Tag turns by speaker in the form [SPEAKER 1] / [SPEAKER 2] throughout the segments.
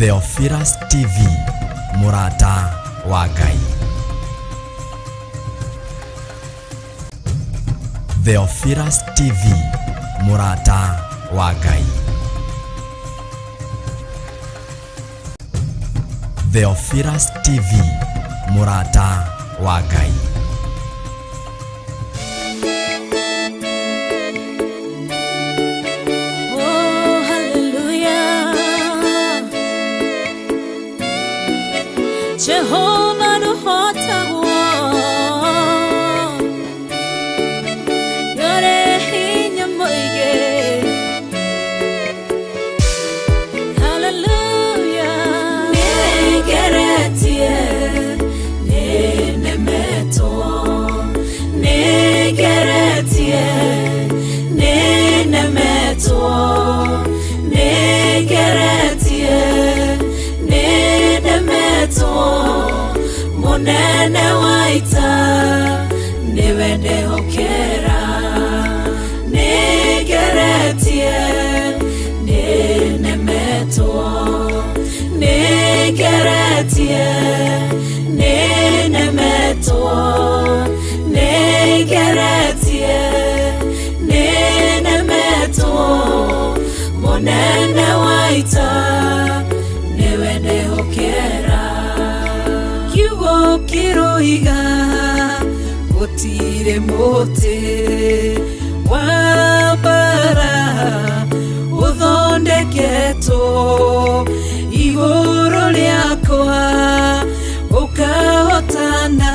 [SPEAKER 1] Theophilus TV, mũrata wa Ngai. Theophilus TV, mũrata wa Ngai. Theophilus TV, mũrata wa Ngai.
[SPEAKER 2] Oh, hallelujah. Jehovah nũhotagwo. Nĩũrĩ hinya mũingĩ. Hallelujah. Nĩngeretie, nĩnemetwo. Nĩngeretie, nĩnemetwo. Nĩngeretie, nĩnemetwo. Mũnene wa ita, nĩwe ndehokera. Nĩngeretie, nĩnemetwo. Nĩngeretie, nĩnemetwo. Nĩngeretie, nĩnemetwo. Mũnene wa ita, nĩwe ndehokera.
[SPEAKER 3] Kiugo kĩroiga gũtirĩ mũtĩ wa mbara ũthondeketwo igũrũ rĩakwa ũkahotana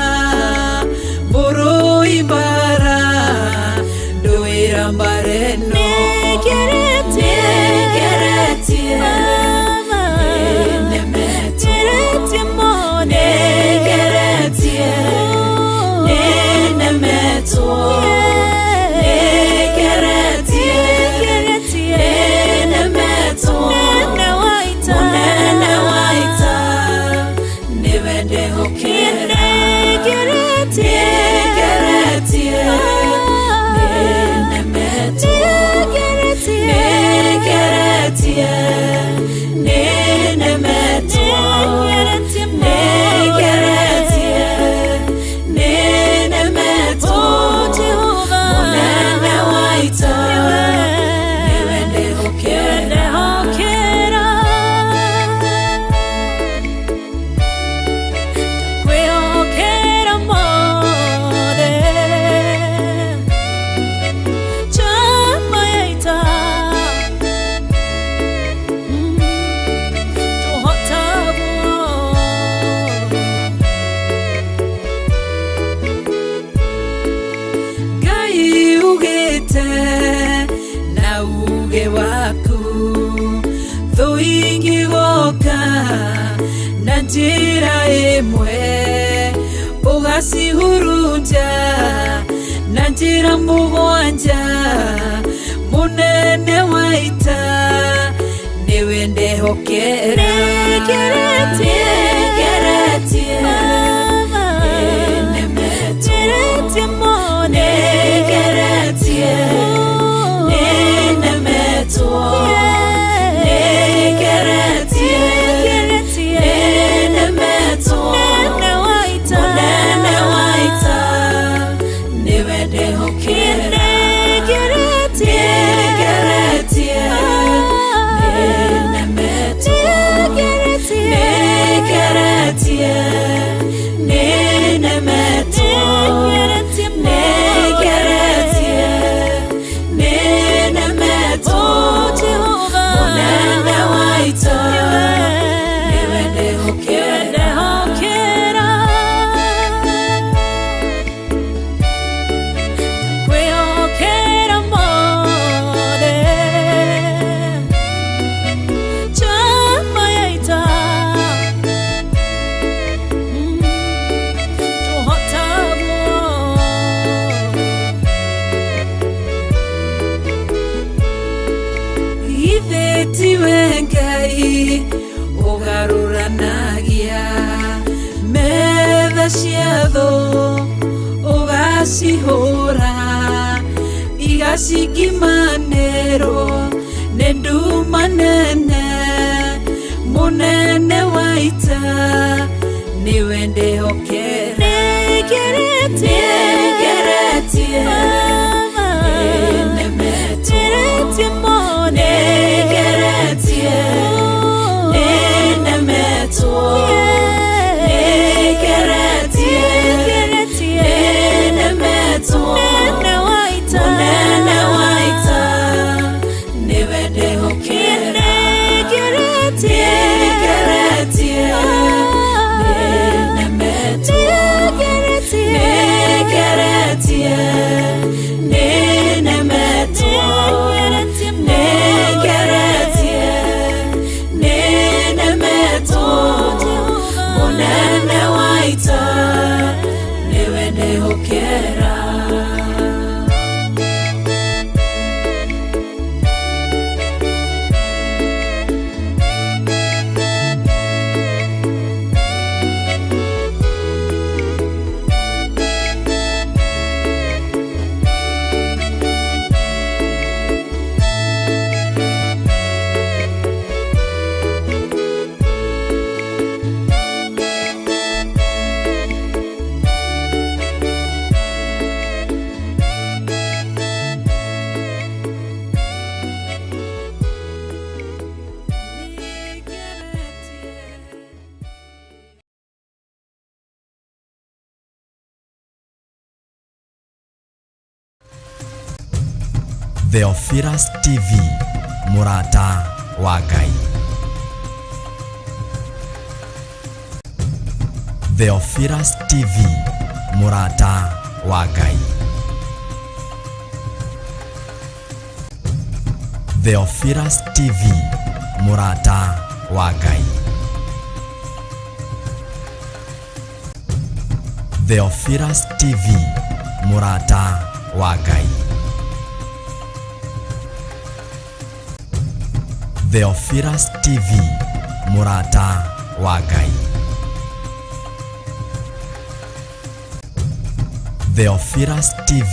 [SPEAKER 3] mũrũi mbara ndũĩra mbara ĩno.
[SPEAKER 2] Nĩngeretie,
[SPEAKER 3] Nĩngeretie,
[SPEAKER 2] Baba.
[SPEAKER 3] nĩnemetwo.
[SPEAKER 2] Nĩngeretie mũno.
[SPEAKER 3] Nĩngeretie, nĩnemetwo. Nĩngeretie,
[SPEAKER 2] Nĩngeretie,
[SPEAKER 3] nĩnemetwo.
[SPEAKER 2] Mũnene wa ita.
[SPEAKER 3] Mũnene wa ita, nĩwe ndehokera.
[SPEAKER 2] Nĩngeretie,
[SPEAKER 3] Nĩngeretie, nĩnemetwo.
[SPEAKER 2] Nĩngeretie,
[SPEAKER 3] Nĩngeretie, nĩnemetwo.
[SPEAKER 2] Nĩngeretie mũno.
[SPEAKER 3] Nĩngeretie, nĩnemetwo.
[SPEAKER 2] Oh, Jehovah.
[SPEAKER 3] Mũnene wa ita, nĩwe ndehokera.
[SPEAKER 2] Ndehokera. Ndakwĩhokera mothe. Njamba ya ita. Tũhotagwo.
[SPEAKER 3] Ngai ugĩte na uge waku thũ ingĩgoka na njĩra ĩmwe ũgacihurunja na njĩra mũgwanja mũnene wa ita nĩwe ndehokera.
[SPEAKER 2] Nĩngeretie,
[SPEAKER 3] Nĩngeretie,
[SPEAKER 2] Baba.
[SPEAKER 3] nĩnemetwo.
[SPEAKER 2] Nĩngeretie mũno.
[SPEAKER 3] Nĩngeretie, nĩnemetwo. Nĩngeretie,
[SPEAKER 2] Nĩngeretie,
[SPEAKER 3] nĩnemetwo.
[SPEAKER 2] Mũnene wa ita.
[SPEAKER 3] Mũnene wa ita, nĩwe ndehokera.
[SPEAKER 2] Nĩngeretie,
[SPEAKER 3] Nĩngeretie, nĩnemetwo.
[SPEAKER 2] Nĩngeretie,
[SPEAKER 3] Nĩngeretie, nĩnemetwo.
[SPEAKER 2] Nĩngeretie mũno.
[SPEAKER 3] Nĩngeretie, nĩnemetwo.
[SPEAKER 2] Oh, Jehovah.
[SPEAKER 3] Mũnene wa ita, nĩwe ndehokera.
[SPEAKER 2] Ndehokera. Ndakwĩhokera mothe. Njamba ya ita. Tũhotagwo.
[SPEAKER 3] Githĩ tiwe Ngai ũgarũranagia metha cia thũ ũgacihũra igacikimanĩrwo nĩ nduma nene. Mũnene Mũnene wa ita, nĩwe ndĩhokera.
[SPEAKER 2] Nĩngeretie.
[SPEAKER 3] Nĩngeretie.
[SPEAKER 2] Baba.
[SPEAKER 3] Nĩnemetwo.
[SPEAKER 2] Ngeretie mothe.
[SPEAKER 3] Nĩngeretie. Nĩnemetwo. Nĩngeretie.
[SPEAKER 2] Nĩngeretie.
[SPEAKER 3] Nĩnemetwo.
[SPEAKER 2] Mũnene wa ita.
[SPEAKER 3] Mũnene wa ita, nĩwe ndĩhokera.
[SPEAKER 2] Nĩngeretie.
[SPEAKER 3] Nĩngeretie. Nĩnemetwo.
[SPEAKER 2] Nĩngeretie.
[SPEAKER 3] Nĩngeretie. Nĩnemetwo.
[SPEAKER 2] Nĩngeretie.
[SPEAKER 3] Nĩngeretie. Nĩnemetwo. Mũnene wa ita, nĩwe ndĩhokera.
[SPEAKER 1] Theophilus TV, mũrata wa Ngai. Theophilus TV, mũrata wa Ngai. Theophilus TV, mũrata wa Ngai. Theophilus TV, mũrata wa Ngai. Theophilus TV, mũrata wa Ngai. Theophilus TV,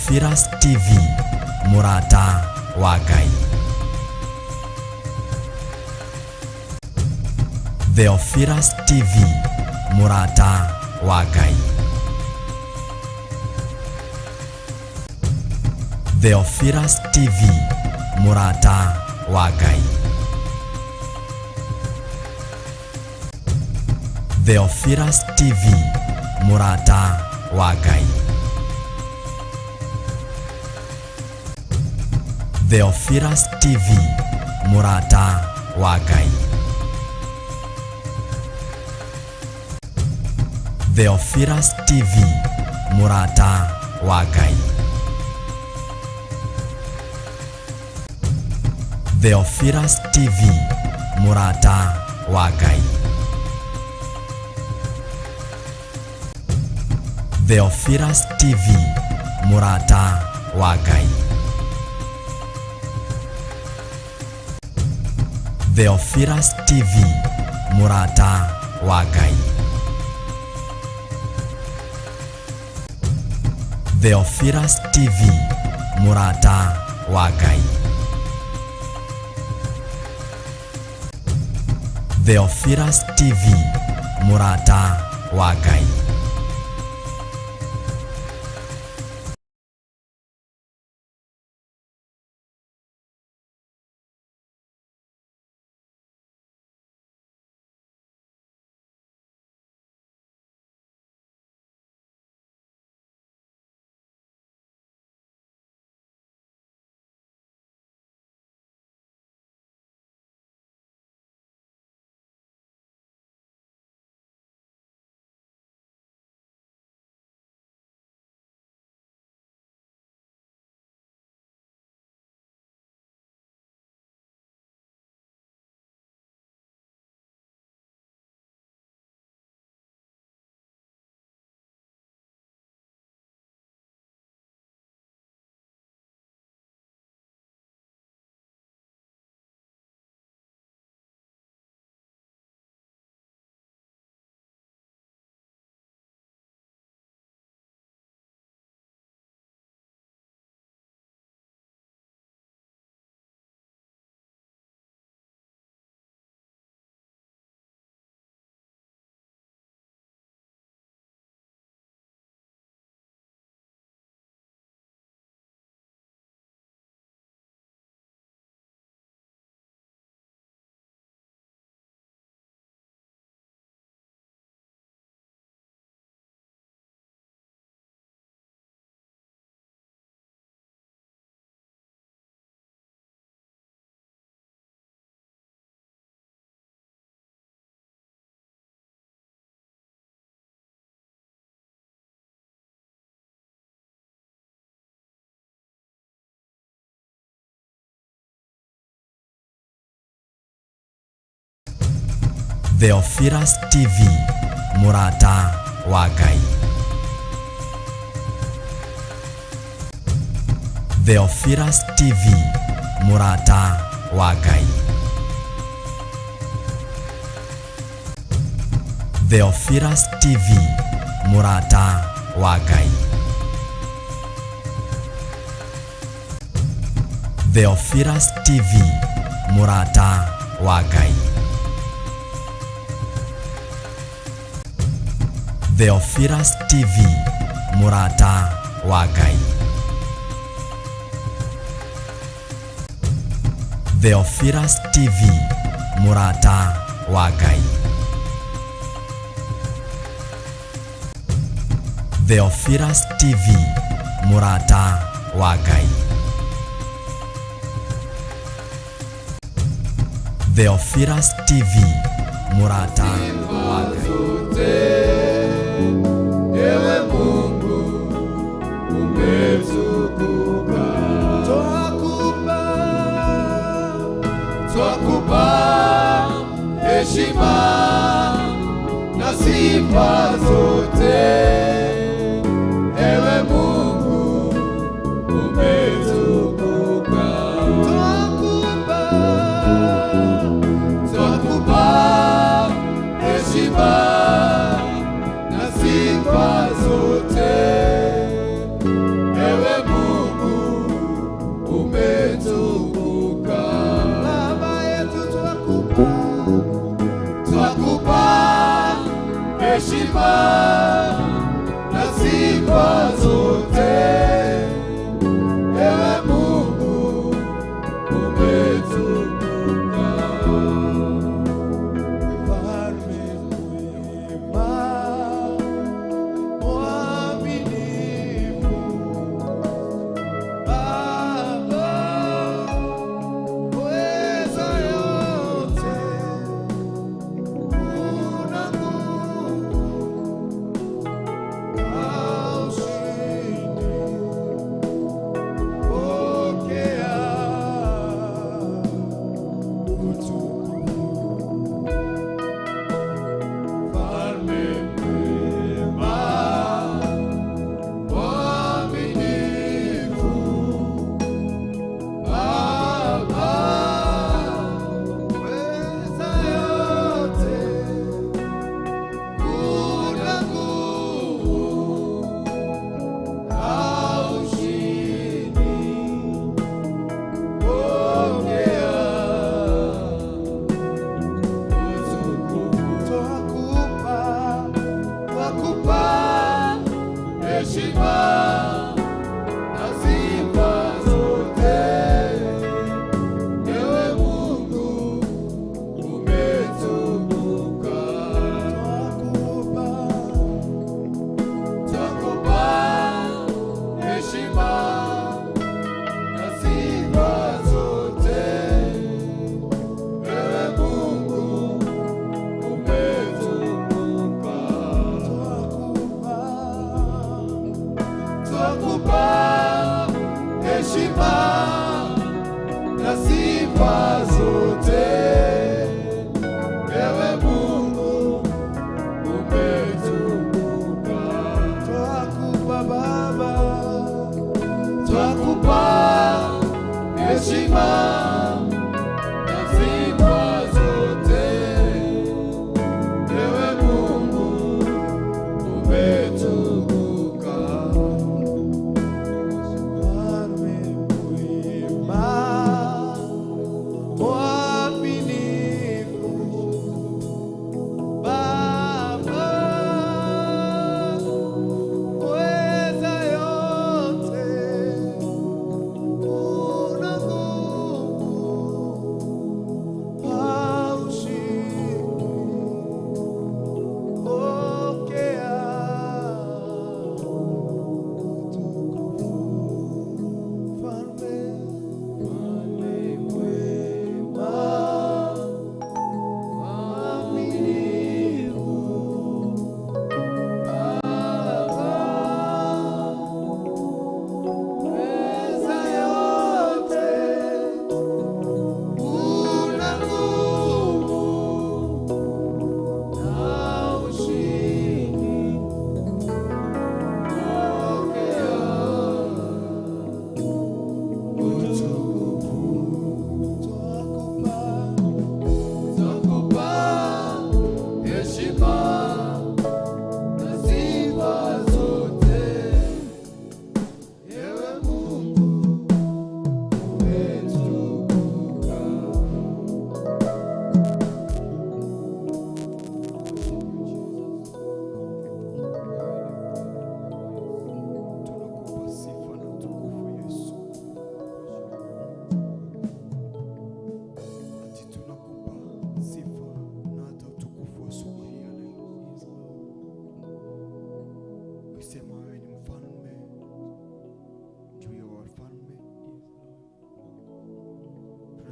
[SPEAKER 1] mũrata wa Ngai. Theophilus TV, mũrata wa Ngai. Theophilus TV, mũrata wa Ngai. Theophilus TV, mũrata wa Ngai. Theophilus TV, mũrata wa Ngai. Theophilus TV, mũrata wa Ngai. Theophilus TV, mũrata wa Ngai. Theophilus TV, mũrata wa Ngai. Theophilus TV, mũrata wa Ngai. Theophilus TV, mũrata wa Ngai. Theophilus TV, mũrata wa Ngai. Theophilus TV, mũrata wa Ngai. Theophilus TV, mũrata wa Ngai. Theophilus TV, mũrata wa Ngai. Theophilus TV, mũrata wa Ngai. Theophilus TV, mũrata wa Ngai. Theophilus TV, mũrata wa Ngai. Theophilus TV, mũrata wa Ngai. Theophilus TV, mũrata wa Ngai. Theophilus TV, mũrata wa Ngai.
[SPEAKER 4] Ewe Mungu umetukuka, twakupa, twakupa heshima na sifa zote. Ewe Mungu umetukuka, twakupa, twakupa heshima na sifa zote. Ewe Mungu umetukuka, Baba yetu twakupa, twakupa heshima na sifa zote. Ewe Mungu umetukuka. Mfalme mwema, mwaminifu, Baba mweza yote, una nguvu na ushindi, pokea utukufu. Mfalme mwema, mwaminifu, Baba mweza yote, una nguvu na ushindi, pokea utukufu. Twakupa, twakupa heshima na sifa zote. Ewe Mungu umetukuka, twakupa, twakupa heshima na sifa zote. Ewe Mungu umetukuka, twakupa, twakupa heshima na sifa zote. Ewe Mungu umetukuka, twakupa Baba, twakupa heshima na sifa zote. Ewe Mungu umetukuka. Mfalme mwema, mwaminifu, Baba mweza yote, una nguvu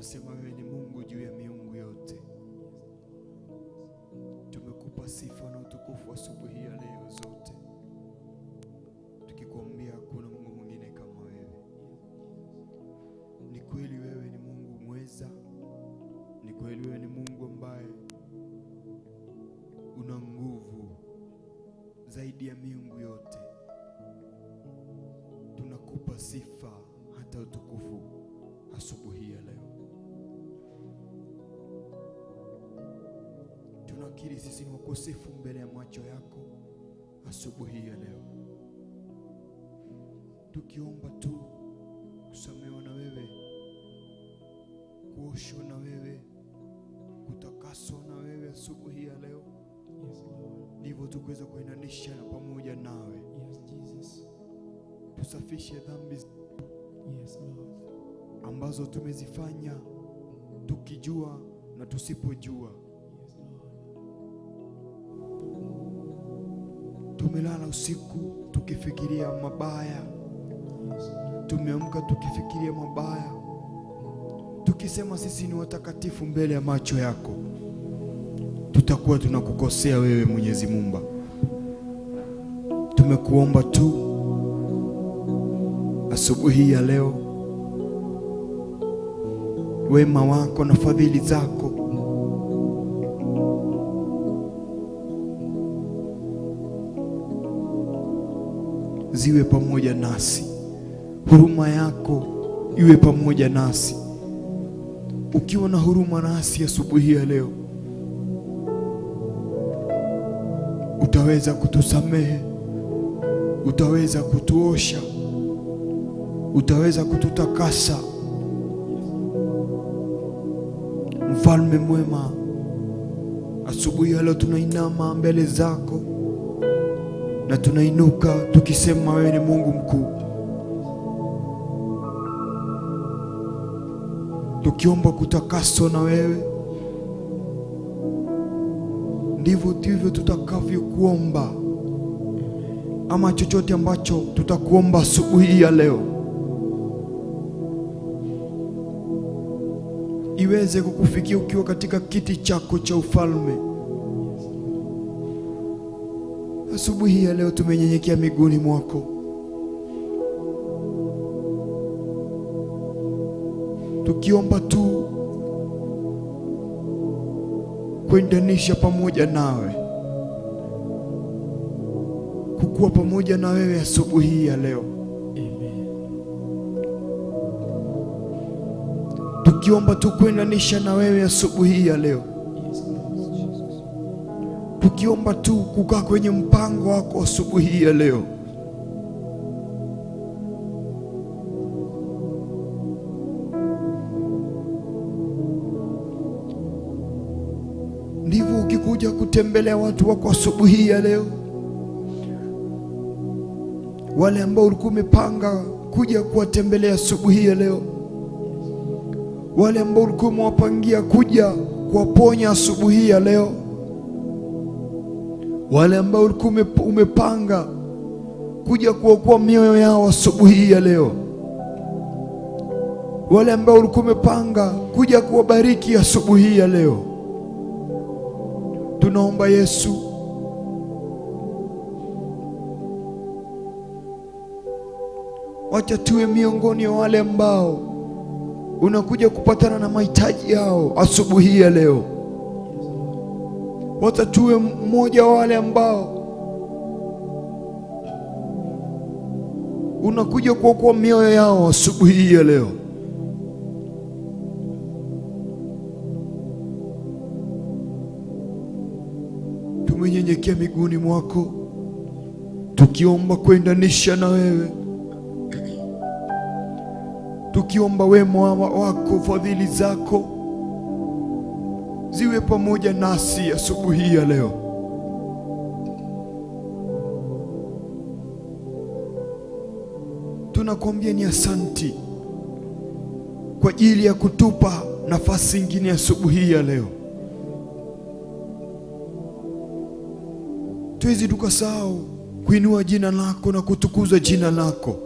[SPEAKER 5] Tunasema wewe ni Mungu juu ya miungu yote. Tumekupa sifa na utukufu asubuhi ya leo zote, tukikuambia hakuna Mungu mwingine kama wewe. Ni kweli wewe ni Mungu mweza, ni kweli wewe ni Mungu ambaye una nguvu zaidi ya miungu yote. Tunakupa sifa hata utukufu asubuhi ya leo. Tunakiri sisi ni wakosefu mbele ya macho yako asubuhi ya leo, tukiomba tu kusamehewa na wewe, kuoshwa na wewe, kutakaswa na wewe asubuhi ya leo.
[SPEAKER 4] Yes, Lord.
[SPEAKER 5] Ndivyo tukuweza kuendanisha na pamoja nawe.
[SPEAKER 4] Yes, Jesus.
[SPEAKER 5] Tusafishe dhambi
[SPEAKER 4] Yes, Lord.
[SPEAKER 5] ambazo tumezifanya tukijua na tusipojua.
[SPEAKER 4] Yes, Lord.
[SPEAKER 5] Tumelala usiku tukifikiria mabaya,
[SPEAKER 4] Yes, Lord.
[SPEAKER 5] tumeamka tukifikiria mabaya, tukisema sisi ni watakatifu mbele ya macho yako, tutakuwa tunakukosea wewe Mwenyezi Muumba. Tumekuomba tu asubuhi ya leo, wema wako na fadhili zako ziwe pamoja nasi, huruma yako iwe pamoja nasi. Ukiwa na huruma nasi asubuhi ya leo, utaweza kutusamehe, utaweza kutuosha, utaweza kututakasa. Mfalme mwema, asubuhi ya leo tunainama mbele zako na tunainuka tukisema wewe ni Mungu mkuu, tukiomba kutakaswa na wewe. Ndivyo ndivyo tutakavyokuomba, ama chochote ambacho tutakuomba asubuhi ya leo iweze kukufikia ukiwa katika kiti chako cha ufalme. Asubuhi ya leo tumenyenyekea miguuni mwako, tukiomba tu kuendanisha pamoja nawe, kukuwa pamoja na wewe asubuhi ya leo.
[SPEAKER 4] Amen.
[SPEAKER 5] Tukiomba tu kuendanisha na wewe asubuhi ya leo.
[SPEAKER 4] Yes, Lord Jesus.
[SPEAKER 5] Tukiomba tu kukaa kwenye mpango wako asubuhi ya leo. Ndivyo ukikuja kutembelea watu wako asubuhi ya leo, wale ambao ulikuwa umepanga kuja kuwatembelea asubuhi ya leo, wale ambao ulikuwa umewapangia kuja kuwaponya asubuhi ya leo, wale ambao ulikuwa umepanga kuja kuokoa mioyo yao asubuhi ya leo, wale ambao ulikuwa umepanga kuja kuwabariki asubuhi ya leo, tunaomba Yesu, wacha tuwe miongoni wa wale ambao unakuja kupatana na mahitaji yao asubuhi ya leo. Wacha tuwe mmoja wa wale ambao unakuja kuokoa mioyo yao asubuhi ya leo. Tumenyenyekea miguuni mwako tukiomba kuendanisha na wewe, tukiomba wema wako, fadhili zako ziwe pamoja nasi asubuhi ya leo. Tunakuambia ni asanti kwa ajili ya kutupa nafasi nyingine asubuhi ya leo. Tuwezi tukasahau kuinua jina lako na kutukuza jina lako.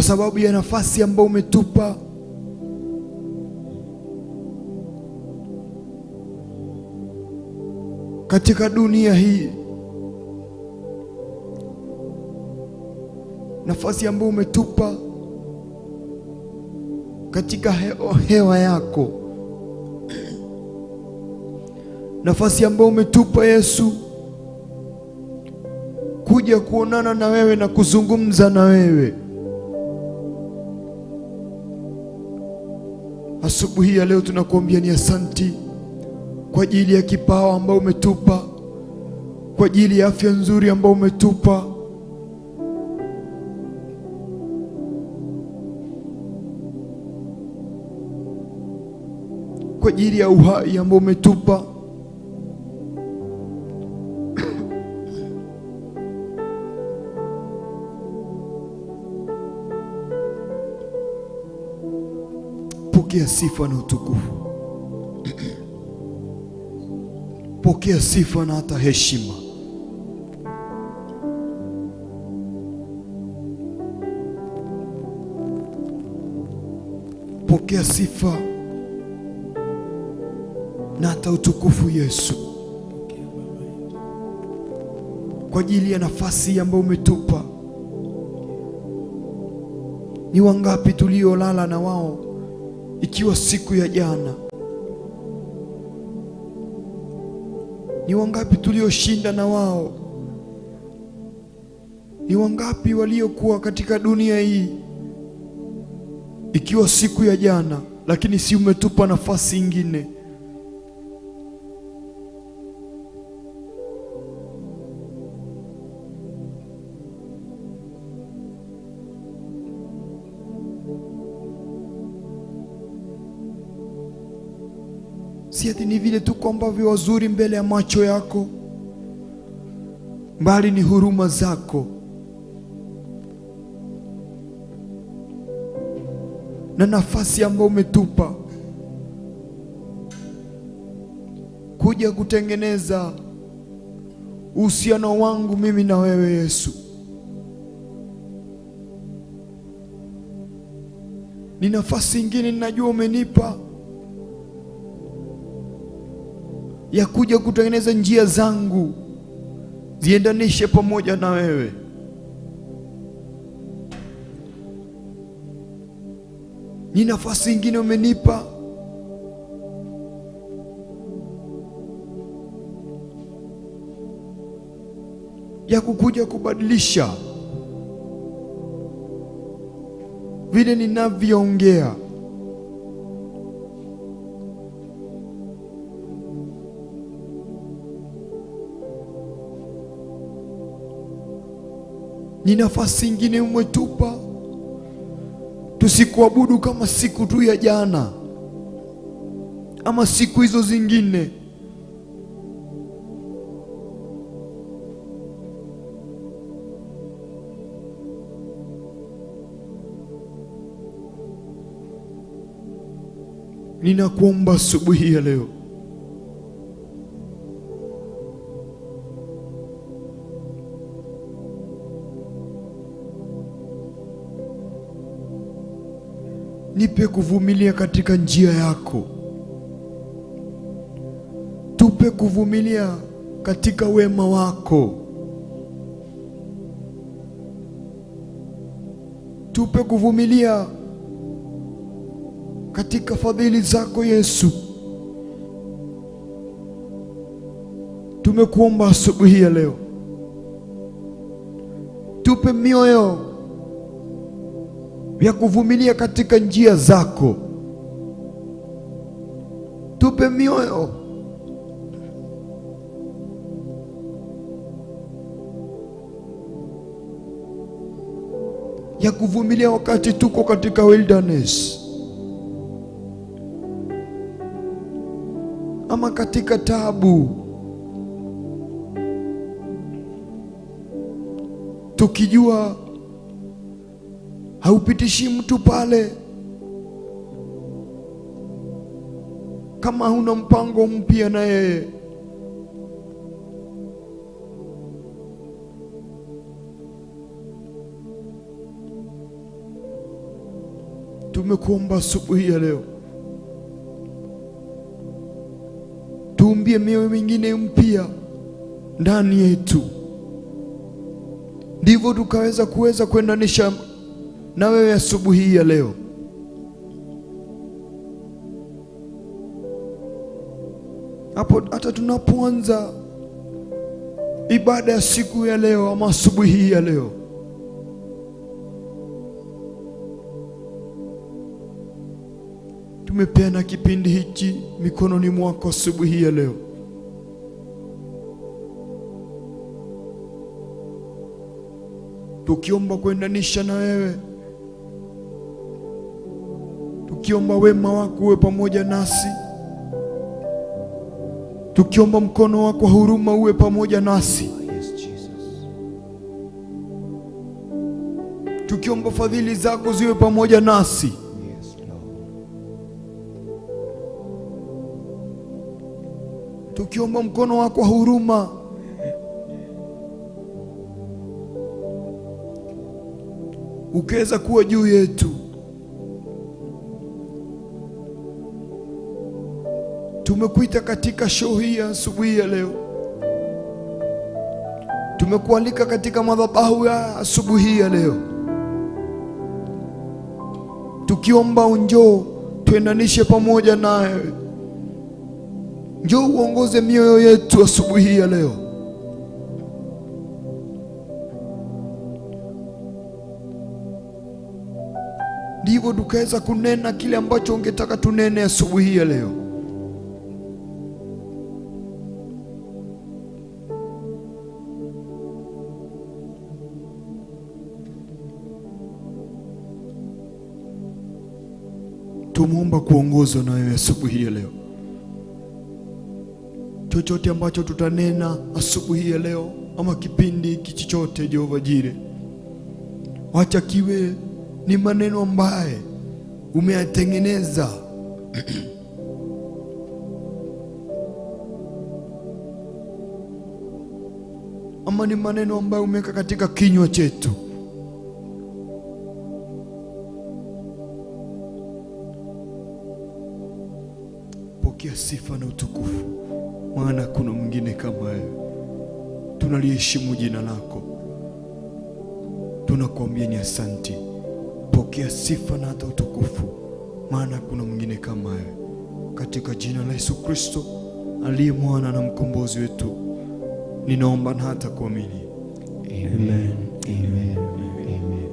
[SPEAKER 5] kwa sababu ya nafasi ambayo umetupa katika dunia hii, nafasi ambayo umetupa katika hewa yako, nafasi ambayo umetupa Yesu kuja kuonana na wewe na kuzungumza na wewe. Asubuhi ya leo tunakuambia ni asanti kwa ajili ya kipawa ambayo umetupa, kwa ajili ya afya nzuri ambayo umetupa, kwa ajili ya uhai ambao umetupa. Pokea sifa na utukufu, pokea sifa na hata heshima. Pokea sifa na hata utukufu Yesu, kwa ajili ya nafasi ambayo umetupa. Ni wangapi tuliolala na wao ikiwa siku ya jana? Ni wangapi tulioshinda na wao? Ni wangapi waliokuwa katika dunia hii ikiwa siku ya jana, lakini si umetupa nafasi ingine. Si ati ni vile tu kwamba wazuri mbele ya macho yako, bali ni huruma zako na nafasi ambayo umetupa kuja kutengeneza uhusiano wangu mimi na wewe Yesu. Ni nafasi ingine ninajua umenipa ya kuja kutengeneza njia zangu ziendanishe pamoja na wewe. Ni nafasi ingine umenipa ya kukuja kubadilisha vile ninavyoongea, Ni nafasi ingine umetupa tusikuabudu kama siku tu ya jana ama siku hizo zingine. Ninakuomba asubuhi ya leo, nipe kuvumilia katika njia yako, tupe kuvumilia katika wema wako, tupe kuvumilia katika fadhili zako Yesu. Tumekuomba asubuhi ya leo, tupe mioyo ya kuvumilia katika njia zako, tupe mioyo ya kuvumilia wakati tuko katika wilderness ama katika taabu, tukijua haupitishi mtu pale kama huna mpango mpya na yeye. Tumekuomba asubuhi ya leo, tuumbie mioyo mingine mpya ndani yetu, ndivyo tukaweza kuweza kuendanisha na wewe asubuhi ya leo. Hapo hata tunapoanza ibada ya siku ya leo ama asubuhi ya leo, tumepeana kipindi hichi mikononi mwako asubuhi ya leo. Tukiomba kuendanisha na wewe, tukiomba wema wako uwe pamoja nasi, tukiomba mkono wako wa huruma uwe pamoja nasi,
[SPEAKER 4] Yes, Jesus.
[SPEAKER 5] tukiomba fadhili zako ziwe pamoja nasi.
[SPEAKER 4] Yes, Lord.
[SPEAKER 5] Tukiomba mkono wako wa huruma ukiweza kuwa juu yetu. Tumekuita katika show hii ya asubuhi ya leo, tumekualika katika madhabahu ya asubuhi ya leo, tukiomba unjoo tuendanishe pamoja nawe. Njoo uongoze mioyo yetu asubuhi ya leo. Ndivyo tukaweza kunena kile ambacho ungetaka tunene asubuhi ya leo. Tumuomba kuongozwa na wewe asubuhi ya leo. Chochote ambacho tutanena asubuhi ya leo ama kipindi hiki chochote, Jehova Jire, wacha kiwe ni maneno ambaye umeyatengeneza ama ni maneno ambayo umeweka katika kinywa chetu. Pokea sifa na utukufu, maana kuna mwingine kama wewe. Tunaliheshimu jina lako, tunakuambia ni asanti. Pokea sifa na hata utukufu, maana kuna mwingine kama wewe. Katika jina la Yesu Kristo aliye mwana na mkombozi wetu, ninaomba na hata kuamini.
[SPEAKER 4] Amen. Amen. Amen.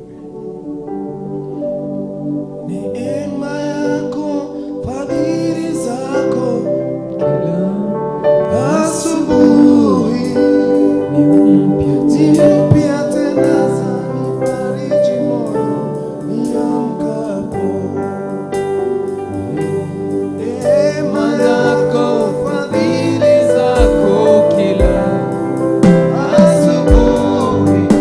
[SPEAKER 6] Neema yako, fadhili zako, asubuhi
[SPEAKER 4] Ni mpya
[SPEAKER 6] ni mpya tena, zanifariji moyo niamkapo. Neema yako, fadhili zako
[SPEAKER 4] kila
[SPEAKER 6] asubuhi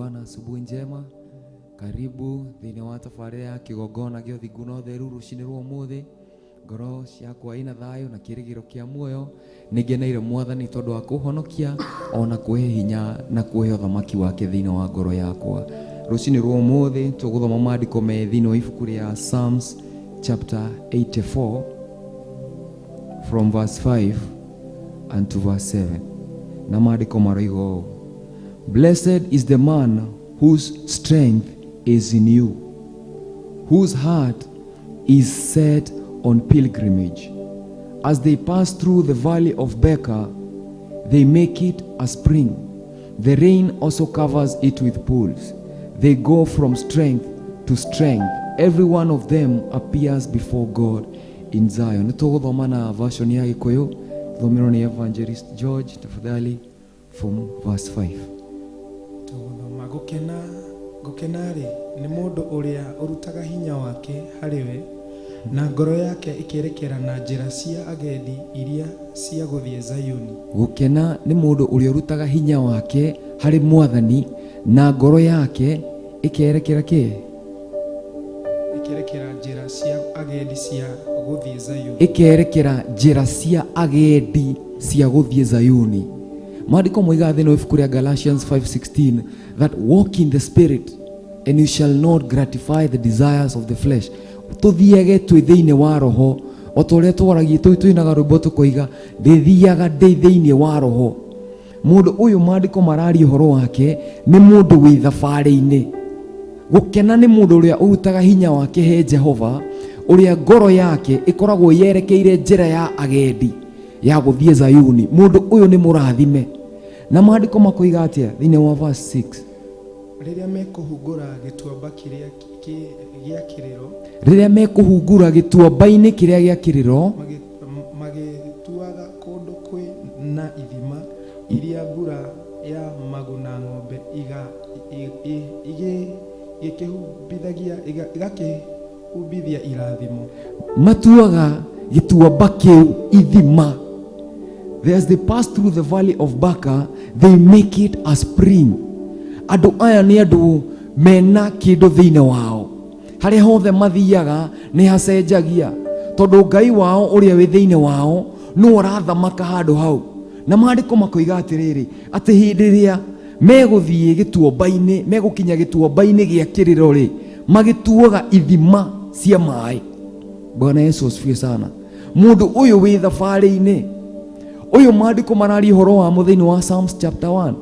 [SPEAKER 7] Bwana, asubuhi njema. Karibu thĩinĩ wa tabarĩra ya kĩgongona gĩa ũthingu na ũtheru rũcinĩ rwa ũmũthĩ. Ngoro ciakwa ina thayũ na kĩrĩgĩro kĩa muoyo. Nĩngeneire Mwathani tondũ wa kũhonokia ona kũhe hinya na kũhe ũthamaki wake thĩinĩ wa ngoro yakwa. Rũcinĩ rwa ũmũthĩ tũgũthoma maandĩko me thĩinĩ wa ibuku rĩa Psalms chapter 84 from verse 5 and to verse 7. Na maandĩko maroiga ũũ: Blessed is the man whose strength is in you, whose heart is set on pilgrimage. As they pass through the valley of Baca, they make it a spring. The rain also covers it with pools. They go from strength to strength. Every one of them appears before God in Zion. Nĩtũgũthoma na version ya Gĩkũyũ, tũthomerwo nĩ Evangelist George, tafadhali, from verse 5.
[SPEAKER 8] Tũgũthoma gũkena gũkena-rĩ nĩ mũndũ ũrĩa ũrutaga hinya wake harĩ we na ngoro yake ĩkerekera na njĩra cia agendi iria cia gũthiĩ Zayuni.
[SPEAKER 7] Gũkena nĩ mũndũ ũrĩa ũrutaga hinya wake harĩ Mwathani na ngoro yake ĩkerekera kĩ?
[SPEAKER 8] Ĩkerekera njĩra cia agendi cia gũthiĩ Zayuni.
[SPEAKER 7] Ĩkerekera njĩra cia agendi cia gũthiĩ Zayuni. Maandĩko moigaga thĩinĩ wa ibuku rĩa Galatians 5:16 that walk in the spirit and you shall not gratify the desires of the flesh. Tũthiage twĩ thĩinĩ wa roho o ta ũrĩa twaragia tũinaga rwĩmbo tũkoiga ndĩthiaga ndĩ thĩinĩ wa roho. Mũndũ ũyũ maandĩko mararia ũhoro wake nĩ mũndũ wĩ thabarĩ-inĩ. Gũkena nĩ mũndũ ũrĩa ũrutaga hinya wake he Jehova, ũrĩa ngoro yake ĩkoragwo yerekeire njĩra ya agendi ya gũthiĩ Zayuni. Mũndũ ũyũ nĩ mũrathime. Na maandĩko makoiga atĩa thĩinĩ wa verse 6?
[SPEAKER 8] Rĩrĩa mekũhungura gĩtuamba kĩrĩa gĩa kĩrĩro,
[SPEAKER 7] Rĩrĩa mekũhungura gĩtuamba-inĩ kĩrĩa gĩa kĩrĩro,
[SPEAKER 8] magĩtuaga kũndũ kwĩ na ithima iria mbura ya maguna ng'ombe igakĩhumbithia irathimo.
[SPEAKER 7] Matuaga gĩtuamba kĩu ithima. As they pass through the valley of Baca, they make it a spring. Andũ aya nĩ andũ mena kĩndũ thĩinĩ wao. Harĩa hothe mathiaga nĩ hacenjagia, tondũ Ngai wao ũrĩa wĩ thĩinĩ wao nĩ ũrathamaka handũ hau. Na maandĩko makoiga atĩrĩrĩ, atĩ hĩndĩ ĩrĩa megũthiĩ gĩtuamba-inĩ, megũkinya gĩtuamba-inĩ gĩa kĩrĩro rĩ, magĩtuaga ithima cia maĩ. Bwana Yesu asifiwe sana. Mũndũ ũyũ wĩ thabarĩ-inĩ ũyũ maandĩko mararia ũhoro wamo thĩinĩ wa Psalms chapter 1.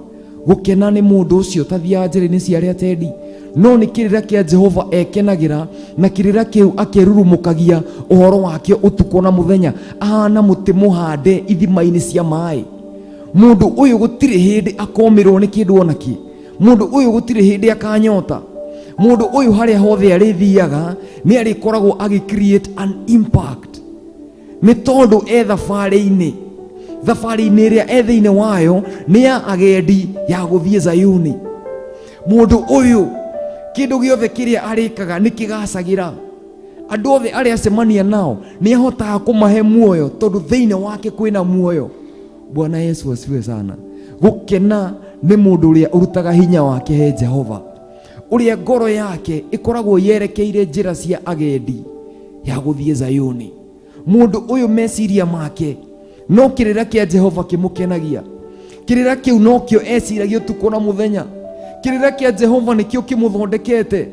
[SPEAKER 7] Gũkena nĩ mũndũ ũcio tathiaga njĩra-inĩ cia arĩa atendi, no nĩ kĩrĩra kĩa Jehova ekenagĩra, na kĩrĩra kĩu akĩrurumũkagia ũhoro wakĩo ũtukũ na mũthenya, ahana mũtĩ mũhande ithima-inĩ cia maĩ. Mũndũ ũyũ gũtirĩ hĩndĩ akomĩrwo nĩ kĩndũ ona kĩ. Mũndũ ũyũ gũtirĩ hĩndĩ akanyota. Mũndũ ũyũ harĩa hothe arĩthiaga nĩ arĩkoragwo agĩ create an impact, nĩ tondũ e thabarĩ-inĩ. Thabarĩ-inĩ ĩrĩa e thĩinĩ wayo nĩ ya agendi ya gũthiĩ Zayuni. Mũndũ ũyũ kĩndũ gĩothe kĩrĩa arĩkaga nĩ kĩgacagĩra. Andũ othe arĩa acemania nao nĩ ahotaga kũmahe muoyo, tondũ thĩinĩ wake kwĩna muoyo. Bwana Yesu asifiwe sana. Gũkena nĩ mũndũ ũrĩa ũrutaga hinya wake he Jehova, ũrĩa ngoro yake ĩkoragwo yerekeire njĩra cia agendi ya gũthiĩ Zayuni. Mũndũ ũyũ meciria make no kĩrĩra kĩa Jehova kĩmũkenagia. Kĩrĩra kĩu nokĩo eciragia ũtukũ na mũthenya. Kĩrĩra kĩa Jehova nĩkĩo kĩmũthondekete.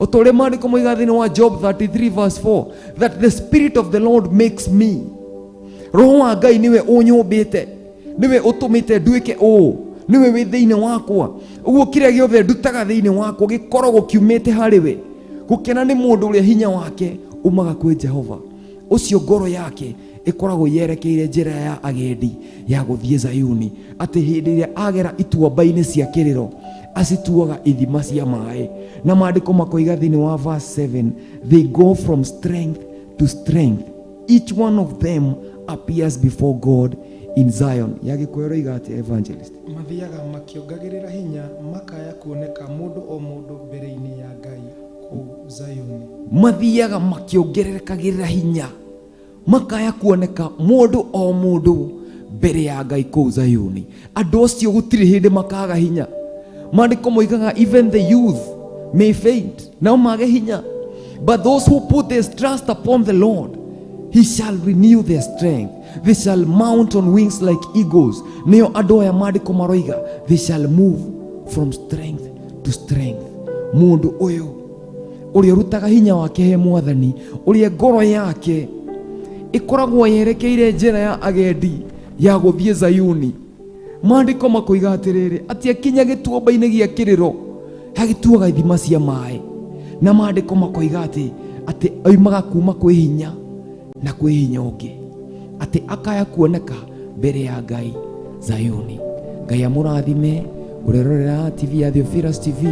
[SPEAKER 7] O ta ũrĩa maandĩko moigaga thĩinĩ wa Job 33 verse 4 that the spirit of the Lord makes me. Roho wa Ngai nĩwe ũnyũmbĩte, nĩwe ũtũmĩte nduĩke ũũ, nĩwe wĩ thĩinĩ wakwa. Ũguo kĩrĩa gĩothe ndutaga thĩinĩ wakwa gĩkoragwo kiumĩte harĩ we. Gũkena nĩ mũndũ ũrĩa hinya wake umaga kwĩ Jehova, ũcio ngoro yake ĩkoragwo yerekeire njĩra ya agendi ya gũthiĩ Zayuni, atĩ hĩndĩ ĩrĩa agera ituamba-inĩ cia kĩrĩro acituaga ithima cia maĩ. Na maandĩko makoiga thĩinĩ wa verse 7, they go from strength to strength, each one of them appears before God in Zion. Ya Gĩkũyũ roiga atĩa, Evangelist?
[SPEAKER 8] Mathiaga makĩongagĩrĩra hinya, makaya kuoneka mũndũ o mũndũ mbere-inĩ ya Ngai kũu Zayuni.
[SPEAKER 7] Mathiaga makĩongererekagĩrĩra hinya, makaya kuoneka mũndũ o mũndũ mbere ya Ngai kũu Zayuni. Andũ acio gũtirĩ hĩndĩ makaga hinya. Maandĩko moigaga even the youth may faint, nao mage hinya, but those who put their trust upon the Lord, he shall renew their strength. They shall mount on wings like eagles. Nĩo andũ aya maandĩko maroiga they shall move from strength to strength. Mũndũ ũyũ ũrĩa ũrutaga hinya wake he mwathani, ũrĩa ngoro yake ĩkoragwo yerekeire njĩra ya agendi ya gũthiĩ Zayuni, maandĩko makoiga atĩrĩrĩ, atĩ akinya gĩtuamba-inĩ gĩa kĩrĩro agĩtuaga ithima cia maĩ, na maandĩko makoiga atĩ oimaga kuma kwĩ hinya na kwĩ hinya ũngĩ, atĩ akaya kuoneka mbere ya Ngai Zayuni. Ngai amũrathime ũrerorera TV ya Theophilus TV,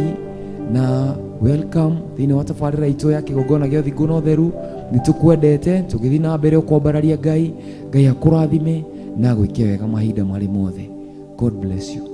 [SPEAKER 7] na welcome thĩinĩ wa tabarĩra itũ ya kĩgongona gĩa ũthingu na ũtheru. Nĩtũkwendete tũgĩthiĩ na mbere ũkwambararia Ngai. Ngai akũrathime na agwĩke wega mahinda marĩ mothe. God bless you.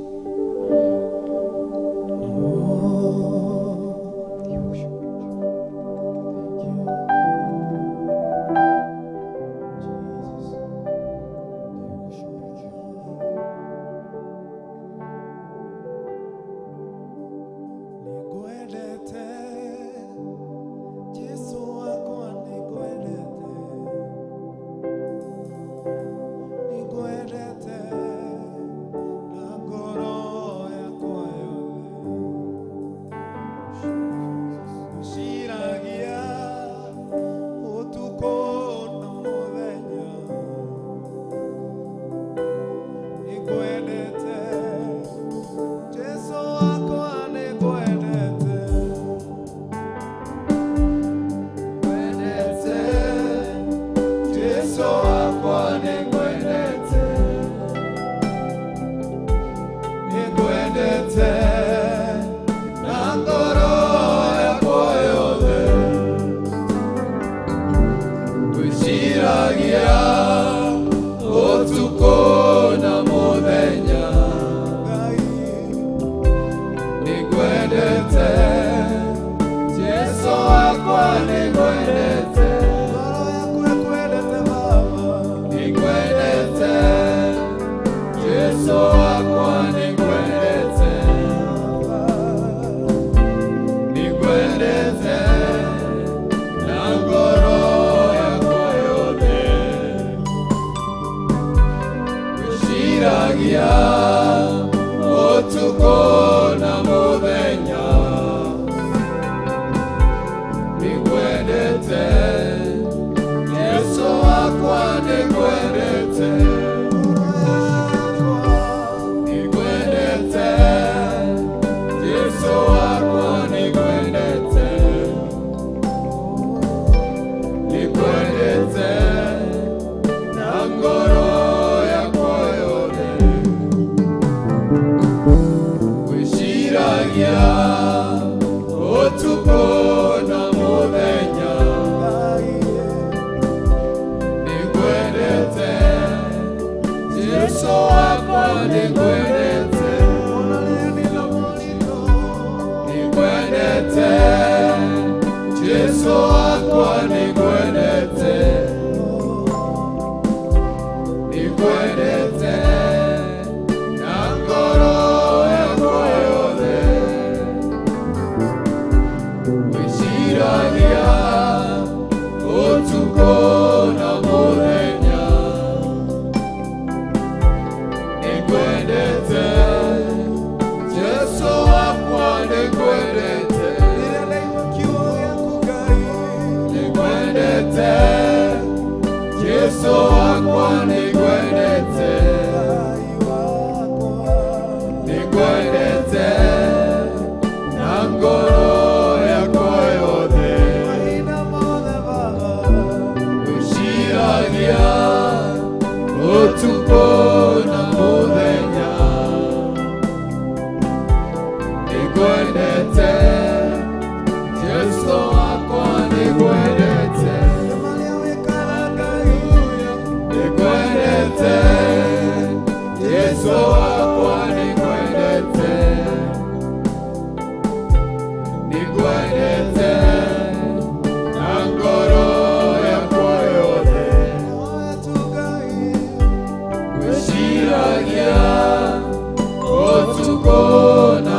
[SPEAKER 9] Utuko na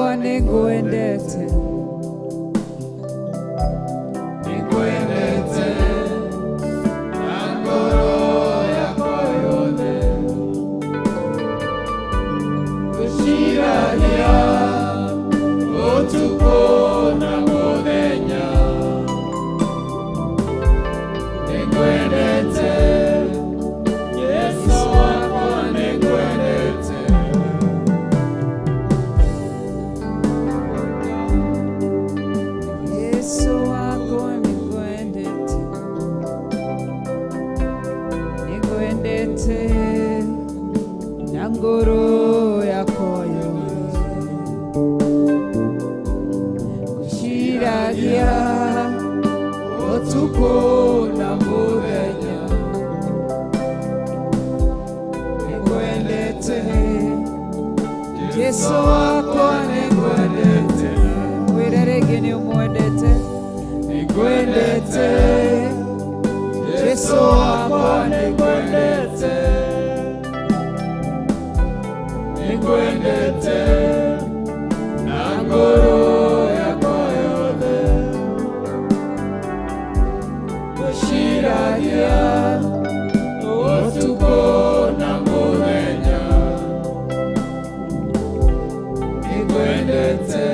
[SPEAKER 9] wakwa nĩngwendete.
[SPEAKER 10] Nĩngwendete na ngoro yakwa yothe. Ngwĩciragia ũtukũ na mũthenya. Nĩngwendete Yesu wakwa, nĩngwendete.
[SPEAKER 9] Yesu wakwa nĩngwendete, nĩngwendete na ngoro yakwa yothe. Ngwĩciragia ũtukũ na mũthenya. Nĩngwendete Yesu wakwa, nĩngwendete. Mwĩre rĩngĩ nĩ ũmwendete.
[SPEAKER 10] Nĩngwendete Yesu wakwa, nĩngwendete. Nĩngwendete na ngoro yakwa yothe. Ngwĩciragia ũtukũ na mũthenya. Nĩngwendete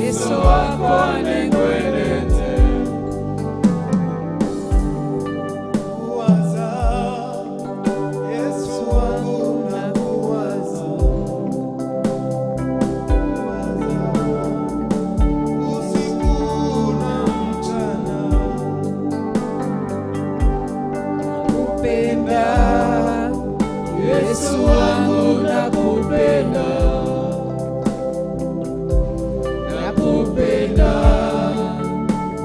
[SPEAKER 10] Yesu wakwa, nĩngwendete.
[SPEAKER 11] Kuwaza, Yesu wangu nakuwaza. Kuwaza, usiku na mchana.
[SPEAKER 9] Kupenda
[SPEAKER 10] Yesu wangu nakupenda, nakupenda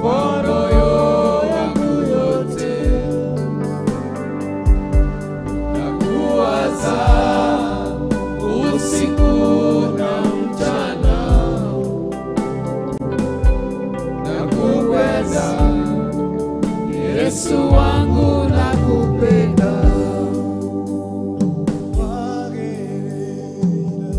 [SPEAKER 10] kwa roho yangu yote. Nakuwaza usiku na mchana. Nakupenda Yesu wangu, nakupenda.
[SPEAKER 11] Wagĩrĩire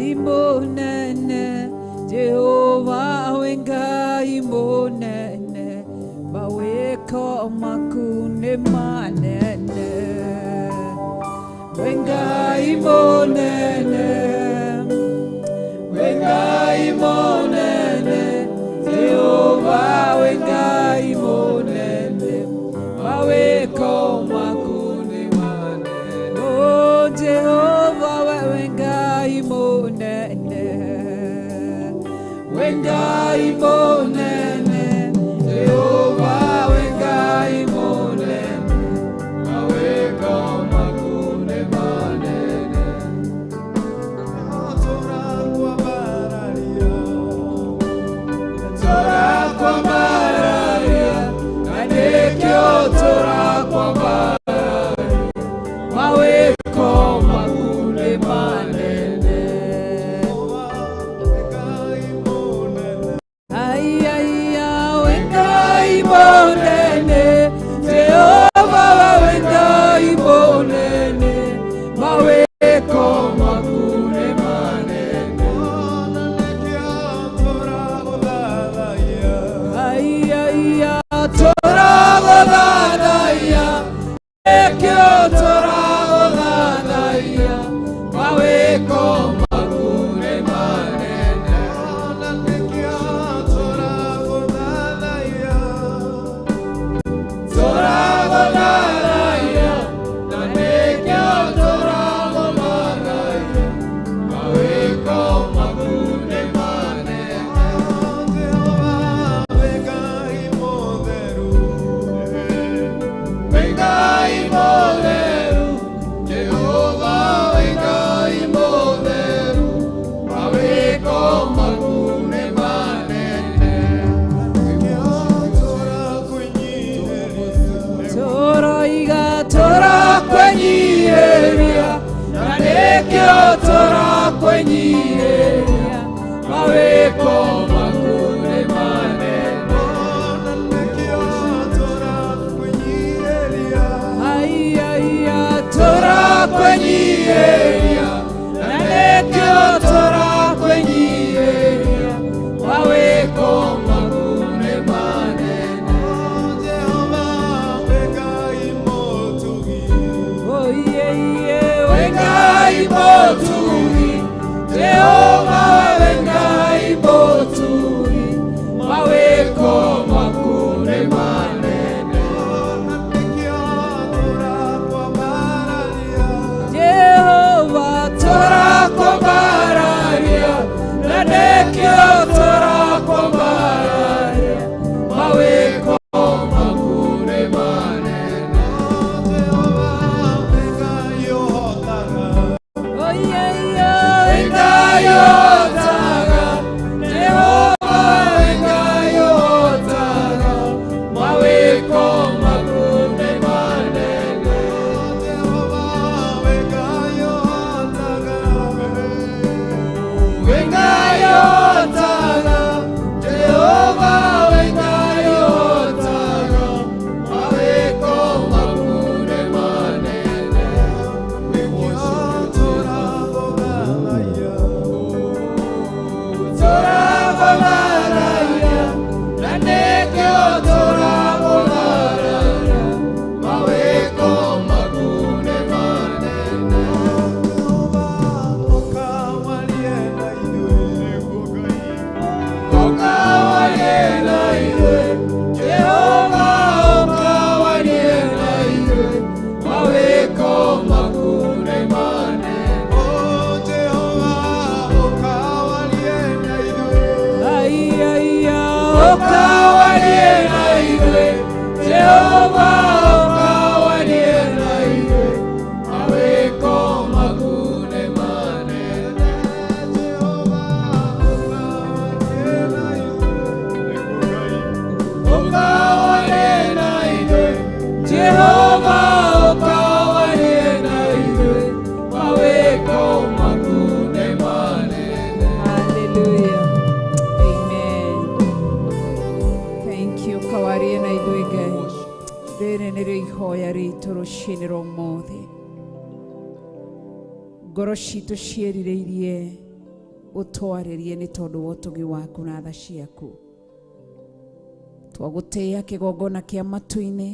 [SPEAKER 9] Ngai mũnene, Jehova wĩ Ngai mũnene, mawĩko maku nĩ manene. Wĩ Ngai mũnene, wĩ Ngai mũnene, Jehova wĩ Ngai mũnene, mawĩko maku nĩ manene. Oh Jehova wĩ Ngai mũnene, wĩ Ngai mũnene, Jehova wĩ Ngai mũnene, mawĩko maku nĩ manene. Tũrakwambararia, na nĩkĩo tũrakwambararia, mawĩko maku nĩ manene. Ai, ai, ai, wĩ Ngai mũnene, Jehova wĩ Ngai mũnene, mawĩko maku nĩ manene. Ai, ai, ai, tũragũthathaiya, nĩkĩo tũragũthathaiya, mawĩko maku nĩ manene. Tũragũthathaiya, na nĩkĩo tũragũthathaiya, mawĩko maku nĩ manene. Wĩ Ngai mũtheru, Jehova wĩ Ngai mũtheru, mawĩko maku nĩ manene. Tũroiga tũrakwĩnyihĩria, na nĩkĩo tũrakwĩnyihĩria, mawĩko maku nĩ manene. Ai, ai, ai, tũrakwĩnyihĩria, na nĩkĩo tũrakwĩnyihĩria, mawĩko maku nĩ manene. Oh, yeah, yeah, wĩ Ngai mũtugi, Jehova wĩ Ngai mũtugi, mawĩko maku nĩ manene. Jehova tũrakwambararia, na nĩkĩo tũrakwambararia, mawĩko maku nĩ manene. Oh, yeah, yeah, wĩ Ngai ũhotaga, Jehova wĩ Ngai ũhotaga, mawĩko maku nĩ manene. Wĩ Ngai ũhotaga, Jehova wĩ Ngai ũhotaga, mawĩko maku nĩ manene. Tũrakwambararia, na nĩkĩo tũragũthathaiya, mawĩko maku nĩ manene. Ũka warie na ithuĩ, Jehova ũka warie na ithuĩ, mawĩko maku nĩ manene. Ai, ai, ai, ũka warie na ithuĩ, Jehova ũka warie na ithuĩ, mawĩko maku nĩ manene. Ũka warie na ithuĩ, Jehova ũka warie na ithuĩ, mawĩko maku nĩ manene.
[SPEAKER 12] Hallelujah. Amen. Thank you kawarie na ithuĩ Ngai. Rĩrĩ nĩrĩo ihoya ritũ rũcinĩ rwa ũmũthĩ. Ngoro citũ ciĩrirĩirie Ũtwarĩrie nĩ tondũ wa ũtugi waku na tha ciaku. Twagũtĩĩa kĩgongona kĩa matu-inĩ,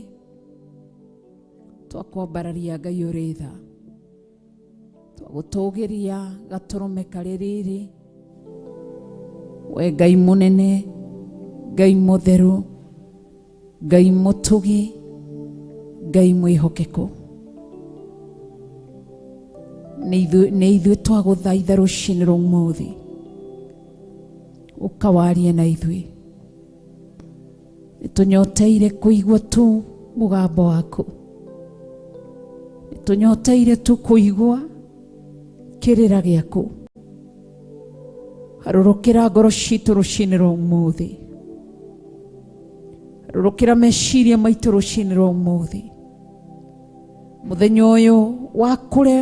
[SPEAKER 12] twakwambararia Ngai ũrĩ tha, twagũtũgĩria gatũrũme karĩ riri. We Ngai mũnene, Ngai mũtheru, Ngai mũtugi, Ngai mwĩhokeku. Nĩ ithuĩ twagũthaitha rũcinĩ rwa ũmũthĩ, ũkawarie na ithuĩ. Nĩtũnyoteire kũigua tu mũgambo waku, nĩtũnyoteire tu kũigua kĩrĩra gĩaku. Harũrũkĩra ngoro citũ rũcinĩ rwa ũmũthĩ, harũrũkĩra meciria maitũ rũcinĩ rwa ũmũthĩ. Mũthenya ũyũ wakũre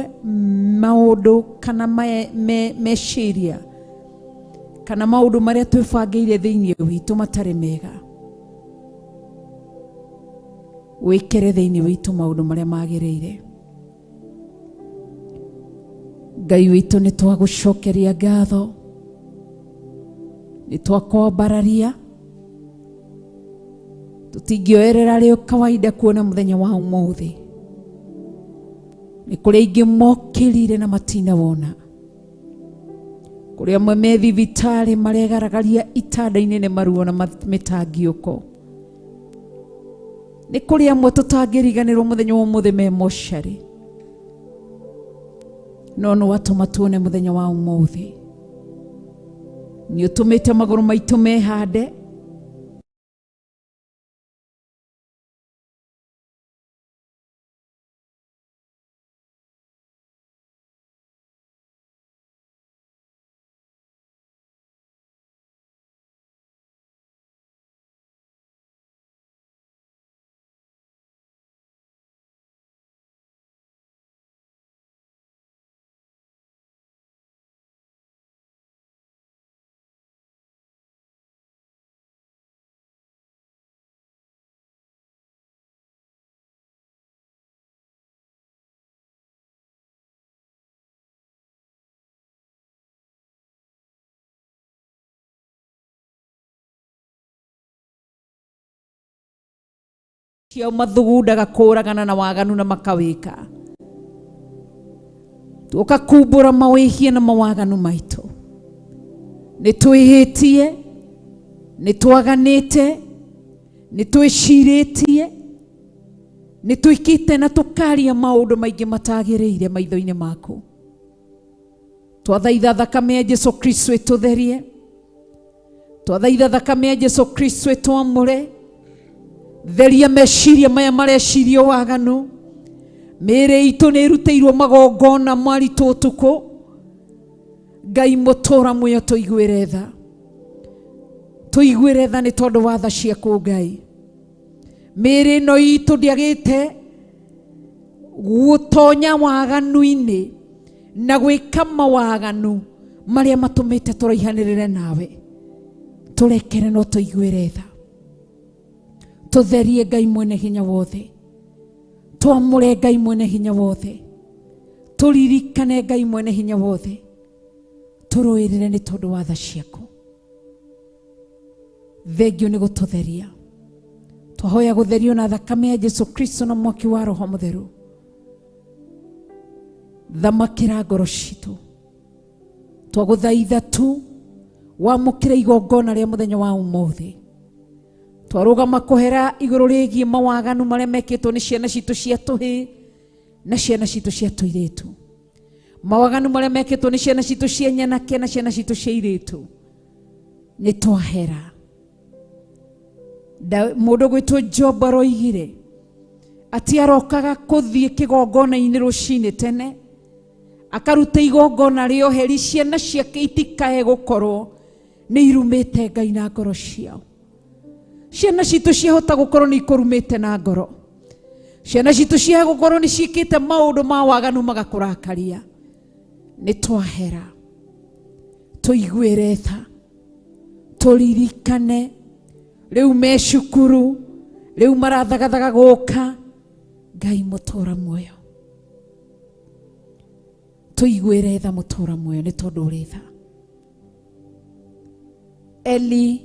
[SPEAKER 12] maũndũ kana meciria kana maũndũ marĩa twĩbangĩire thĩinĩ witũ matarĩ mega, wĩkĩre thĩinĩ witũ maũndũ marĩa magĩrĩire. Ngai witũ, nĩ twagũcokeria ngatho, nĩ twakwambararia. Tũtingĩoerera rĩo kawaida kuona mũthenya wa ũmũthĩ. Nĩ kũrĩ aingĩ mokĩrire na matinawona, kũrĩ amwe me thibitarĩ maregaragaria itanda-inĩ nĩ maruo na mĩtangiũko. Nĩ kũrĩ amwe tũtangĩriganĩrwo mũthenya wa ũmũthĩ me mocarĩ, no nĩ watũma tuone mũthenya wa ũmũthĩ. Nĩ ũtũmĩte magũrũ maitũ mehande. Ciao mathugundaga kũragana na waganu na makawĩka. Tuoka kumbũra mawĩhia na mawaganu maitũ. Nĩ twĩhĩtie, nĩ twaganĩte, nĩ twĩcirĩtie, nĩ twĩkĩte na tũkaria maũndũ maingĩ matagĩrĩire maitho-inĩ maku. Twathaitha thakame ya Jesu Kristo ĩtũtherie, twathaitha thakame ya Jesu Kristo ĩtwamũre. Theria meciria maya marecirio waganu. Mĩĩrĩ itũ nĩ ĩrutĩirwo magongona maritũ ũtukũ. Ngai mũtũra muoyo, tũiguĩre tha, tũiguĩre tha nĩ tondũ wa tha ciaku Ngai. Mĩĩrĩ ĩno itũ ndĩagĩte gũtonya waganu-inĩ na gwĩka mawaganu marĩa matũmĩte tũraihanĩrĩre nawe. Tũrekere no tũiguĩre tha. Tũtherie Ngai mwene hinya wothe, twamũre Ngai mwene hinya wothe, tũririkane Ngai mwene hinya wothe, tũrũĩrĩre nĩ tondũ wa tha ciaku. Thengio nĩ gũtũtheria. Twahoya gũtherio na thakame ya Jesu Kristo na mwaki wa Roho Mũtheru. Thamakĩra ngoro citũ. Twagũthaitha tu wamũkĩre igongona rĩa mũthenya wa ũmũthĩ. Twarũgama kũhera igũrũ rĩgiĩ mawaganu marĩa mekĩtwo nĩ ciana citũ cia tũhĩĩ na ciana citũ cia tũirĩtu, mawaganu marĩa mekĩtwo nĩ ciana citũ cia nyanake na ciana citũ cia irĩtu. Nĩ twahera. Mũndũ gwĩtwo Job aroigire atĩ arokaga kũthiĩ kĩgongona-inĩ rũcinĩ tene, akaruta igongona rĩa ũheri, ciana ciake itikae gũkorwo nĩ irumĩte Ngai na ngoro ciao. Ciana citũ ciahota gũkorwo nĩ ikũrumĩte na ngoro, ciana citũ cia gũkorwo nĩ ciĩkĩte maũndũ ma waganu magakũrakaria. Nĩ twahera. Tũiguĩre tha, tũririkane rĩu me cukuru, rĩu marathagathaga gũka. Ngai mũtũra muoyo, tũiguĩre tha mũtũra muoyo nĩ tondũ ũrĩ tha. Eli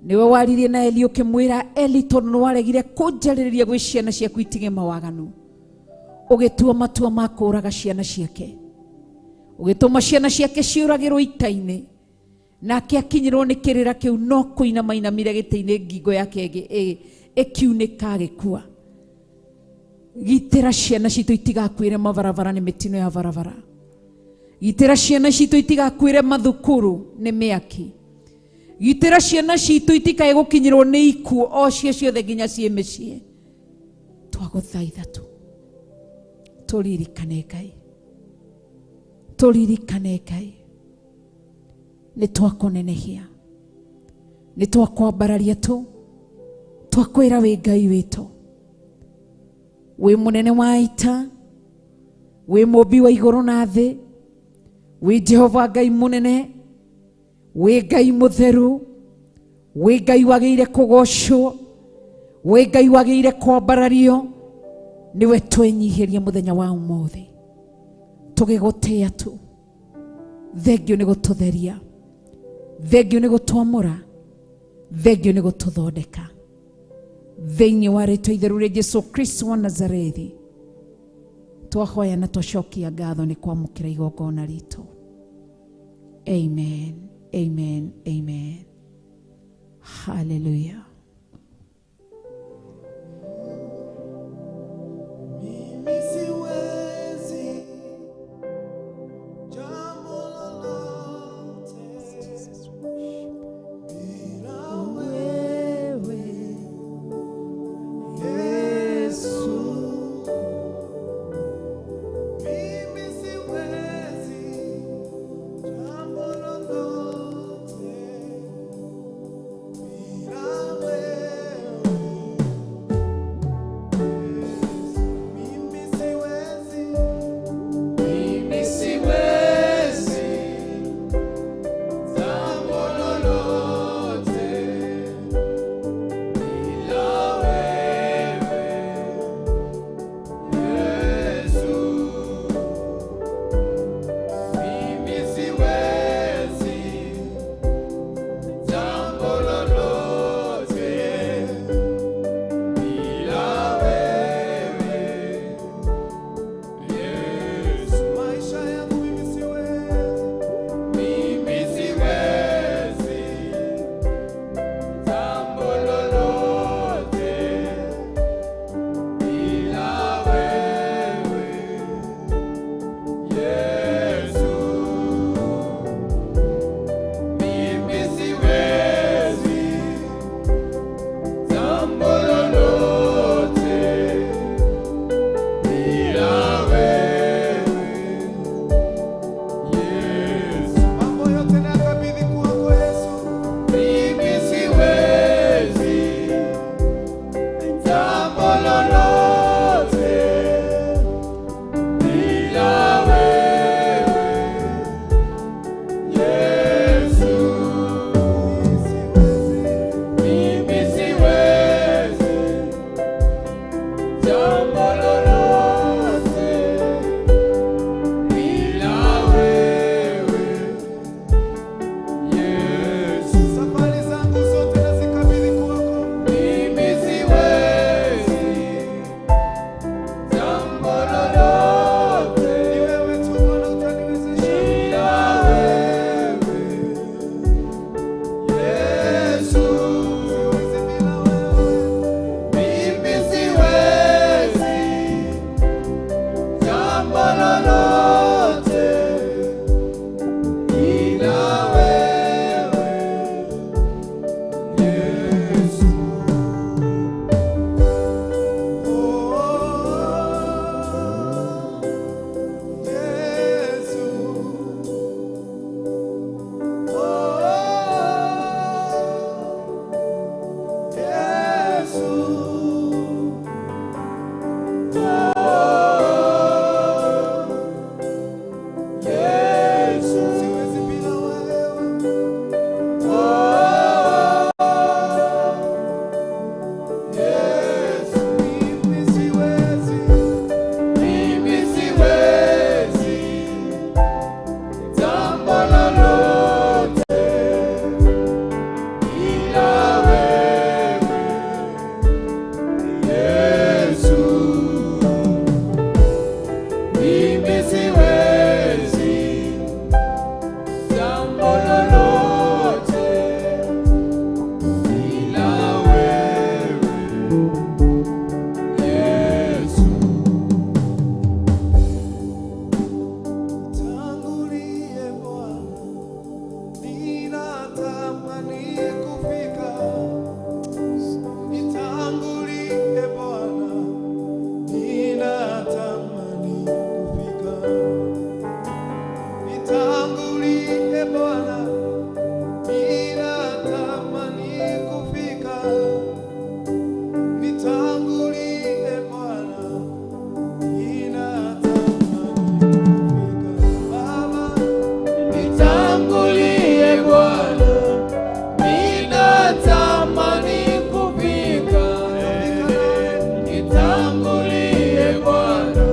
[SPEAKER 12] niwe waririe na Eli ukimwira Eli tondu nĩwaregire kũnjarĩrĩria gwĩ ciana ciaku itige mawaganu, ũgĩtua matua ma kũũraga ciana ciake, ũgĩtũma ciana ciake ciũragĩrwo ita-inĩ, nake akinyĩrwo nĩ kĩrĩra kĩu no kũinamainamire gĩtĩ-inĩ ngingo yake ĩkiunĩka agĩkua. Gitĩra ciana citũ itigakuĩre mabarabara nĩ mĩtino ya barabara. Gitĩra ciana citũ itigakuĩre mathukuru nĩ mĩaki. Gitĩra ciana citũ itikae gũkinyĩrwo nĩ ikuũ o cio ciothe nginya ciĩ mĩciĩ. Twagũthaitha tu tũririkane Ngai, tũririkane Ngai, nĩ twakũnenehia, nĩ twakwambararia tu, twakwĩra wĩ Ngai witũ, wĩ mũnene wa ita, wĩ mũmbi wa igũrũ na thĩ, wĩ Jehova Ngai mũnene, wĩ Ngai mũtheru, wĩ Ngai wagĩrĩire kũgocwo, wĩ Ngai wagĩrĩire kwambarario. Nĩwe twenyihĩria mũthenya wa ũmũthĩ, tũgĩgũtĩĩa tu. Thengio nĩ gũtũtheria, thengio nĩ gũtwamũra, thengio nĩ gũtũthondeka. Thĩinĩ wa rĩtwa itheru rĩa Jesu Kristo wa Nazarethi twahoya na twacokia ngatho nĩ kwamũkĩra igongona ritũ. Amen, amen, amen. Hallelujah.
[SPEAKER 11] Mimi siwezi jambo lolote bila wewe Yesu. Mimi siwezi jambo lolote bila Nitangulie Bwana, ninatamani kufika. Nitangulie Bwana, ninatamani kufika. Baba,
[SPEAKER 10] Nitangulie Bwana, ninatamani kufika. Nitangulie Bwana,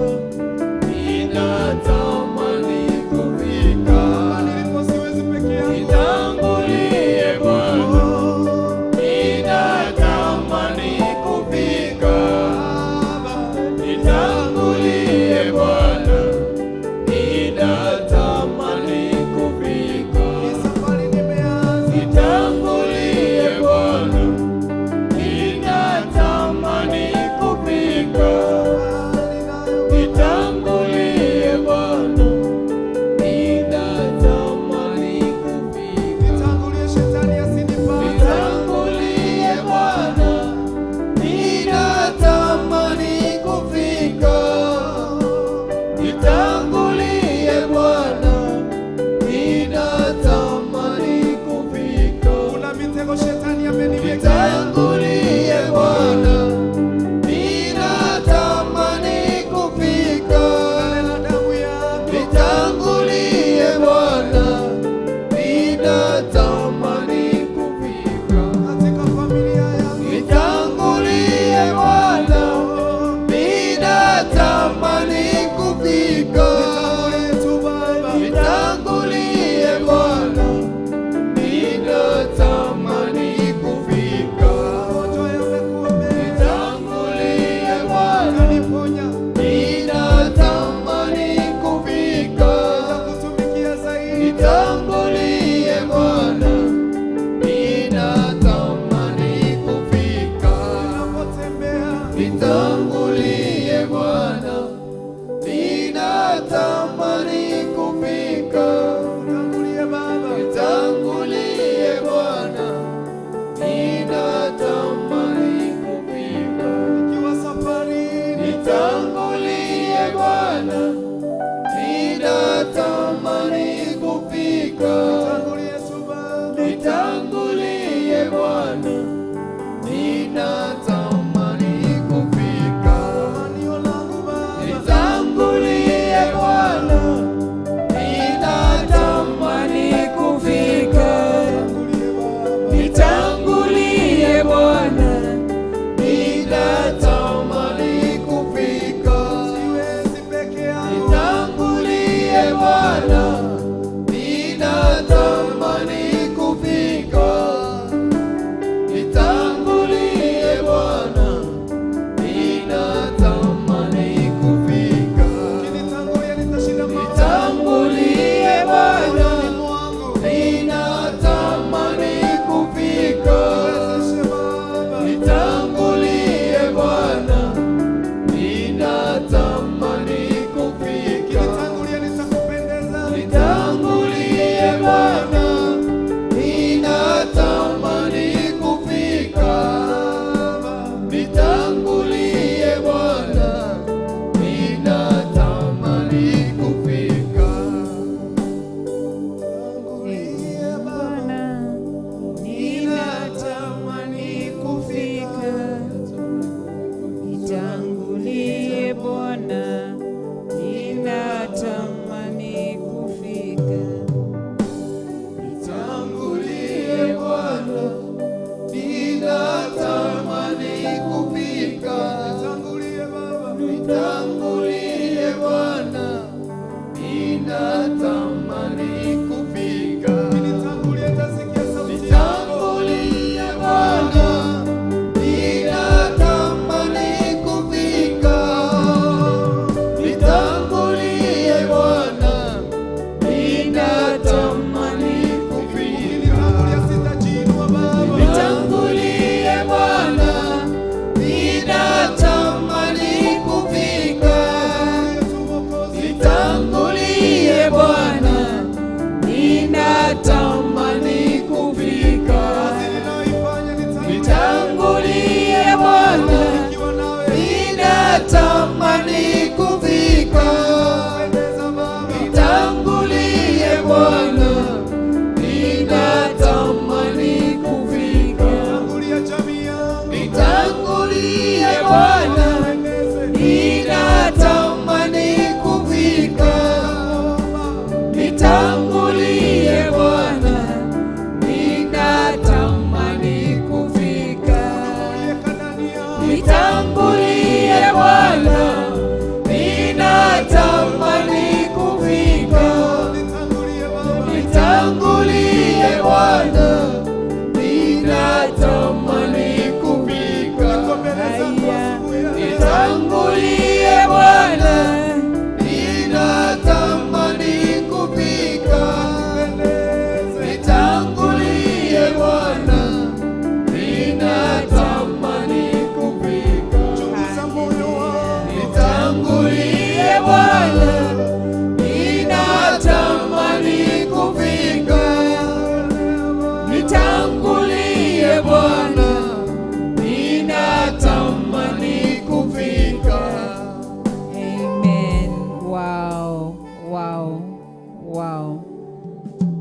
[SPEAKER 10] ninatamani kufika.
[SPEAKER 11] nilipo siwezi peke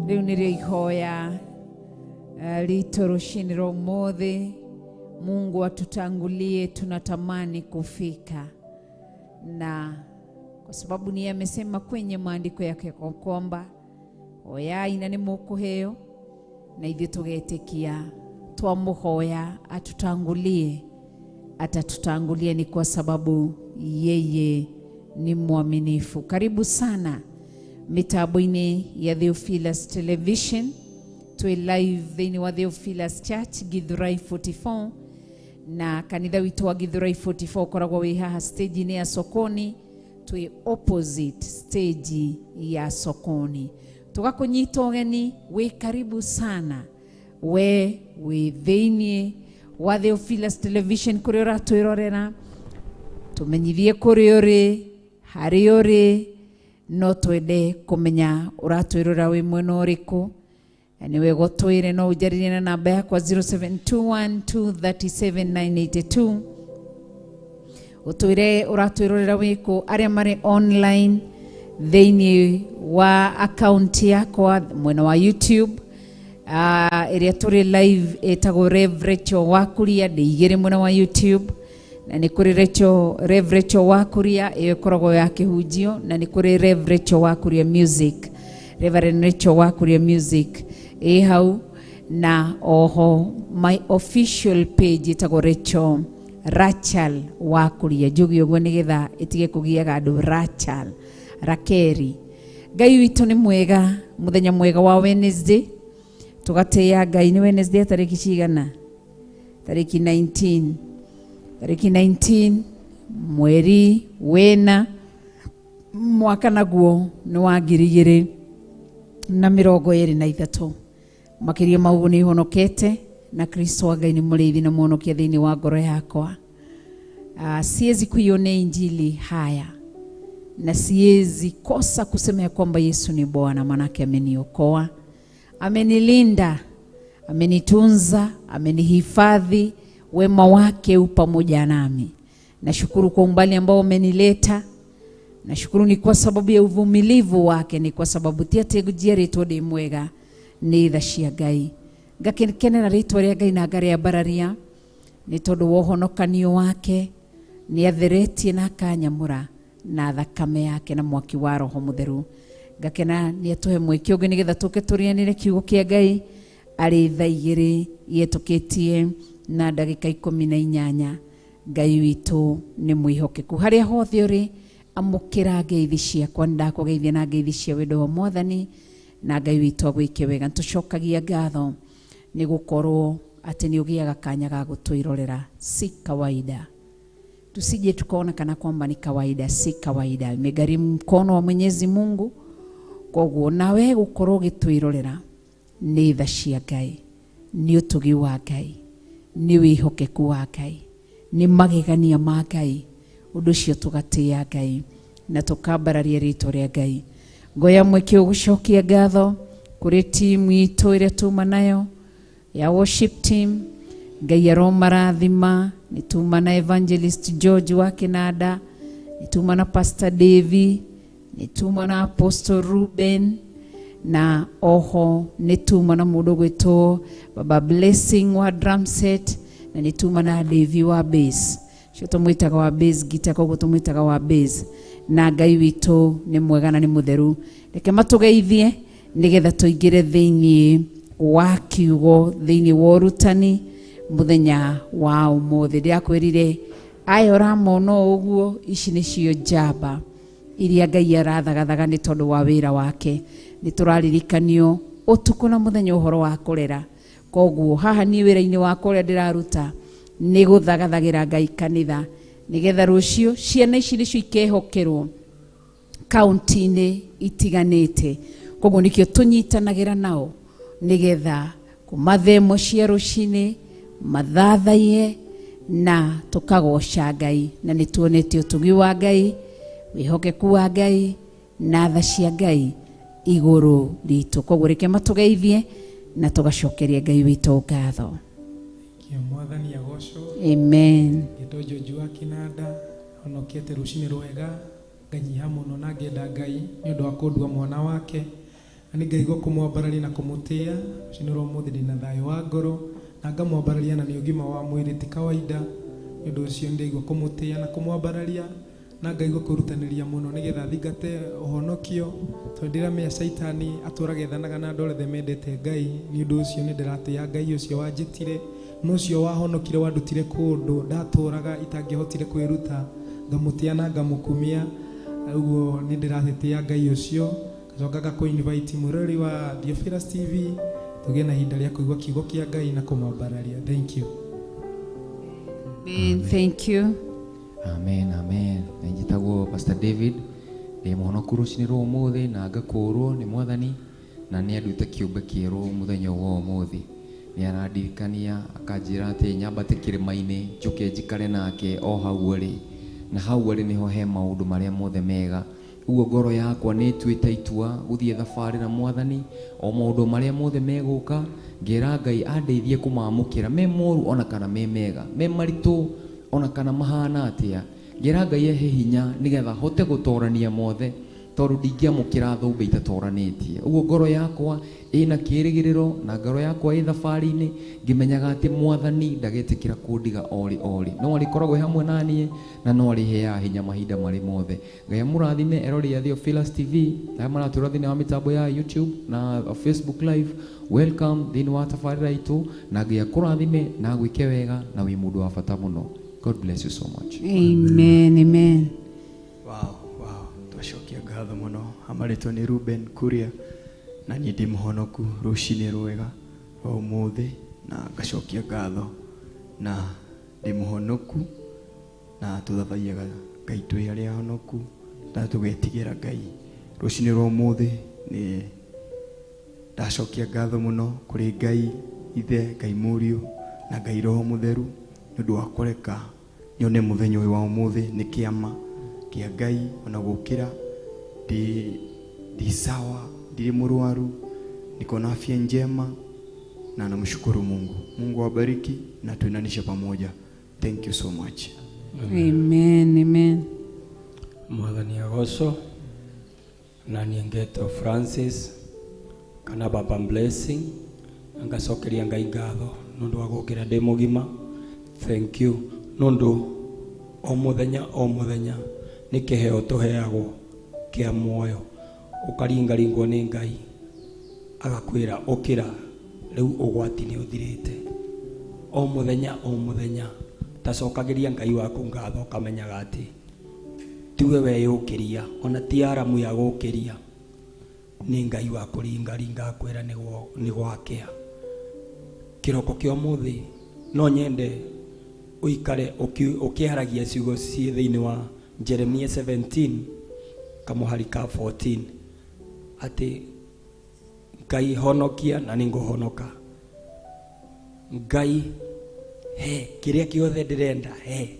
[SPEAKER 12] Rĩu nĩrĩo ihoya ritũ rũcinĩ rwa ũmũthĩ. Mungu atutangulie, tunatamani kufika, na kwa sababu ni amesema kwenye maandiko yake kwamba hoyai na nĩ mũkũheo, na ithuĩ tũgetĩkia twamũhoya atutangulie, atatutangulia ni kwa sababu yeye ni mwaminifu. Karibu sana mitambo-inĩ ya Theophilus Television, twĩ live thĩinĩ wa Theophilus Church Githurai 44, na kanitha witũ wa Githurai 44 ũkoragwo wĩ haha stage-inĩ ya Sokoni, twĩ opposite stage ya Sokoni. Tũgakũnyita ũgeni, wĩ karibu sana we wĩ thĩinĩ wa Theophilus Television kũrĩa ũratwĩrorera, tũmenyithie kũrĩa ũrĩ, harĩa ũrĩ, no twende kũmenya ũratwĩrora wĩ mwena ũrĩkũ. Na nĩ wega ũtwĩre, no ũnjarĩrie na namba yakwa 0721237982, ũtwĩre ũratwĩrorera wĩkũ. Arĩa marĩ online thĩinĩ wa account yakwa mwena wa YouTube, ĩrĩa tũrĩ live ĩtagwo Rev Rachel Wakuria, ndĩ igĩrĩ mwena wa YouTube, na nĩ kũrĩ Rev Rachel Wakuria ĩyo ĩkoragwo ya kĩhunjio, na nĩ kũrĩ Rev Rachel Wakuria Music, Reverend Rachel Wakuria Music ĩ hau, na oho my official page ĩtagwo Rachel Rachel Wakuria, njuge ũguo nĩgetha ĩtige kũgiaga andũ, Rachel Rakeri. Ngai witũ nĩ mwega, mũthenya mwega wa Wednesday, tũgatĩĩa Ngai. Nĩ Wednesday tarĩki cigana? Tarĩki 19, tarĩki 19 mweri wena mwaka naguo nĩ wa 2023. Makĩria ma ũguo nĩ honokete na Kristo wa Ngai nĩ mũrĩithi na mũhonokia thĩinĩ wa ngoro yakwa. Siwezi kuionea injili haya na siwezi kosa kusema ya kwamba Yesu ni Bwana, manake ameniokoa, amenilinda, amenitunza, amenihifadhi, wema wake u pamoja nami. Nashukuru kwa umbali ambao umenileta. Nashukuru ni kwa sababu ya uvumilivu wake, ni kwa sababu ti atĩ njiarĩtwo ndĩ mwega, nĩ tha cia Ngai. Ngakenera rĩtwa rĩa Ngai na ngarĩambararia nĩ tondũ wa ũhonokanio wake. Nĩ atheretie na akanyamũra na thakame yake na mwaki wa Roho Mũtheru. Ngakena nĩ atũhe mweke ũngĩ nĩgetha tũke tũrĩanĩre kiugo kĩa Ngai arĩ thaa 2 ihĩtũkĩtie na ndagĩka 18. Ngai witũ nĩ mwĩhokeku. Harĩa hothe ũrĩ, amũkĩra ngeithi ciakwa, nĩ ndakũgeithia na ngeithi cia wendo wa Mwathani, na Ngai witũ agwĩke wega. Nĩtũcokagia ngatho nĩ gũkorwo atĩ nĩ ũgĩaga kanya ga gũtwĩrorera. Si kawaida, tusije tukaona kana kwamba ni kawaida. Si kawaida, imegharimu mkono wa Mwenyezi Mungu. Koguo nawe gũkorwo ũgĩtwĩrorera nĩ tha cia Ngai, nĩ ũtugi wa Ngai, nĩ wĩhokeku wa Ngai, nĩ magegania ma Ngai. Ũndũ ũcio tũgatĩĩa Ngai na tũkambararia rĩtwa rĩa Ngai. Ngoya mweke ũgũcokia ngatho kũrĩ timu itũ ĩrĩa tuma nayo ya worship team. Ngai aromarathima. Nĩ tuma na Evangelist George wa Kinanda, nĩ tuma na Pastor Davy, nĩ tuma na Apostle Ruben, na oho nĩ tuma na mũndũ ũgwĩtwo Baba Blessing wa drum set, na nĩ tuma na Davy wa bass, cio tũmwĩtaga wa bass guitar, koguo tũmwĩtaga wa bass. Na Ngai witũ nĩ mwega na nĩ mũtheru. Reke matũgeithie nĩgetha tũingĩre thĩinĩ wa kiugo, thĩinĩ wa ũrutani mũthenya wa ũmũthĩ. Ndĩrakwĩrire aya ũramona ũguo, ici nĩcio njamba iria Ngai arathagathaga nĩ tondũ wa wĩra wake. Nĩ tũraririkanio ũtukũ na mũthenya ũhoro wa kũrera. Koguo haha niĩ wĩra-inĩ wakwa ũrĩa ndĩraruta nĩ gũthagathagĩra Ngai kanitha, nĩgetha rũciũ ciana ici nĩcio ikehokerwo kaunti-inĩ itiganĩte. Koguo nĩkĩo tũnyitanagĩra nao nĩgetha kuma thaa 1 cia rũcinĩ mathathaiye na tũkagoca Ngai, na nĩ tuonete ũtugi wa Ngai, wĩhokeku wa Ngai na tha cia Ngai igũrũ ritũ. Koguo reke matũgeithie na tũgacokeria Ngai witũ ngatho.
[SPEAKER 8] Mwathani agocwo.
[SPEAKER 12] Amen.
[SPEAKER 8] Ngĩtwo George wa Kinanda, honokete rũcinĩ rwega, nganyiha mũno na ngenda Ngai nĩ ũndũ wa kũndua mwana wake Na nĩ ngaigua kũmwambararia na kũmũtĩa rũcinĩ rwa ũmũthĩ. Ndĩna thayũ wa ngoro na ngamwambararia, na nĩ ũgima wa mwĩrĩ, ti kawaida. Nĩ ũndũ ũcio nĩndaigua kũmũtĩa na kũmwambararia, na ngaigua kwĩrutanĩria mũno nĩgetha thingate ũhonokio, tondũ ndĩramenya caitani atũraga ethanaga na andũ arĩa othe mendete Ngai. Nĩ ũndũ ũcio nĩ ndĩratĩa Ngai ũcio wanjĩtire na ũcio wahonokire, wandutire kũndũ ndatũraga itangĩhotire kwĩruta. Ngamũtĩa na ngamũkumia. Ũguo nĩ ndĩratĩĩa Ngai ũcio. Ngacoka ngakũ-invite mũrori wa Theophilus TV tũgĩe na ihinda rĩa kũigua kiugo kĩa Ngai na kũmwambararia. Thank you.
[SPEAKER 12] Amen. Thank you.
[SPEAKER 7] Amen, amen. Na njĩtagwo Pastor David, ndĩ mũhonoku rũcinĩ rwa ũmũthĩ na ngakũũrwo nĩ Mwathani, na nĩ anduĩte kĩũmbe kĩerũ. Mũthenya wa ũmũthĩ nĩ arandirikania akanjĩra atĩ nyambate kĩrĩma-inĩ, njũke njikare nake o hau arĩ, na hau arĩ nĩho he maũndũ marĩa mothe mega. Ũguo ngoro yakwa nĩ ĩtuĩte itua gũthiĩ thabarĩ na Mwathani, o maũndũ marĩa mothe megũka, ngera Ngai andeithie kũmamũkĩra, me moru ona kana me mega, me maritũ ona kana mahana atĩa. Ngera Ngai ehe hinya nĩgetha hote gũtorania mothe, tondũ ndingĩamũkĩra thũmbĩ itatoranĩtie. Ũguo ngoro yakwa ĩna kĩĩrĩgĩrĩro na ngoro yakwa ĩ thabarĩ-inĩ, ngĩmenyaga atĩ Mwathani ndagetĩkĩra kũndiga orĩ orĩ, no arĩkoragwo e hamwe na niĩ na no arĩheaga hinya mahinda marĩ mothe. Ngai amũrathime erori a Theophilus TV arĩa maratũra thĩinĩ wa mĩtambo ya YouTube na Facebook Live. Welcome thĩinĩ wa tabarĩra itũ, na Ngai akũrathime na agwĩke wega, na wĩ mũndũ wa bata mũno. God bless you so much.
[SPEAKER 12] Amen. Amen.
[SPEAKER 5] Wow. Twacokia ngatho mũno. Amarĩtwo nĩ Ruben Kuria, na niĩ ndĩ mũhonoku rũcinĩ rwega rwa ũmũthĩ, na ngacokia ngatho na ndĩ mũhonoku, na tũthathaiyaga Ngai twĩ arĩa ahonoku na tũgetigĩra Ngai. Rũcinĩ rwa ũmũthĩ nĩ ndacokia ngatho mũno kũrĩ Ngai Ithe, Ngai Mũriũ na Ngai Roho Mũtheru nĩ ũndũ wa kũreka nyone mũthenya ũyũ wa ũmũthĩ. Nĩ kĩama kĩa Ngai. Ona gũkĩra ndi sawa, ndirĩ mũrwaru, niko na afya njema na namshukuru Mungu. Mungu awabariki na tuendanishe pamoja. Thank you so much.
[SPEAKER 12] Amen. Amen.
[SPEAKER 13] Mwathani agocwo. Na niĩ ngetwo Francis kana Baba Blessing, na ngacokeria Ngai ngatho nĩ ũndũ wa gũkĩra ndĩ mũgima. Thank you, nĩ ũndũ o mũthenya o mũthenya nĩ kĩheo tũheagwo kĩa muoyo, ũkaringaringwo nĩ Ngai agakwĩra ũkĩra, rĩu ũgwati nĩ ũthirĩte. O mũthenya o mũthenya tacokagĩria Ngai waku ngatho, ũkamenyaga atĩ tiwe weyũkĩria, ona ti aramu ya gũkĩria, nĩ Ngai wa kũringaringa akwĩra nĩ gwakĩa. Kĩroko kĩa ũmũthĩ no nyende ũikare ũkĩaragia ciugo ciĩ thĩinĩ wa Jeremia 17 kamũhari ka 14, atĩ Ngai honokia na nĩngũhonoka, Ngai he kĩrĩa kĩothe ndĩrenda he,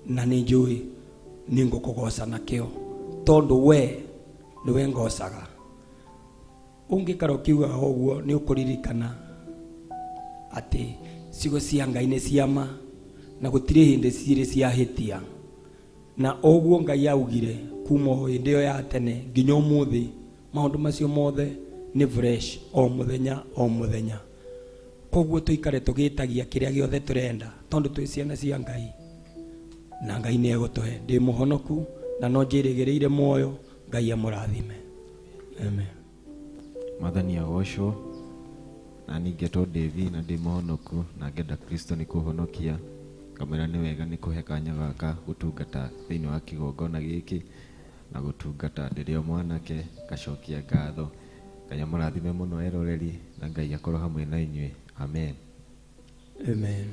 [SPEAKER 13] na nĩ njũĩ nĩ ngũkũgoca nakĩo, tondũ we nĩwe ngocaga. Ũngĩkara ũkiugaga ũguo, nĩ ũkũririkana atĩ ciugo cia Ngai nĩ ciama na gũtirĩ hĩndĩ cirĩ ciahĩtia, na ũguo Ngai augire kuma o hĩndĩ ĩyo ya tene nginya ũmũthĩ, maũndũ macio mothe nĩ fresh o mũthenya o mũthenya. Koguo tũikare tũgĩtagia kĩrĩa gĩothe tũrenda, tondũ twĩ ciana cia Ngai na Ngai nĩ egũtũhe. Ndĩ mũhonoku na no njĩrĩgĩrĩire muoyo. Ngai amũrathime. Amen.
[SPEAKER 14] Mwathani agocwo. Na niĩ ngetwo Davi na ndĩ mũhonoku, na ngenda Kristo nĩ kũhonokia. Ngamwĩra nĩ wega nĩ kũhe kanya gaka gũtungata thĩinĩ wa kĩgongona gĩkĩ na gũtungata ndĩrĩ o mwanake. Ngacokia ngatho. Ngai amũrathime mũno eroreri, na Ngai akorwo hamwe na inyuĩ. Amen.
[SPEAKER 13] Amen.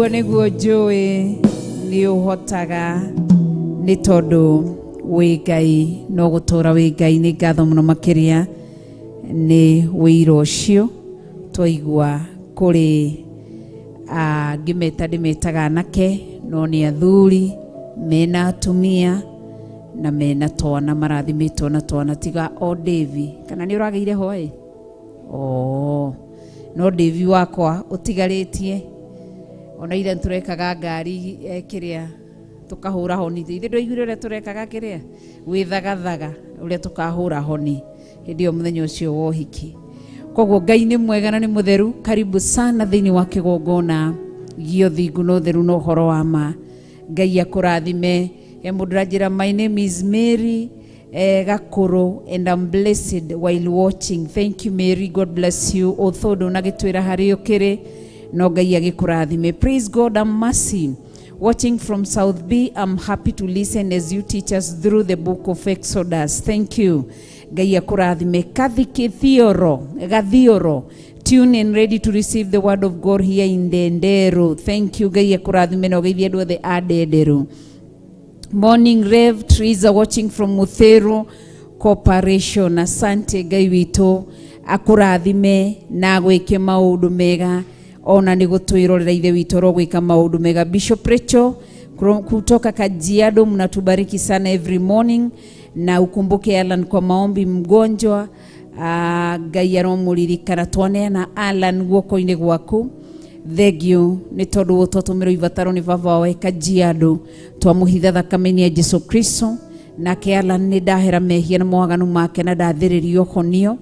[SPEAKER 12] Ũguo nĩguo njũĩ nĩ ũhotaga nĩ tondũ wĩ Ngai no gũtũra wĩ Ngai. Nĩ ngatho mũno makĩria nĩ wĩira ũcio twaigua kũrĩ ngĩmeta ndĩmetaga anake no nĩ athuri mena atumia na mena twana marathimĩtwo na twana tiga o Davy. Kana nĩ ũragĩire hoe? Oh, no Davy wakwa ũtigarĩtie ona ira tũrekaga ngari kĩrĩa tũkahũra honi ithe ndwaiguire ũrĩa tũrekaga kĩrĩa wĩthagathaga ũrĩa tũkahũra honi hĩndĩ ĩyo mũthenya ũcio wa ũhiki. Koguo Ngai nĩ mwega na nĩ mũtheru. Karibu sana thĩinĩ wa kĩgongona gĩa ũthingu na ũtheru na ũhoro wa ma. Ngai akũrathime. He mũndũ ũranjĩra my name is Mary Gakuru and I'm blessed while watching. Thank you Mary, God bless you. Ũthũ ndũnagĩtwĩra harĩa ũkĩrĩ no Ngai agĩkũrathime. Praise God and mercy. Watching from South B, I'm happy to listen as you teach us through the book of Exodus. Thank you. Ngai akũrathime. Kathi Kithioro, Gathioro, tune in ready to receive the word of God here in Ndenderu. Thank you. Ngai akũrathime na ũgeithie andũ othe a Ndenderu. Morning Rev, Teresa watching from Mutheru Corporation. Asante Ngai witũ akũrathime na agwĩke maũndũ mega ona nĩ gũtwĩrorera ithe witũ arogwĩka maũndũ mega. Bishop Rachel kutoka Kajiado, mnatubariki sana every morning, na ukumbuke Alan kwa maombi mgonjwa. Ngai aromũririkana. Twaneana Alan guoko-inĩ gwaku. Thengio nĩ tondũ twatũmĩrwo ibataro nĩ baba wawe Kajiado, twamũhitha thakame-inĩ ya Jesu Kristo. Nake Alan nĩ ndahera mehia na mawaganu make na ndathĩrĩrio honio,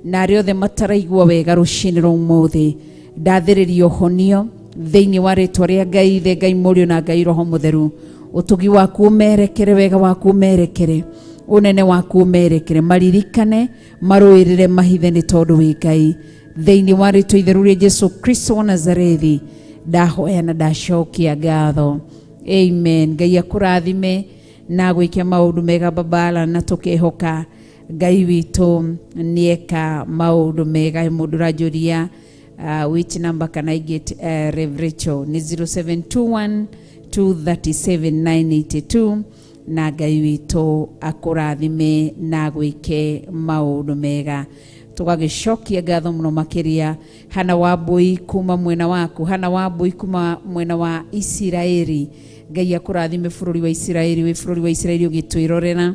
[SPEAKER 12] na arĩa othe mataraigua wega rũcinĩ rwa ũmũthĩ ndathĩrĩrio honio thĩinĩ wa rĩtwa rĩa Ngai Ithe, Ngai Mũriũ na Ngai Roho Mũtheru. Ũtugi waku ũmerekere, wega waku ũmerekere, ũnene waku ũmerekere, maririkane, marũĩrĩre, mahithe nĩ tondũ wĩ Ngai. Thĩinĩ wa rĩtwa itheru rĩa Jesu Kristo wa Nazarethi ndahoya na ndacokia ngatho. Amen. Ngai akũrathime na agwĩke maũndũ mega babala, na tũkehoka Ngai witũ nĩeka maũndũ mega. He mũndũ ũranjũria which number can I get Rev Rachel? Ni 0721 237 982. Na Ngai witũ akũrathime na agwĩke maũndũ mega. Tũgagĩcokia ngatho mũno makĩria. Hana Wambui kuma mwena waku, Hana Wambui kuma mwena wa Isiraeli. Ngai akũrathime bũrũri wa Isiraeli, wĩ bũrũri wa Isiraeli ũgĩtwĩrorera.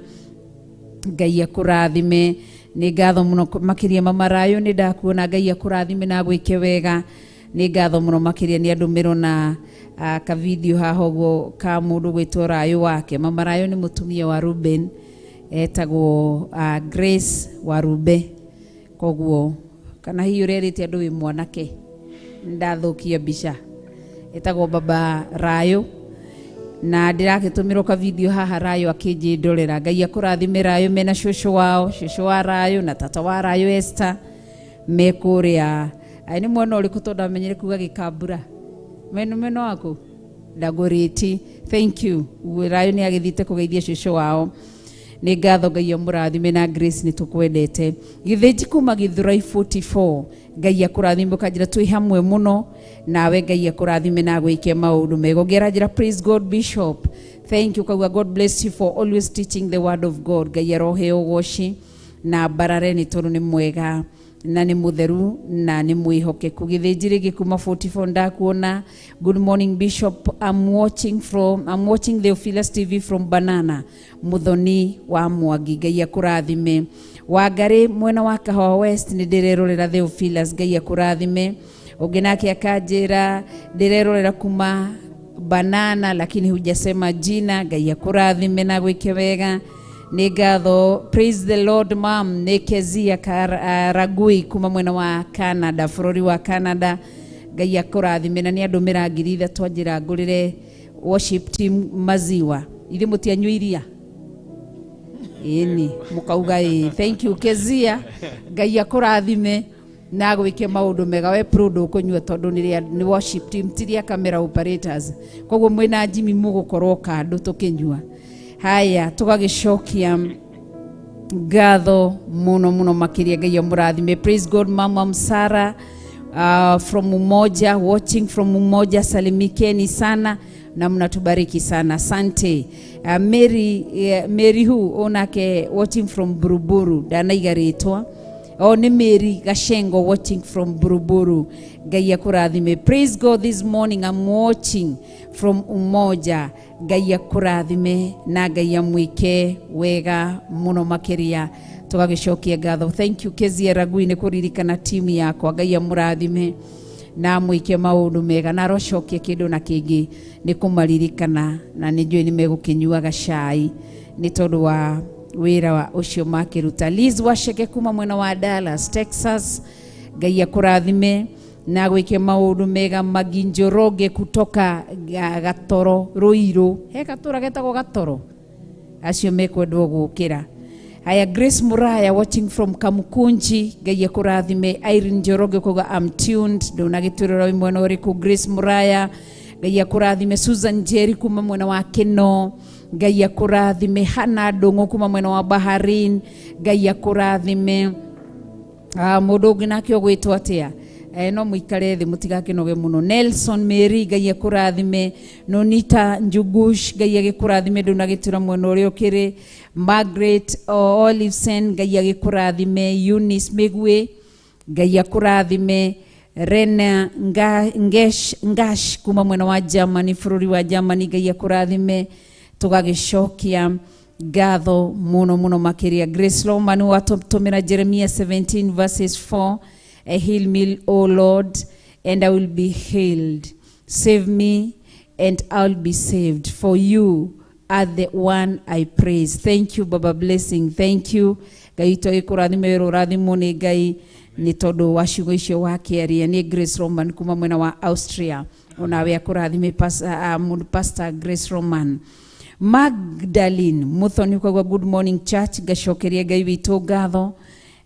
[SPEAKER 12] Ngai akũrathime. Nĩ ngatho mũno makĩria mama Rayo, nĩ ndakuona. Ngai akũrathime na agwĩke wega. Nĩ ngatho mũno makĩria nĩ andũmĩrwo na kavideo haha ũguo ka mũndũ gwĩtwo Rayo wake. Mama Rayo nĩ mũtumia wa Ruben, etagwo Grace wa Rube. Koguo kana hihi ũrerĩte andũ wĩ mwanake, ndathũkia mbica. Etagwo baba Rayo na ndĩragĩtũmĩrwo ka video haha Rayo akĩnjĩndorera. Ngai akũrathime Rayo mena cũcũ wao, cũcũ wa Rayo na tata wa Rayo Esther me kũrĩa. Ai nĩ mwena ũrĩkũ tondũ amenyere kuga gĩkambura? Mwena waku Ndagũrĩti. Thank you. Rayo nĩ agĩthiĩte kũgeithia cũcũ wao. Nĩ ngatho Ngai amũrathime na Grace nĩ tũkwendete. Gĩthĩnji kuma Gĩthurai 44. Ngai akũrathime ũkanjĩra twĩ hamwe mũno nawe. Ngai akũrathime na agwĩke maũndũ mega. Ũngĩ aranjĩra praise God Bishop. Thank you kauga God bless you for always teaching the word of God. Ngai arohe ũgoci na mbarare nĩ tondũ nĩ mwega na nĩ mũtheru na nĩ mwĩhokeku. Gĩthĩnji rĩngĩ kuma 44 ndakuona. Good morning Bishop, I'm watching Theophilus TV from Banana. Muthoni wa Mwangi, Ngai akũrathime. Wangari mwena wa Kahawa West nĩ ndĩrerorera Theophilus, Ngai akũrathime. Ũngĩ nake akanjĩra ndĩrerorera kuma Banana lakini hujasema jina. Ngai akũrathime na gwĩke wega. Nĩ ngatho. Praise the Lord mam. Nĩ Kezia Ragui kuma mwena wa Canada, bũrũri wa Canada. Ngai akũrathime na nĩ andũmĩra 3,000 anjĩra ngũrĩre worship team maziwa. Ithuĩ mũtianyua iria? Ĩni mũkauga ĩĩ. Thank you Kezia. Ngai akũrathime na agwĩke maũndũ mega. We pro ndũkũnyua tondũ nĩ worship team ti rĩa camera operators, koguo mwĩna Jimmy mũgũkorwo kando tũkĩnyua. Haya, tũgagĩcokia ngatho mũno mũno makĩria. Ngai amũrathime. Praise God mama Msara From Umoja, watching from Umoja, salimikeni sana na mnatubariki sana, asante. Mary, Mary hu onake watching from Buruburu, ndanaiga rĩtwa o nĩ Mary Gashengo watching from Buruburu. Ngai akũrathime. Praise God, this morning I'm watching from Umoja. Ngai akũrathime na Ngai amwĩke wega mũno makĩria. Tũgagĩcokia ngatho. Thank you Kezia Ragui nĩ kũririkana timu yakwa. Ngai amũrathime na amwĩke maũndũ mega na arocokia kĩndũ na kĩngĩ nĩ kũmaririkana, na nĩ njũĩ nĩ megũkĩnyuaga cai nĩ tondũ wa wĩra wa ũcio makĩruta. Liz Wacheke kuma mwena wa Dallas, Texas, Ngai akũrathime na gwĩke maũndũ mega. Magi Njoroge kutoka Gatoro Ruiru, he gatũra getagwo Gatoro, acio mekwendwo gũkĩra. Haya, Grace Muraya watching from Kamukunji, Ngai akũrathime. Irene Njoroge kuga I'm tuned, ndũnagĩtwĩrora wĩ mwena ũrĩkũ. Grace Muraya, Ngai akũrathime. Susan Njeri kuma mwena wa Kino, Ngai akũrathime. Hana Ndũng'ũ kuma mwena wa Baharin, Ngai akũrathime. Mũndũ ũngĩ nake ũgwĩtwo atĩa? No mũikare thĩ mũtigakĩnoge mũno. Nelson Mary, Ngai akũrathime. Nonita Njugush, Ngai agĩkũrathime, ndũnagĩtwĩra mwena ũrĩa ũkĩrĩ. Margaret Olivesen, Ngai agĩkũrathime. Eunice Migwe, Ngai akũrathime. Rena Ngesh, Ngash kuma mwena wa Germany, bũrũri wa Germany, Ngai akũrathime. Tũgagĩcokia ngatho mũno mũno makĩria. Grace Loman watũtũmĩra Jeremiah 17 verses 4, heal me, O Lord, and I will be healed. Save me and I'll be saved, for you are the one I praise. Thank you, Baba Blessing. Thank you. Ngai witũ agĩkũrathime, wĩra ũrathimwo nĩ Ngai nĩ tondũ wa ciugo icio wakĩaria. Nĩ Grace Roman kuma mwena wa Austria, onawe akũrathime Pastor Grace Roman. Magdalene Muthoni ukauga good morning church, ngacokeria Ngai witũ ngatho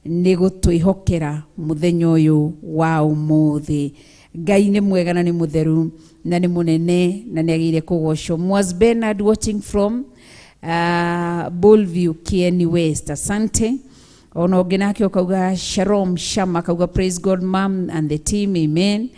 [SPEAKER 12] nĩ gũtwĩhokera mũthenya ũyũ wa ũmũthĩ. Ngai nĩ mwega na nĩ mũtheru na nĩ mũnene na nĩ agĩrĩire kũgocwo. Mwas Bernard watching from Bullview, Kieni West, asante. Ona ũngĩ nake ũkauga Shalom Shama akauga praise God mom and the team, amen.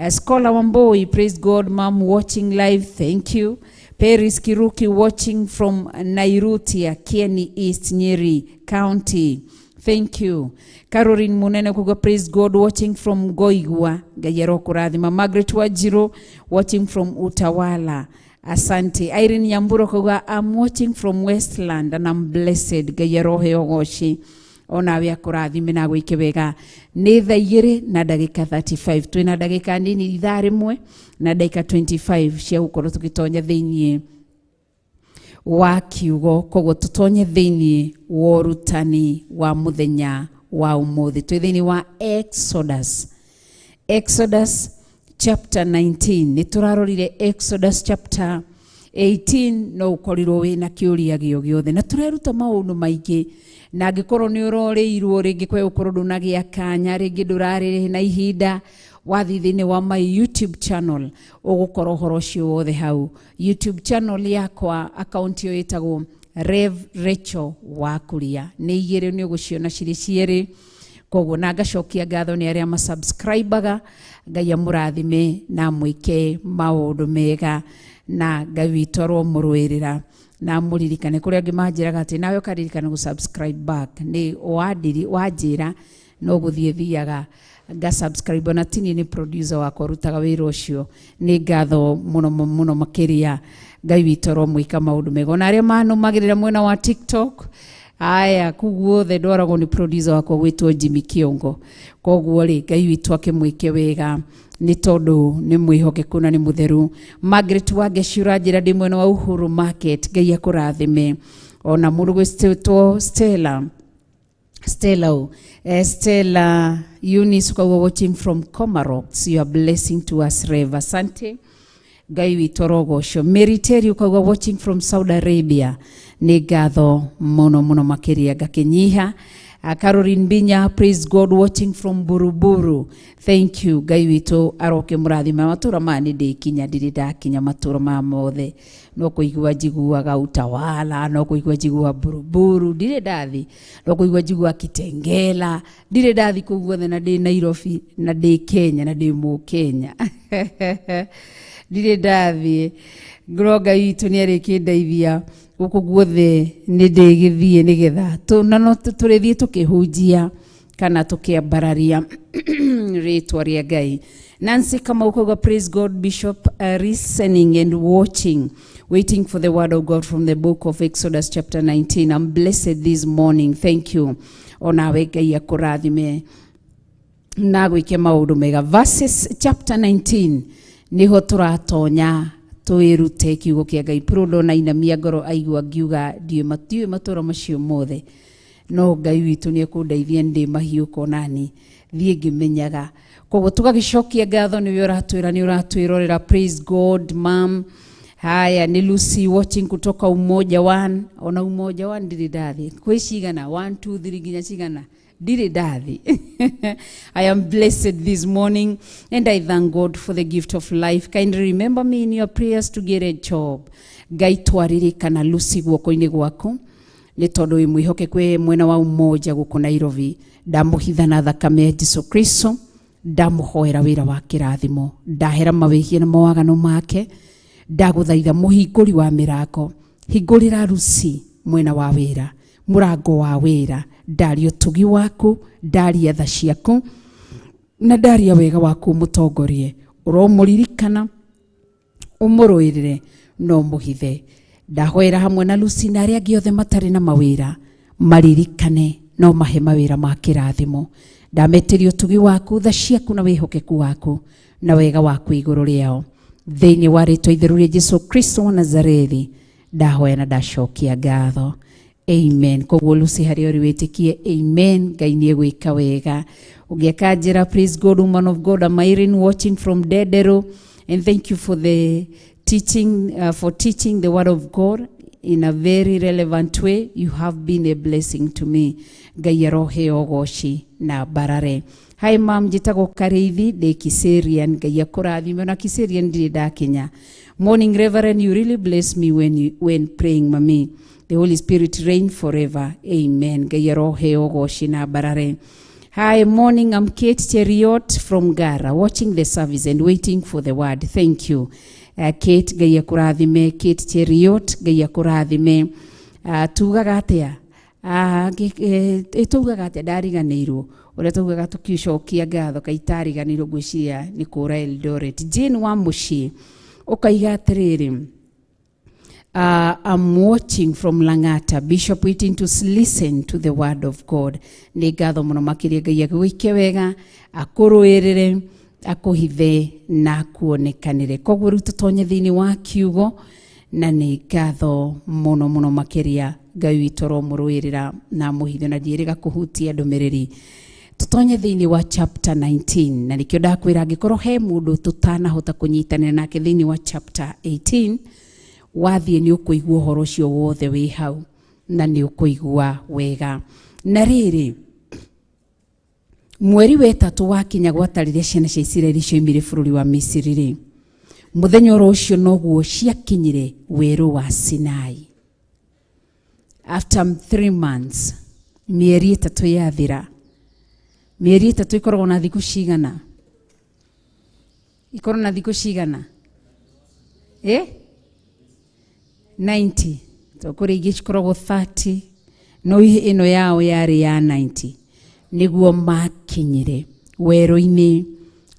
[SPEAKER 12] Scholar Wamboi, praise God mom, watching live, thank you. Paris Kiruki watching from Nairutia, Kieni East, Nyeri County, thank you. Caroline Munene kuga praise God, watching from Goigwa, Ngai arokũrathima. Margaret Wajiro watching from Utawala, asante. Irene Nyamburo kuga I'm watching from Westland and I'm blessed, Ngai aroheo goci onawe akũrathime na gwĩke wega. Nĩ thaa 2 na ndagĩka 35, twĩna ndagĩka nini, ithaa 1 na ndagĩka 25 cia gũkorwo tũgĩtonya thĩiniĩ wa kiugo, koguo tũtonye thĩiniĩ wa ũrutani wa mũthenya wa ũmũthĩ. Twĩ thĩiniĩ wa Exodus, Exodus chapter 19. Nĩ tũrarorire Exodus chapter 18, no ũkorirwo wĩna kĩũria gĩo gĩothe na tũreruta maũndũ maingĩ, na angĩkorwo nĩ ũrorĩirwo rĩngĩ kwe gũkorwo ndũnagĩa kanya, rĩngĩ ndũrarĩ na ihinda, wathiĩ thĩinĩ wa my YouTube channel ũgũkora ũhoro ũcio wothe hau. YouTube channel yakwa, account ĩyo ĩtagwo Rev Rachel Wakuria, nĩ igĩrĩ nĩ ũgũciona cirĩ cierĩ. Koguo na ngacokia ngatho nĩ arĩa masubscribaga, Ngai amũrathime na amwĩke maũndũ mega, na Ngai witũ aromũrũĩrĩra na mũririkane. Kũrĩa angĩ manjĩraga atĩ nawe ũkaririkana gũ subscribe back, nĩ wandiri wanjĩra no gũthiĩ thiaga nga subscribe, ona tini nĩ producer wakwa ũrutaga wĩra ũcio. Nĩ ngatho mũno mũno makĩria, Ngai witũ aromwĩka maũndũ mega. Ona arĩa manũmagĩrĩra mwena wa TikTok, aya kuu guothe ndwaragwo nĩ producer wakwa gwĩtwo Jimmy Kiongo. Koguo rĩ, Ngai witũ akĩmwĩke wega nĩ tondũ nĩ mwĩhokeku na nĩ mũtheru. Margaret Wangeci ũranjĩra ndĩ mwena wa Uhuru Market, Ngai akũrathime. Ona mũndũ gwĩtwo Stella Stella, Stella Eunice ukauga watching from Comarox, you are blessing to us Rev, asante. Ngai witũ arogocwo. Mary Terry ukauga watching from Saudi Arabia, nĩ ngatho mũno mũno makĩria, ngakĩnyiha. Caroline Binya, praise God, watching from Buruburu. Thank you. Ngai witũ aroke mũrathime. Matũra maya nĩ ndĩkinya, ndirĩ ndakinya matũra maya mothe. No kũigua njiguaga Utawala, no kũigua njiguaga Buruburu, ndirĩ ndathi. No kũigua njiguaga Kitengela, ndirĩ ndathi kũu guothe, na ndĩ Nairobi, na ndĩ Kenya, na ndĩ Mũkenya. Ndirĩ ndathiĩ. Ngoro Ngai witũ nĩ arĩkĩndeithia gũkũ guothe nĩ ndĩgĩthiĩ nĩgetha na no tũrĩthiĩ tũkĩhunjia kana tũkĩambararia rĩtwa rĩa Ngai. Nancy Kamau kauga, praise God Bishop, listening and watching, waiting for the word of God from the book of Exodus chapter 19. I'm blessed this morning. Thank you. Onawe Ngai akũrathime na gwĩke maũndũ mega. Verses chapter 19 niho tũratonya twĩrute kiugo kĩa Ngai. Prudo na inamia ngoro aigua ngiuga ndiũĩ matũra macio mothe, no Ngai witũ nĩ ekũndeithia ndĩ mahiũka onani thiĩ ngĩmenyaga. Koguo tũgagĩcokia ngatho nĩwe ũratwĩra nĩ ũratwĩrorera. Praise God mam. Haya, ni Lucy watching kutoka Umoja One. Ona Umoja One ndirĩ ndathiĩ. Kwĩ cigana? 1 2 3 nginya cigana? Ndirĩ ndathi. I am blessed this morning and I thank God for the gift of life. Kindly remember me in your prayers to get a job. Ngai twaririkana Lucy guoko-inĩ gwaku nĩ tondũ wĩ mwĩhokeku wĩ mwena wa Umoja gũkũ Nairobi. Ndamũhitha na thakame ya Jesu Kristo, ndamũhoera wĩra wa kĩrathimo, ndahera mawĩhia na mawaganu make, ndagũthaitha mũhingũri wa mĩrango, hingũrĩra Lucy mwena wa wĩra, mũrango wa wĩra, ndaria ũtugi waku, ndaria tha ciaku, na ndaria wega waku mũtongorie. Ũromũririkana, ũmũrũĩrĩre, no mũhithe. Ndahoera hamwe na Lucy na arĩa angĩ othe matarĩ na mawĩra, maririkane no mahe mawĩra ma kĩrathimo. Ndametĩria ũtugi waku, tha ciaku na wĩhokeku waku na wega waku igũrũ rĩao. Thĩinĩ wa rĩtwa itheru rĩa Jesu Kristo wa Nazarethi, ndahoya na ndacokia ngatho. Amen. Koguo Lucy harĩa ũrĩ wĩtĩkie amen. Ngai nĩ egwĩka wega. Ũngĩaka njĩra, praise God woman of God, I'm Irene watching from Dedero, and thank you for the teaching, for teaching the word of God in a very relevant way. You have been a blessing to me. Ngai aroheo ũgoci na mbarare. Hi mam, njĩtagwo Karĩithi, ndĩ Kiserian. Ngai akũrathime. Ona Kiserian ndirĩ ndakinya. Morning Reverend, you really bless me when praying mami. The Holy Spirit reign forever. Amen. Ngai aroheo ũgoci na mbarare. Hi, morning. I'm Kate Cheriot from Gara, watching the service and waiting for the word. Thank you. Kate, Ngai akũrathime. Kate Cheriot, Ngai akũrathime. Tugaga atĩa? Tugaga atĩa? Ndariganĩirwo ũrĩa tugaga tũkĩcokia ngatho kaĩ itariganĩirwo, ngwĩciria nĩ kũra Eldoret. Jane wa mũciĩ ũkaiga atĩrĩrĩ, I'm watching from Langata, Bishop, waiting to listen to the word of God. Nĩ ngatho mũno makĩria. Ngai agwĩke wega, akũrũĩrĩre, akũhithe na akuonekanĩre. Koguo rĩu tũtonye thĩinĩ wa kiugo, na nĩ ngatho mũno mũno makĩria. Ngai witũ aromũrũĩrĩra na amũhithe, na ndiĩrĩga kũhutia ndũmĩrĩri. Tũtonye thĩinĩ wa chapter 19, na nĩkĩo ndakwĩra angĩkorwo he mũndũ tũtanahota kũnyitanĩra nake thĩinĩ wa chapter 18, wathiĩ nĩ ũkũigua ũhoro ũcio wothe wĩ hau na nĩ ũkũigua wega. Na rĩrĩ, mweri wa ĩtatũ wakinya gwata rĩrĩa ciana cia Isiraeli cioimire bũrũri wa Misiri rĩ, mũthenya oro ũcio noguo ciakinyire werũ wa Sinai. After 3 months, mĩeri 3 yathira. Mĩeri 3 ĩkoragwo na thikũ cigana? Ikoragwo na thikũ cigana? 90. To kũrĩ ingĩ cikoragwo 30, no ĩno yao yarĩ ya 90. Nĩguo makinyire werũ-inĩ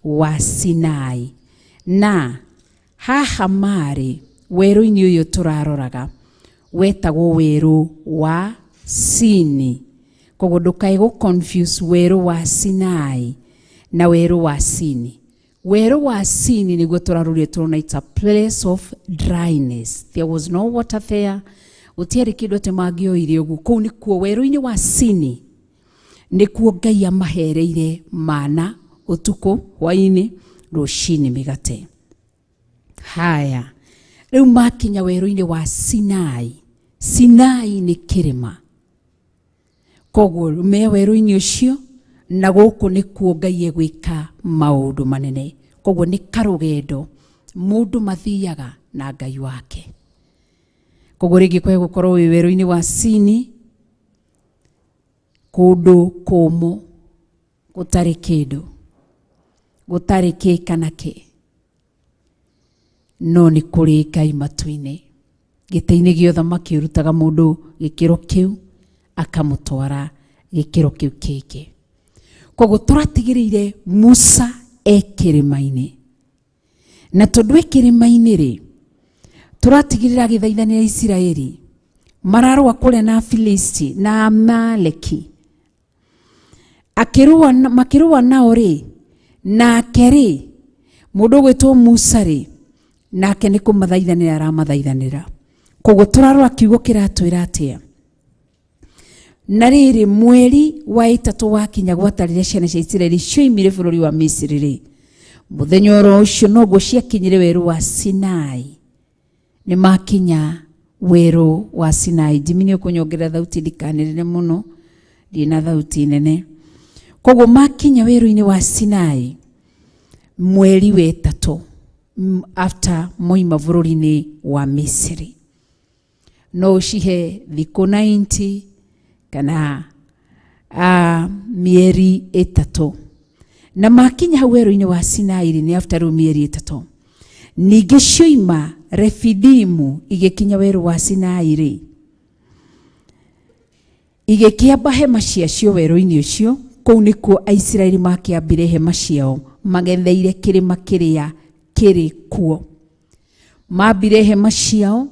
[SPEAKER 12] wa Sinai. Na haha marĩ werũ-inĩ ũyũ tũraroraga wetagwo werũ wa Sini. Koguo ndũkae gũ confuse werũ wa Sinai na werũ wa Sini. Werũ wa Sini nĩguo tũrarorire tũrona it's a place of dryness. There was no water there. Gũtiarĩ kĩndũ atĩ mangĩoire ũguo. Kũu nĩkuo werũ-inĩ wa Sini nĩkuo Ngai amahereire mana ũtukũ, hwaĩ-inĩ, rũcinĩ mĩgate. Haya, rĩu makinya werũ-inĩ wa Sinai. Sinai nĩ kĩrĩma. Koguo me werũ-inĩ ũcio na gũkũ nĩkuo Ngai egwĩka maũndũ manene. Koguo nĩ karũgendo mũndũ mathiaga na Ngai wake. Koguo rĩngĩ kwae gũkorwo wĩ werũ-inĩ wa Sini, kũndũ kũmũ gũtarĩ kĩndũ, gũtarĩ kĩ kana kĩ, no nĩ kũrĩ Ngai matu-inĩ. Gĩtĩ-inĩ gĩa ũthamaki ũrutaga mũndũ gĩkĩro kĩu akamũtwara gĩkĩro kĩu kĩngĩ. Koguo tũratigĩrĩire Musa e kĩrĩma-inĩ, na tondũ e kĩrĩma-inĩ rĩ, tũratigĩrĩra agĩthaithanĩra Isiraeli mararũa kũrĩa na Afilisti na Amaleki. Akĩrũa makĩrũa nao rĩ, nake rĩ mũndũ ũgwĩtwo Musa rĩ, nake nĩ kũmathaithanĩra aramathaithanĩra. Koguo tũrarora kiugo kĩratwĩra atĩa? Na rĩrĩ mweri wa ĩtatũ wakinya gwata rĩrĩa ciana cia Isiraeli cioimire bũrũri wa Misiri rĩ, mũthenya oro ũcio noguo ciakinyire werũ wa Sinai. Nĩ makinya werũ wa Sinai. Jimmy nĩ ũkũnyongerera thauti ndikanĩrĩre mũno, ndirĩ na thauti nene. Koguo makinya werũ-inĩ wa Sinai mweri wa ĩtatũ after moima bũrũri-inĩ wa Misiri. No ũcihe thikũ 90 kana mĩeri ĩtatũ. Na makinya hau werũ-inĩ wa Sinai rĩ, nĩ after rĩu mĩeri ĩtatũ. Ningĩ cioima Refidimu igĩkinya werũ wa Sinai rĩ, igĩkĩamba hema ciacio werũ-inĩ ũcio. Kũu nĩkuo Aisiraeli makĩambire hema ciao magetheire kĩrĩma kĩrĩa kĩrĩ kuo. Mambire hema ciao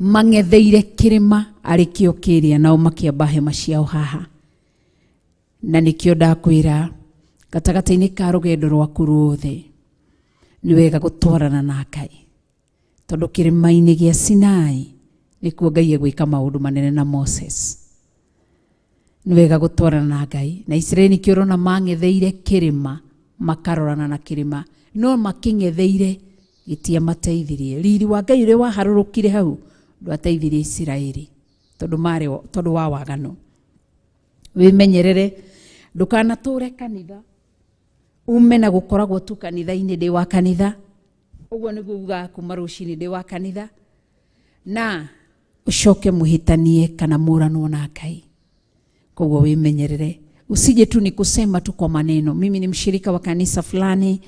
[SPEAKER 12] mang'etheire kĩrĩma arĩ kĩo kĩrĩa, nao makĩamba hema ciao haha. Na nĩkĩo ndakwĩra gatagatĩ-inĩ ka rũgendo rwaku ruothe nĩ wega gũtwarana na Ngai, tondũ kĩrĩma-inĩ gĩa Sinai nĩkuo Ngai egwĩka maũndũ manene na Moses. Nĩ wega gũtwarana na Ngai. Na Isiraeli nĩkĩo ũrona mang'etheire kĩrĩma, makarorana na kĩrĩma, no makĩng'etheire gĩtiamateithirie. Riri wa Ngai ũrĩa waharũrũkire hau ndwateithirie Isiraeli tondũ marĩ tondũ wa waganu. Wĩmenyerere ndũkanatũre kanitha ume na gũkoragwo tu kanitha-inĩ, ndĩ wa kanitha, ũguo nĩguo ugaga kuma rũcinĩ ndĩ wa kanitha, na ũcoke mũhĩtanie kana mũranwo na Ngai. Koguo wĩmenyerere, usije tu ni kusema tu kwa maneno, mimi ni mshirika wa kanisa fulani,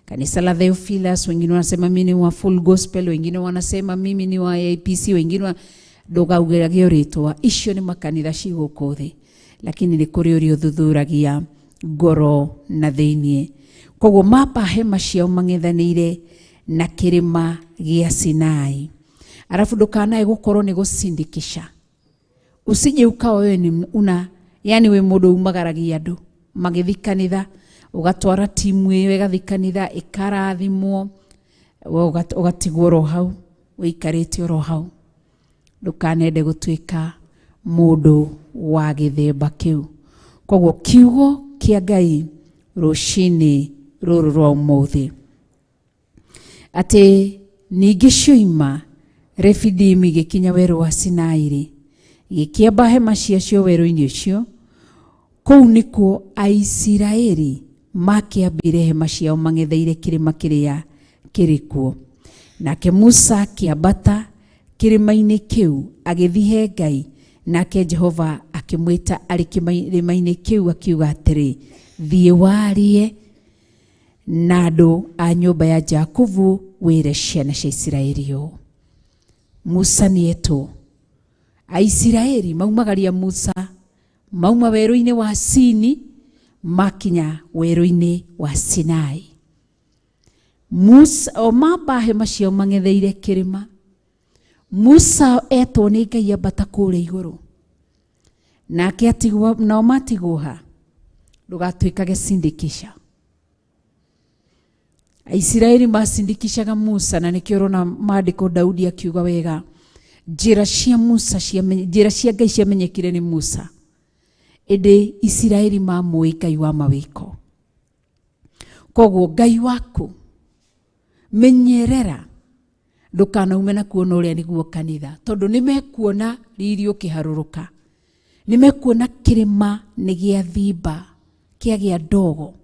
[SPEAKER 12] kanisa la Theophilus, wengine wanasema mimi ni wa Full Gospel, wengine wanasema mimi ni wa APC, wengine wa ndũkaugĩrage rĩtwa. Icio nĩ makanitha ci gũkũ thĩ, lakini nĩ kũrĩ ũrĩa ũthuthuragia ngoro na thĩiniĩ. Koguo mamba hema ciao mang'ethanĩire na kĩrĩma gĩa Sinai. Arafu ndũkanae gũkorwo nĩ gũcindikisha, usije ukawa wewe ni una, yani we mũndũ umagaragia andũ magĩthiĩ kanitha, ũgatwara timu ĩyo ĩgathiĩ kanitha ĩkarathimwo, we ũgatigwo oro hau ũikarĩte oro hau. Ndũkanende gũtuĩka mũndũ wa gĩthemba kĩu. Koguo kiugo kĩa Ngai rũcinĩ rũrũ rwa ũmũthĩ atĩ ningĩ cioima Refidimu igĩkinya werũ wa Sinai rĩ, igĩkĩamba hema ciacio werũ-inĩ ũcio. Kũu nĩkuo Aisiraeli makĩambire hema ciao mang'etheire kĩrĩma kĩrĩa kĩrĩ kuo. Nake Musa akĩambata kĩrĩma-inĩ kĩu agĩthiĩ he Ngai, nake Jehova akĩmwĩta arĩ kĩrĩma-inĩ kĩu akiuga atĩrĩ, thiĩ warie na andũ a nyũmba ya Jakubu wĩre ciana cia Isiraeli ũũ. Musa nĩetwo. Aisiraeli maumagaria Musa mauma werũ-inĩ wa Sini makinya werũ-inĩ wa Sinai. Musa o mamba hema ciao mang'etheire kĩrĩma. Musa etwo nĩ Ngai ambata kũrĩa igũrũ, nake atigwo, nao matigwo ha, ndũgatuĩkage sindikisha. Aisiraeli macindikishaga Musa, na nĩkĩo ũrona maandĩko Daudi akiuga wega, njĩra cia Musa njĩra cia Ngai ciamenyekire nĩ Musa, ĩndĩ Isiraeli mamũĩ Ngai wa mawĩko. Koguo Ngai waku menyerera ndũkanaume na kuona ũrĩa nĩguo kanitha, tondũ nĩ mekuona riri ũkĩharũrũka, Nĩ mekuona kĩrĩma nĩ gĩathimba, kĩagĩa ndogo.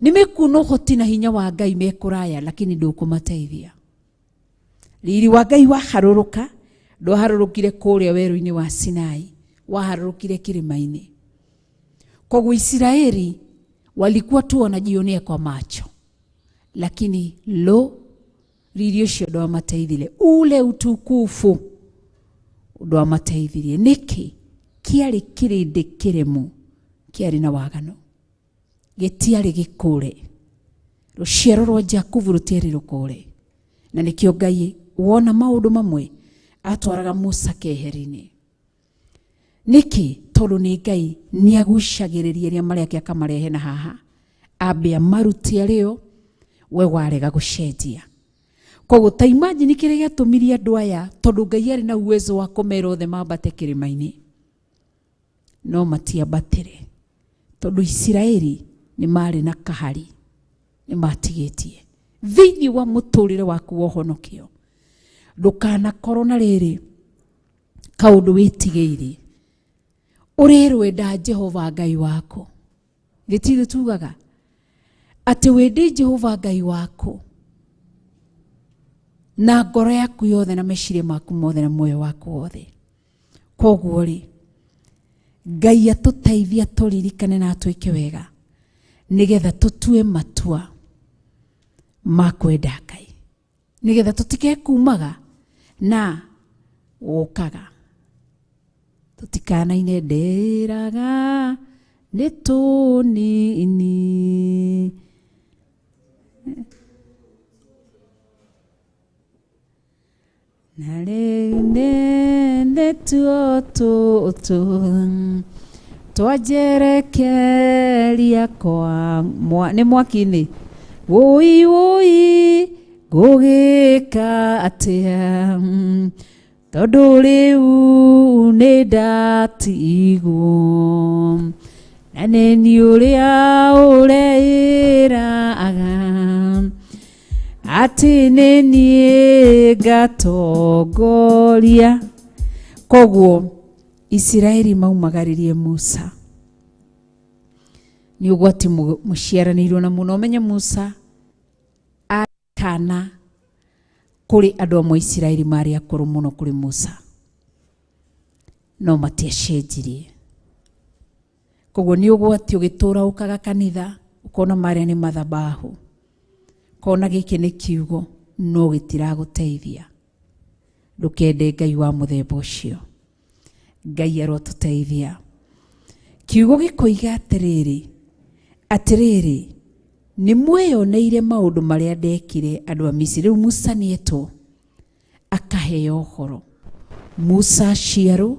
[SPEAKER 12] Nĩ mekuona ũhoti na hinya wa Ngai me kũraya, lakini ndũkũmateithia. Riri wa Ngai waharũrũka, ndwaharũrũkire kũrĩa werũ-inĩ wa Sinai, waharũrũkire kĩrĩma-inĩ. Koguo Isiraeli walikuwa tu wanajionea kwa macho, lakini lo, riri ũcio ndwamateithirie. Ule utukufu ndwamateithirie. Nĩkĩ? Kĩarĩ kĩrĩndĩ kĩremu, kĩarĩ na waganu, gĩtiarĩ gĩkũre. Rũciaro rwa Jakubu rũtiarĩ rũkũre, na nĩkĩo Ngai wona maũndũ mamwe atwaraga Musa keheri-inĩ. Nĩkĩ? Tondũ nĩ Ngai nĩagucagĩrĩria arĩa marĩ ake akamarehe na haha, ambe amarute arĩo, we warega gũcenjia. Koguo ta imagine kĩrĩa gĩatũmirie andũ aya, tondũ Ngai arĩ na uwezo wa kũmera othe mambate kĩrĩma-inĩ, no matiambatire, tondũ Isiraeli nĩ marĩ na kahari, nĩ matigĩtie. Thĩinĩ wa mũtũrĩre waku wa ũhonokio, ndũkanakorwo na rĩrĩ kaũndũ wĩtigĩire. Ũrĩrwenda Jehova Ngai waku. Gĩtirĩ tugaga atĩ wende Jehova Ngai waku na ngoro yaku yothe na meciria maku mothe na muoyo waku wothe. Koguo rĩ, Ngai atũteithia tũririkane na atwĩke wega, nĩgetha tũtue matua ma kwenda Ngai, nĩgetha tũtikekumaga na gũkaga. Tũtikanaine ndĩraga nĩ tũnini. Na rĩu nĩtuo tũtũ twanjerekeria kwa nĩ mwaki-inĩ. Wũi wũi ngũgĩka atĩa, tondũ rĩu nĩ ndatigwo, na nĩ niĩ ũrĩa ũreĩraga atĩ nĩ niĩ ngatongoria. Koguo Isiraeli maumagaririe Musa. Nĩ ũgwati mũciaranĩirwo na mũno. Ũmenye Musa akana kũrĩ andũ amwe Isiraeli marĩ akũrũ mũno kũrĩ Musa, no matiacenjirie. Koguo nĩ ũgwati ũgĩtũra ũkaga kanitha ũkona marĩa nĩ mathabahu, kona gĩkĩ nĩ kiugo no gĩtiragũteithia. Ndũkende Ngai wa mũthemba ũcio. Ngai arotũteithia. Kiugo gĩkoiga atĩrĩrĩ, atĩrĩrĩ, nĩ mweyoneire maũndũ marĩa ndekire andũ a Misiri. Rĩu Musa nĩetwo akaheo ũhoro. Musa aciarwo,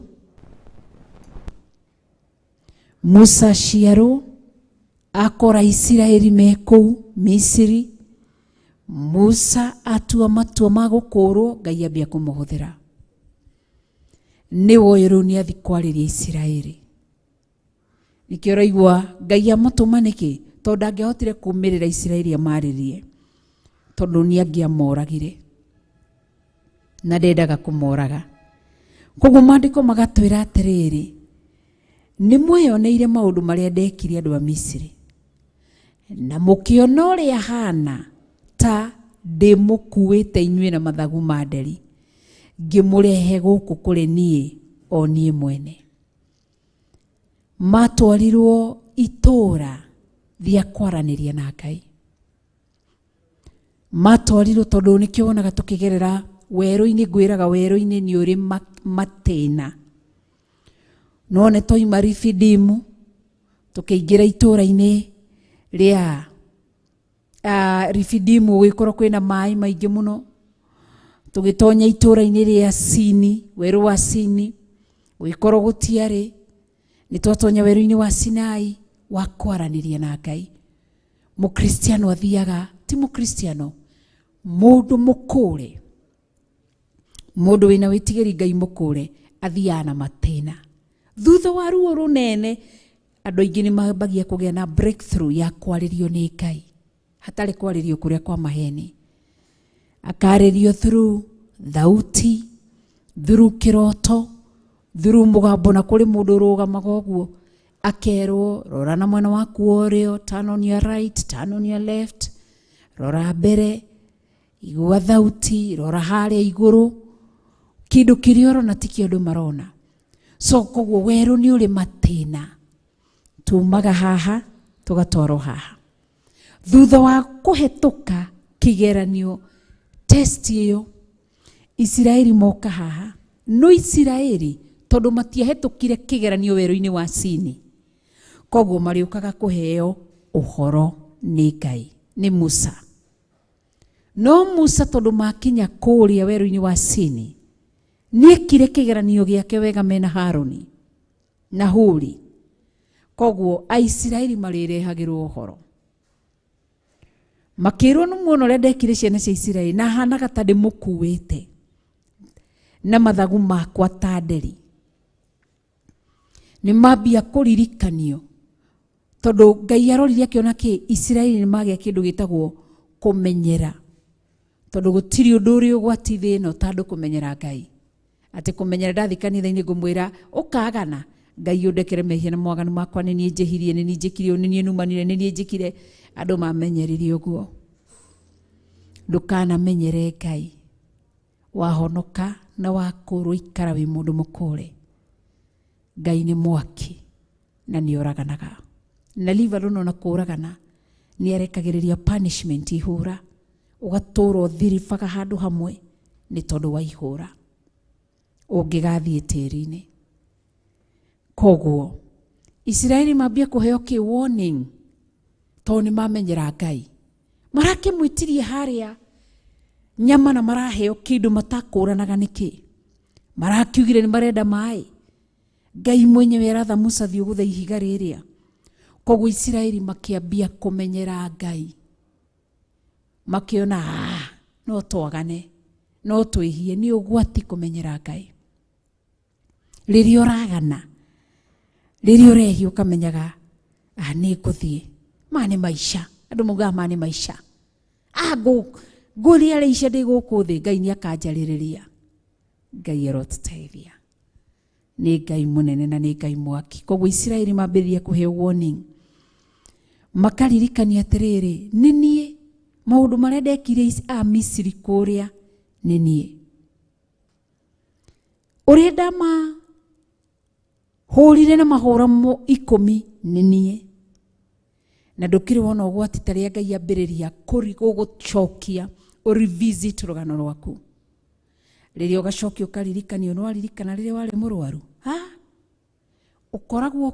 [SPEAKER 12] Musa aciarwo akora Isiraeli me kũu Misiri. Musa atua matua ma gũkũrwo, Ngai ambia kũmũhũthĩra. Nĩwe ũyũ rĩu nĩathi kwarĩria Isiraeli. Nĩkĩo ũraigua Ngai amũtũma nĩkĩ? Tondũ ndangĩahotire kũmĩrĩra Isiraeli amarĩrie, tondũ nĩangĩamoragire na ndendaga kũmoraga. Koguo maandĩko magatwĩra atĩrĩrĩ, nĩ mweyoneire maũndũ marĩa ndekire andũ a Misiri, na mũkĩona ũrĩa hana ta ndĩmũkuĩte inyuĩ na mathagu ma nderi, ngĩmũrehe gũkũ kũrĩ niĩ o niĩ mwene. Matwarirwo itũũra rĩa kwaranĩria na Ngai. Matwarirwo tondũ nĩkĩo wonaga tũkĩgerera werũ-inĩ. Ngwĩraga werũ-inĩ nĩ ũrĩ matĩna. No nĩ twauma Refidimu tũkĩingĩra itũũra-inĩ rĩa Refidimu, gũgĩkorwo kwĩna maĩ maingĩ mũno. Tũgĩtonya itũũra-inĩ rĩa Sini, werũ wa Sini, gũgĩkorwo gũtiarĩ. Nĩ twatonya werũ-inĩ wa Sinai wa kwaranĩria na Ngai. Mũkristiano athiaga, ti mũkristiano, mũndũ mũkũre, mũndũ wĩna wĩtigĩri Ngai mũkũre, athiaga na matĩna. Thutha wa ruo rũnene, andũ aingĩ nĩ mambagia kũgĩa na breakthrough ya kwarĩrio nĩ Ngai, hatarĩ kwarĩrio kũrĩa kwa maheni. Akarĩrio through thauti, through kĩroto, Through mũgambo na kũrĩ mũndũ ũrũgamaga ũguo akerwo rora na mwena waku wa ũrĩo, turn on your right, turn on your left, rora mbere, igua thauti, rora harĩa igũrũ, kĩndũ kĩrĩa ũrona tikĩo andũ marona. So koguo werũ nĩ ũrĩ matĩna, tumaga haha tũgatwarwo haha. Thutha wa kũhetũka kĩgeranio test ĩyo, Isiraeli moka haha. No Isiraeli tondũ matiahetũkire kĩgeranio werũ-inĩ wa Sini, koguo marĩũkaga kũheo ũhoro nĩ Ngai, nĩ Musa. No Musa tondũ makinya kũrĩa werũ-inĩ wa Sini, nĩekire kĩgeranio gĩake wega mena Harũni na Huri, koguo Aisiraeli marĩrehagĩrwo ũhoro. Makĩrwo nĩ muona ũrĩa ndekire ciana cia Isiraeli na hanaga ta ndĩmũkuĩte na mathagu makwa ta nderi. Nĩ mambia kũririkanio tondũ Ngai arorire akĩona kĩ Isiraeli nĩ magĩa kĩndũ gĩtagwo kũmenyera, tondũ gũtirĩ ũndũ ũrĩ ũgwati thĩ ĩno ta andũ kũmenyera Ngai. Atĩ kũmenyera ndathi kanitha-inĩ ngũmwĩra ũkagana Ngai ũndekere mehia na mawaganu makwa, nĩ niĩ njĩhirie, nĩ niĩ njĩkire ũũ, nĩ niĩ numanire, nĩ niĩ njĩkire. Andũ mamenyerire ũguo. Ndũkanamenyere Ngai. Wahonoka na wakũrwo ikara wĩ mũndũ mũkũre. Ngai nĩ mwaki na nĩ oraganaga. Na leave alone ona kũragana, nĩ arekagĩrĩria punishment ihũra, ũgatũra ũthiribaga handũ hamwe nĩ tondũ wa ihũra ũngĩgathiĩ tĩri-inĩ. Koguo Isiraeli mambia kũheo kĩ warning tondũ nĩ mamenyera Ngai. Marakĩmwĩtirie harĩa nyama na maraheo kĩndũ matakũranaga nĩkĩ. Marakiugire nĩ marenda maĩ. Ngai mwenyewe aratha Musa thiĩ ũgũthe ihiga rĩrĩa. Koguo Isiraeli makĩambia kũmenyera Ngai. Makĩona no twagane, no twĩhie, nĩ ũgwati kũmenyera Ngai. Rĩrĩa ũragana, rĩrĩa ũrehia ũkamenyaga nĩ ngũthiĩ. Maya nĩ maica. Andũ maugaga maya nĩ maica. Ngũrĩa rĩica ndĩ gũkũ thĩ, Ngai nĩ akanjarĩrĩria. Ngai arotũteithia. Nĩ Ngai mũnene na nĩ Ngai mwaki. Koguo Isiraeli mambĩrĩria kũheo warning. Makaririkania atĩrĩrĩ, nĩ niĩ maũndũ marĩa ndekire a Misiri kũrĩa nĩ niĩ. Ũrĩa ndamahũrire na mahũra 10 nĩ niĩ. Na ndũkĩrĩ wona ũgwati ta rĩa Ngai ambĩrĩria gũgũcokia ũrevisit rũgano rwaku. Rĩrĩa ũgacokia ũkaririkanio, nĩ waririkana rĩrĩa warĩ mũrwaru. Ũkoragwo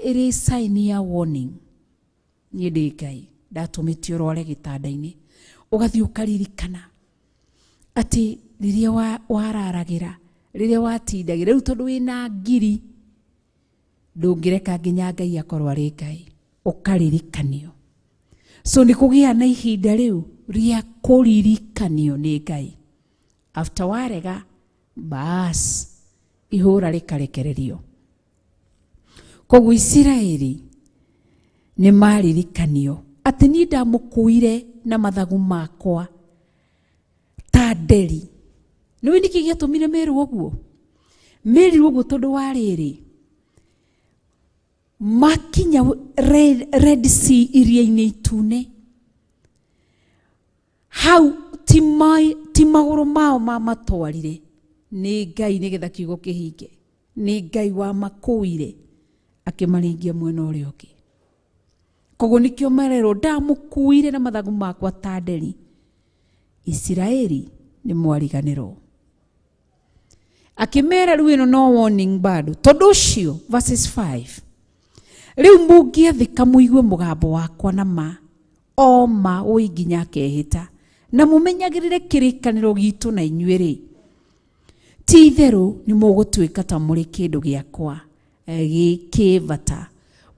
[SPEAKER 12] ĩrĩ sign ya warning. Niĩ ndĩ Ngai, ndatũmĩte ũrware gĩtanda-inĩ. Ũgathiĩ ũkaririkana atĩ rĩrĩa wararagĩra, rĩrĩa watindagĩra, rĩu tondũ wĩna ngiri, ndũngĩreka nginya Ngai akorwo arĩ Ngai. Ũkaririkanio. So nĩ kũgĩa na ihinda rĩu rĩa kũririkanio nĩ Ngai. After warega, bas, ihũra rĩkarekererio. Koguo Isiraeli nĩ maririkanio atĩ niĩ ndamũkuire na mathagu makwa ta nderi. Nĩũĩ nĩkĩ gĩatũmire merwo ũguo? Merirwo ũguo tondũ wa rĩrĩ, makinya Red Sea iria-inĩ itune, hau ti magũrũ mao mamatwarire, nĩ Ngai nĩgetha kiugo kĩhinge. Nĩ Ngai wamakuire akĩmaringia mwena ũrĩa ũngĩ. Koguo nĩkĩo mererwo ndamũkuire na mathagu makwa ta nderi. Isiraeli nĩ mwariganĩrwo. Akĩmera rĩu ĩno no warning bado. Tondũ ũcio verses 5. Rĩu mũngĩathĩka mũigue mũgambo wakwa na ma, o ma ũi nginya akehĩta, na mũmenyagĩrĩre kĩrĩkanĩro gitũ na inyuĩ rĩ, ti itherũ nĩ mũgũtuĩka ta mũrĩ kĩndũ gĩakwa gĩkĩbata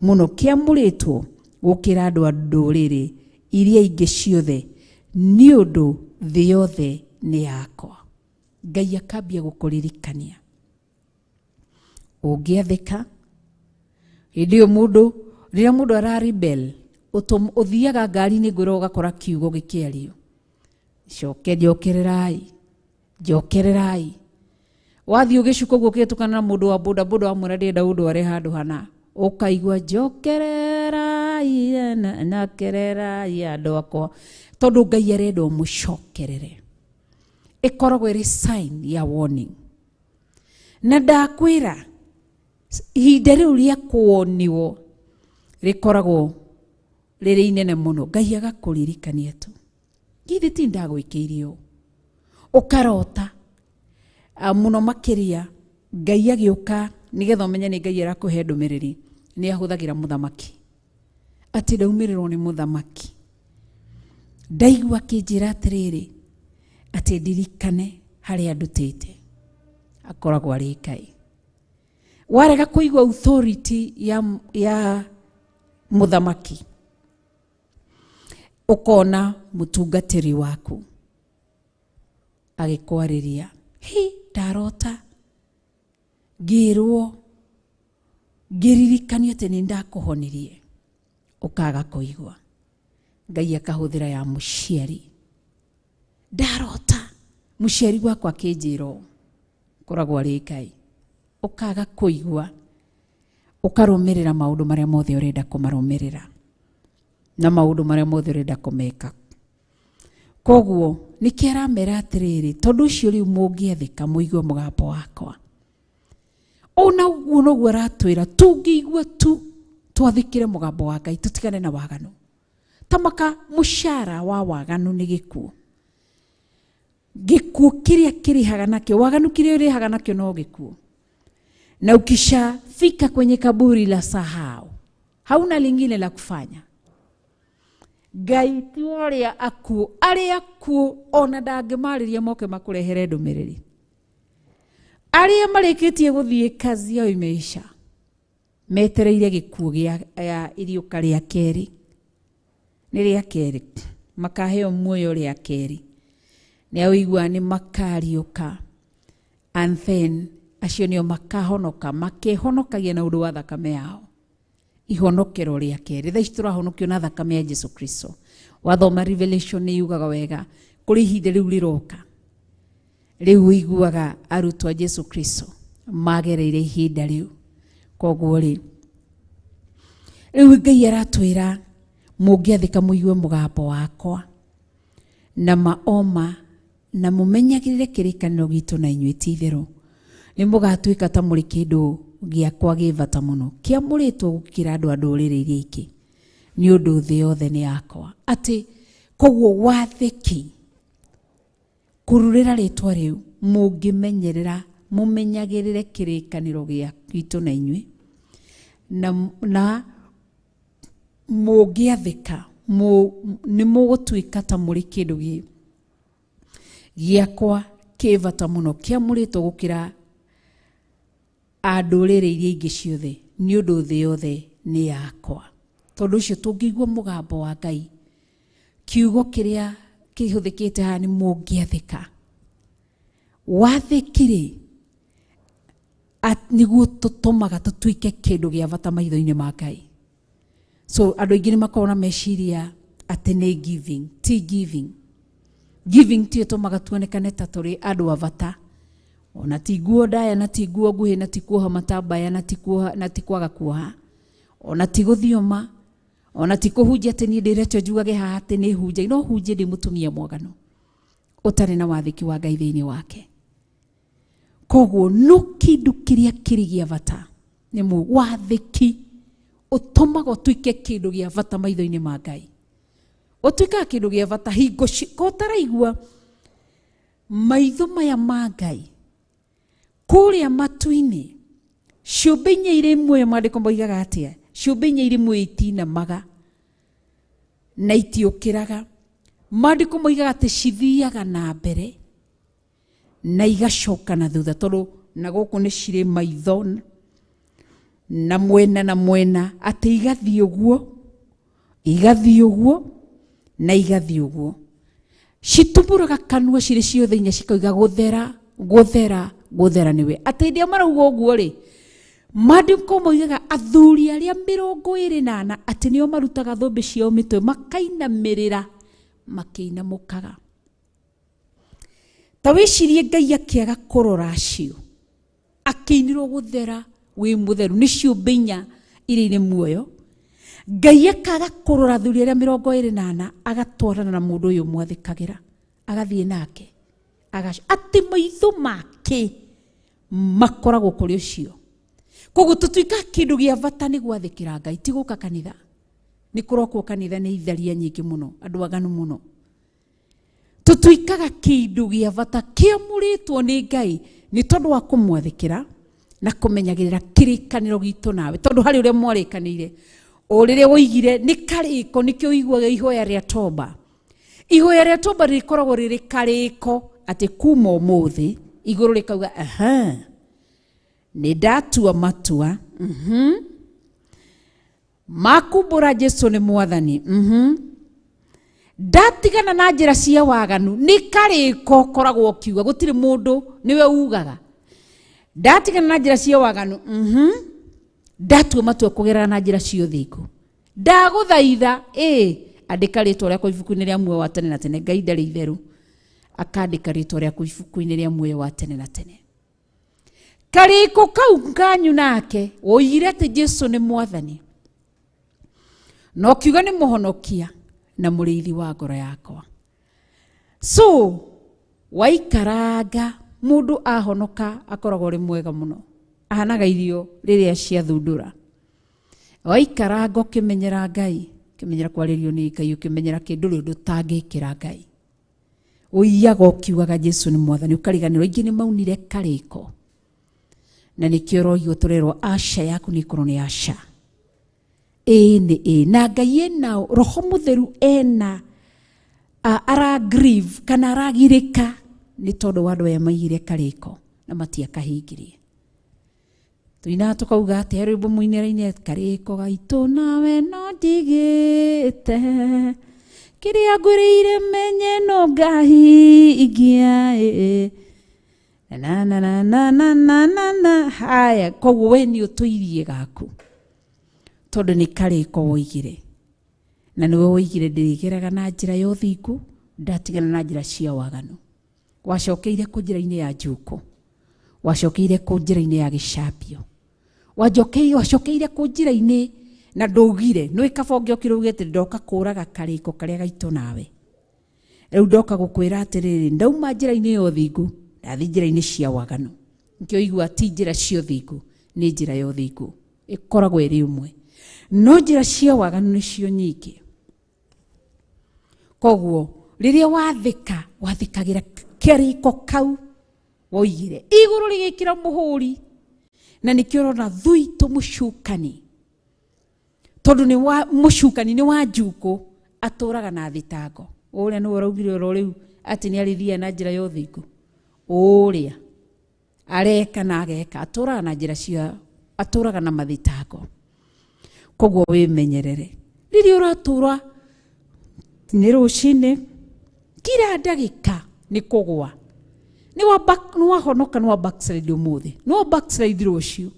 [SPEAKER 12] mũno kĩamũrĩtwo gũkĩra andũ a ndũrĩrĩ iria ingĩ ciothe, nĩ ũndũ thĩ yothe nĩ yakwa. Ngai akambia gũkũririkania. Ũngĩathĩka, hĩndĩ ĩyo mũndũ, rĩrĩa mũndũ ara rebel, ũthiaga ngari-inĩ ngwĩra ũgakora kiugo gĩkĩario. Coke njokererai, njokererai. Wathiĩ ũgĩcuka ũguo ũkĩhĩtũkana na mũndũ wa bodaboda wamwĩra ndĩrenda ũndware handũ hana, ũkaigua njokererai nakererai andũ akwa, tondũ Ngai arenda ũmũcokerere. Ĩkoragwo ĩrĩ sign ya warning. Na ndakwĩra ihinda rĩu rĩa kũwoniwo rĩkoragwo rĩrĩ inene mũno. Ngai agakũririkania tu, githĩ ti ndagwĩkĩire ũũ? Ũkarota mũno makĩria Ngai agĩũka nĩgetha ũmenye nĩ Ngai arakũhe ndũmĩrĩri, nĩ ahũthagĩra mũthamaki. Atĩ ndaumĩrĩrwo nĩ mũthamaki, ndaigua akĩnjĩra atĩrĩrĩ, atĩ ndirikane harĩa ndutĩte. Akoragwo arĩ Ngai. Warega kũigua authority ya mũthamaki, ũkona mũtungatĩri waku agĩkwarĩria, hi ndarota ngĩrwo ngĩririkanio atĩ nĩ ndakũhonirie, ũkaga kũigua. Ngai akahũthĩra ya mũciari, ndarota mũciari wakwa akĩnjĩra ũũ, koragwo arĩ Ngai. Ũkaga kũigua, ũkarũmĩrĩra maũndũ marĩa mothe ũrenda kũmarũmĩrĩra na maũndũ marĩa mothe ũrenda kũmeka. Koguo nĩkĩo aramera atĩrĩrĩ, tondũ ũcio rĩu mũngĩathĩka mũigue mũgambo wakwa. Ona ũguo noguo aratwĩra, tũngĩigua tu twathĩkĩre mũgambo wa Ngai, tũtigane na waganu. Tamaka mũcara wa waganu nĩ gĩkuũ. Gĩkuũ kĩrĩa kĩrĩhaga nakĩo, waganu kĩrĩa ũrĩhaga nakĩo no gĩkuũ. Na ukishafika kwenye kaburi la sahau, hauna lingine la kufanya. Ngai ti ũrĩa akuũ, arĩa akuũ ona ndangĩmarĩria moke makũrehere ndũmĩrĩri. Arĩa marĩkĩtie gũthiĩ kazi yao imeisha, metereire gĩkuũ gĩa iriũka rĩa kerĩ. Nĩ rĩa kerĩ, makaheo muoyo rĩa kerĩ. Nĩ ũigua nĩ makariũka, and then acio nĩo makahonoka, makehonokagia na ũndũ wa thakame yao. Ihonokero rĩa kerĩ. Thaa ici tũrahonokio na thakame ya Jesu Kristo. Wathoma Revelation nĩ yugaga wega, kũrĩ ihinda rĩu rĩroka. Rĩu ũiguaga arutwo a Jesu Kristo magereire ihinda rĩu. Koguo rĩ, rĩu Ngai aratwĩra mũngĩathĩka mũigue mũgambo wakwa na maoma na mũmenyagĩrĩre kĩrĩkanĩro gitũ na inyuĩ, ti itherũ nĩ mũgatuĩka ta mũrĩ kĩndũ gĩakwa gĩ bata mũno, kĩamũrĩtwo gũkĩra andũ a ndũrĩrĩ iria ingĩ, nĩ ũndũ thĩ yothe nĩ yakwa. Atĩ koguo wathĩki kũrurĩra rĩtwa rĩu, mũngĩmenyerera mũmenyagĩrĩre kĩrĩkanĩro gĩa gitũ na inyuĩ, na mũngĩathĩka nĩ mũgũtuĩka ta mũrĩ kĩndũ gĩakwa kĩ bata mũno, kĩamũrĩtwo gũkĩra a ndũrĩrĩ iria ingĩ ciothe, nĩ ũndũ thĩ yothe nĩ yakwa. Tondũ ũcio tũngĩigua mũgambo wa Ngai, kiugo kĩrĩa kĩhũthĩkĩte haha nĩ mũngĩathĩka. Wathĩki-rĩ, nĩguo tũtũmaga tũtuĩke kĩndũ gĩa bata maitho-inĩ ma Ngai. So andũ aingĩ nĩ makoragwo na meciria atĩ nĩ giving, ti giving. Giving ti ĩtũmaga tuonekane ta tũrĩ andũ a bata. Ona ti nguo ndaya, na ti nguo nguhĩ, na ti kuoha matambaya, na ti kuoha, na ti kwaga kuoha. Ona ti gũthioma, ona ti kũhunjia atĩ niĩ ndĩretwo njugage haha atĩ nĩ hunjagia, no hunjie ndĩ mũtumia mwaganu ũtarĩ na wathĩki wa Ngai thĩinĩ wake. Koguo no kĩndũ kĩrĩa kĩrĩ gĩa bata nĩ wathĩki ũtũmaga ũtuĩke kĩndũ gĩa bata maitho-inĩ ma Ngai. Ũtuĩkaga kĩndũ gĩa bata hingo ko ũtaraigua maitho maya ma Ngai kũrĩa matu-inĩ, ciũmbe inya irĩ muoyo, maandĩko moigaga atĩa? Ciũmbe inya irĩ muoyo itinamaga na itiũkĩraga. Maandĩko moigaga atĩ cithiaga na mbere na igacoka na thutha, tondũ na gũkũ nĩ cirĩ maitho na mwena na mwena, atĩ igathiĩ ũguo, igathiĩ ũguo na igathiĩ ũguo. Citumbũraga kanua cirĩ ciothe inya cikauga gũthera, gũthera, gũthera nĩwe. Atĩ hĩndĩ ĩrĩa marauga ũguo rĩ, maandĩko moigaga athuri arĩa 24 atĩ nĩo marutaga thũmbĩ ciao mĩtwe makainamĩrĩra makĩinamũkaga. Ta wĩcirie Ngai akĩaga kũrora acio Akĩinirwo gũthera wĩ mũtheru nĩ ciũmbe inya iria irĩ muoyo. Ngai akaga kũrora athuri arĩa 24 agatwarana na mũndũ ũyũ mwathĩkagĩra agathiĩ nake atĩ maitho make makoragwo kũrĩ ũcio. Koguo tũtuĩka kĩndũ gĩa bata nĩ gwathĩkĩra Ngai, ti gũka kanitha. Nĩ kũrokwo kanitha nĩ itharia nyingĩ mũno, andũ aganu mũno. Tũtuĩkaga kĩndũ gĩa bata kĩamũrĩtwo nĩ Ngai nĩ tondũ wa kũmwathĩkĩra na kũmenyagĩrĩra kĩrĩkanĩro gitũ nawe, tondũ harĩ ũrĩa mwarĩkanĩire o rĩrĩa woigire nĩ karĩko, nĩkĩo ũiguaga ihoya rĩa toba. Ihoya rĩa toba rĩkoragwo rĩrĩ karĩko atĩ kuma ũmũthĩ igũrũ rĩkauga aha, nĩ ndatua matua makumbũra Jesu nĩ mwathani, ndatigana na njĩra cia waganu. Nĩ karĩko koragwo ũkiuga, gũtirĩ mũndũ nĩwe ugaga ndatigana na njĩra cia waganu, ndatua matua kũgerera na njĩra cia ũthingu, ndagũthaitha andĩka rĩtwa rĩakwa ibuku-inĩ rĩa muoyo wa tene na tene. Ngai ndarĩ itherũ, akandĩka rĩtwa rĩaku ibuku-inĩ rĩa muoyo wa tene na tene. Karĩko kau kanyu nake woigire atĩ Jesu nĩ mwathani na ũkiuga nĩ mũhonokia na mũrĩithi wa ngoro yakwa. So waikaranga mũndũ ahonoka akoragwo arĩ mwega mũno, ahanaga irio rĩrĩa ciathundũra. Waikaranga ũkĩmenyera Ngai, ũkĩmenyera kwarĩrio nĩ Ngai, ũkĩmenyera kĩndũ rĩ ũndũ ũtangĩkĩra Ngai, ũiyaga ũkiugaga Jesu nĩ mwathani, ũkariganĩrwo. Aingĩ nĩ maunire karĩko, na nĩkĩo ũroigwo tũrerwo aca yaku nĩ ĩkorwo nĩ aca, ĩĩ nĩ ĩĩ. Na Ngai ena Roho Mũtheru ena ara grieve kana aragirĩka nĩ tondũ wa andũ aya maigire karĩko na matiakahingirie. Tuinaga tũkauga atĩ he rwĩmbo mũinĩra-inĩ, karĩko gaitũ nawe no ndigĩte, kĩrĩa ngwĩrĩire menye no ngahingia, na na na na na na na na. Haya, koguo we nĩ ũtũirie gaku tondũ nĩ karĩko woigire, na nĩwe woigire ndĩrĩgeraga na njĩra ya ũthingu, ndatigana na njĩra cia waganu. Wacokeire kũ njĩra-inĩ ya njuko, wacokeire kũ njĩra-inĩ ya gĩcambio, wacokeire kũ njĩra-inĩ na ndũgire nĩ kaba ũngĩokire uge atĩ ndoka kũraga karĩko karĩa gaitũ nawe. Rĩu ndoka gũkwĩra atĩrĩrĩ, ndauma njĩra-inĩ ya ũthingu ndathiĩ njĩra-inĩ cia waganu. Nĩkĩo ũigua ti njĩra cia ũthingu, nĩ njĩra ya ũthingu ĩkoragwo ĩrĩ ũmwe, no njĩra cia waganu nĩcio nyingĩ. Koguo rĩrĩa wathĩka, wathĩkagĩra kĩrĩko kau woigire, igũrũ rĩgĩkĩra mũhũri. Na nĩkĩo ũrona thuitũ mũcukani, tondũ nĩ wa mũcukani nĩ wa njukũ, atũraga na thitango. Ũrĩa nĩwe ũraugire oro rĩu atĩ nĩ arĩthiaga na njĩra ya ũthingu, ũrĩa areka na ageka, atũraga na njĩra cia, atũraga na mathitango. Koguo wĩmenyerere rĩrĩa ũratũra nĩ rũcinĩ, kira ndagĩka nĩ kũgũa, nĩ wahonoka, nĩ wa backslide ũmũthĩ, nĩ wa backslide rũciũ,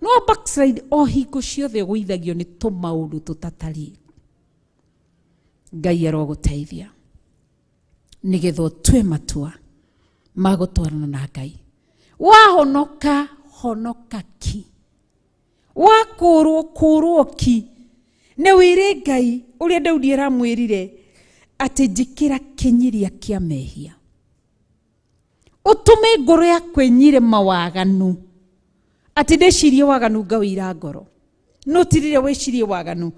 [SPEAKER 12] nĩ wa backslide o hingo ciothe ũgũithagio nĩ tũmaũndũ tũtatariĩ. Ngai arogũteithia nĩgetha ũtue matua ma gũtwarana na Ngai. Wahonoka, honoka ki, wakũrwo kũrwo ki, nĩ wĩre Ngai ũrĩa Daudi aramwĩrire atĩ njĩkĩra kĩnyiria kĩa mehia, ũtũme ngoro yakwa ĩnyire mawaganu, atĩ ndĩcirie waganu ngawĩira ngoro, no ti rĩrĩa wĩcirie waganu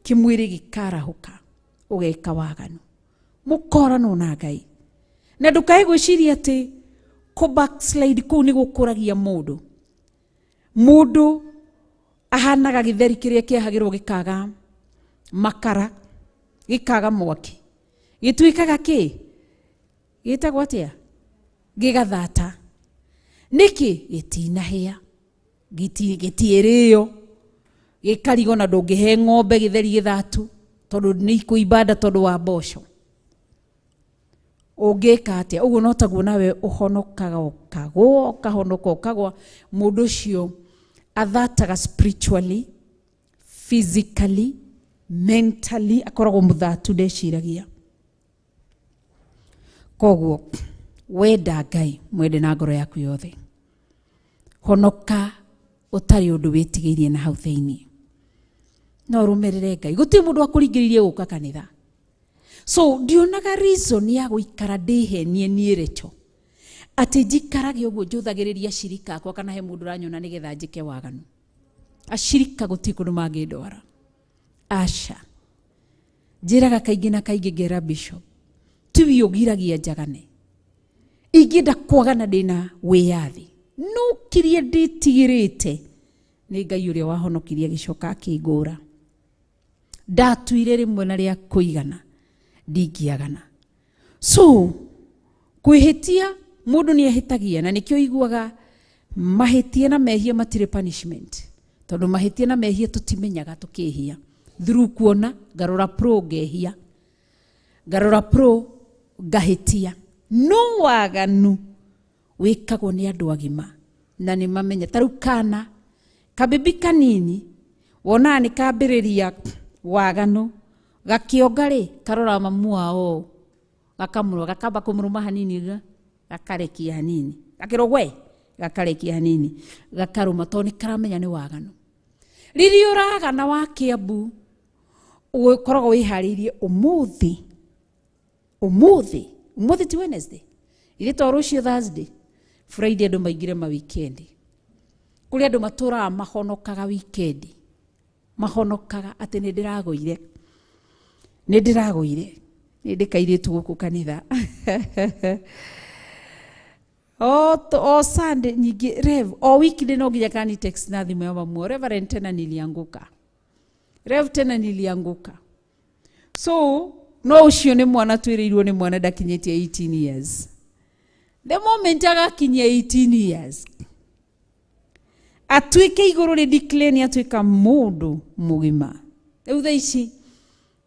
[SPEAKER 12] kĩmwĩrĩ gĩkarahũka ũgeka waganu, mũkoranwo na Ngai. Na ndũkae gwĩciria atĩ kũ backslide kũu nĩ gũkũragia mũndũ. Mũndũ ahanaga gĩtheri kĩrĩa kĩahagĩrwo gĩkaga makara, gĩkaga mwaki, gĩtuĩkaga kĩ, gĩtagwo atĩa, gĩgathata. Nĩkĩ? Gĩtinahĩa, gĩtiĩrĩo, gĩkarigwo na ndũngĩhe ng'ombe gĩtheri gĩthatu tondũ nĩ ikũimba nda tondũ wa mboco. Ũngĩka atĩa? Ũguo no taguo nawe ũhonokaga ũkagũa, ũkahonoka ũkagũa. Mũndũ ũcio athataga spiritually, physically, mentally, akoragwo mũthatu ndeciragia. Koguo wenda Ngai, mwende na ngoro yaku yothe, Honoka ũtarĩ ũndũ wĩtigĩirie na hau thĩinĩ. No rũmĩrĩre Ngai. Gũtirĩ mũndũ akũringĩrĩirie gũka kanitha. So ndionaga reason ya gũikara ndĩhenie niĩ Rachel. Atĩ njikarage ũguo njũthagĩrĩria acirika akwa kana he mũndũ ũranyona nĩgetha njĩke waganu. Acirika gũtirĩ kũndũ mangĩndwara. Aca. Njĩraga kaingĩ na kaingĩ ngera bishop. Tiwe ũgiragia njagane. Ingĩenda kwagana ndĩna wĩyathi. No kĩrĩa ndĩtigĩrĩte nĩ Ngai ũrĩa wahonokirie agĩcoka akĩngũra. Ndatuire rĩmwe na rĩa kũigana ndingĩagana. So kwĩhĩtia mũndũ nĩ ahĩtagia na nĩkĩo iguaga mahĩtia na mehia matirĩ punishment. Tondũ mahĩtia na mehia tũtimenyaga tũkĩhia. Through kuona ngarora pro ngehia. Ngarora pro ngahĩtia. No waganu wĩkagwo nĩ andũ agima na nĩ mamenya. Ta rĩu kana kabibi kanini wonaga nĩ kambĩrĩria waganu gakĩonga rĩ karora mamu wao gakamũrora gakamba kũmũrũma hanini gakarekia hanini gakĩrwo gwe gakarekia hanini gakarũma tondũ nĩ karamenya nĩ waganu. Rĩrĩa ũragana wa Kĩambu ũkoragwo wĩharĩirie ũmũthĩ ũmũthĩ ũmũthĩ ti Wednesday ithe to rũciũ Thursday Friday andũ maingĩre ma weekend. Kũrĩ andũ matũraga mahonokaga weekend. Mahonokaga atĩ nĩ ndĩragũire. Nĩ ndĩragũire. Nĩ ndĩ kairĩtu gũkũ kanitha. O Sunday nyingĩ Rev o weekend no nginya kani text na thimũ ya mamu Reverend tena nilianguka. Rev tena nilianguka. So no ũcio nĩ mwana twĩrĩirwo nĩ mwana ndakinyĩtie 18 years. The moment agakinyia 18 years atuĩke igũrũ rĩ declare nĩ atuĩka mũndũ mũgima. Rĩu thaa ici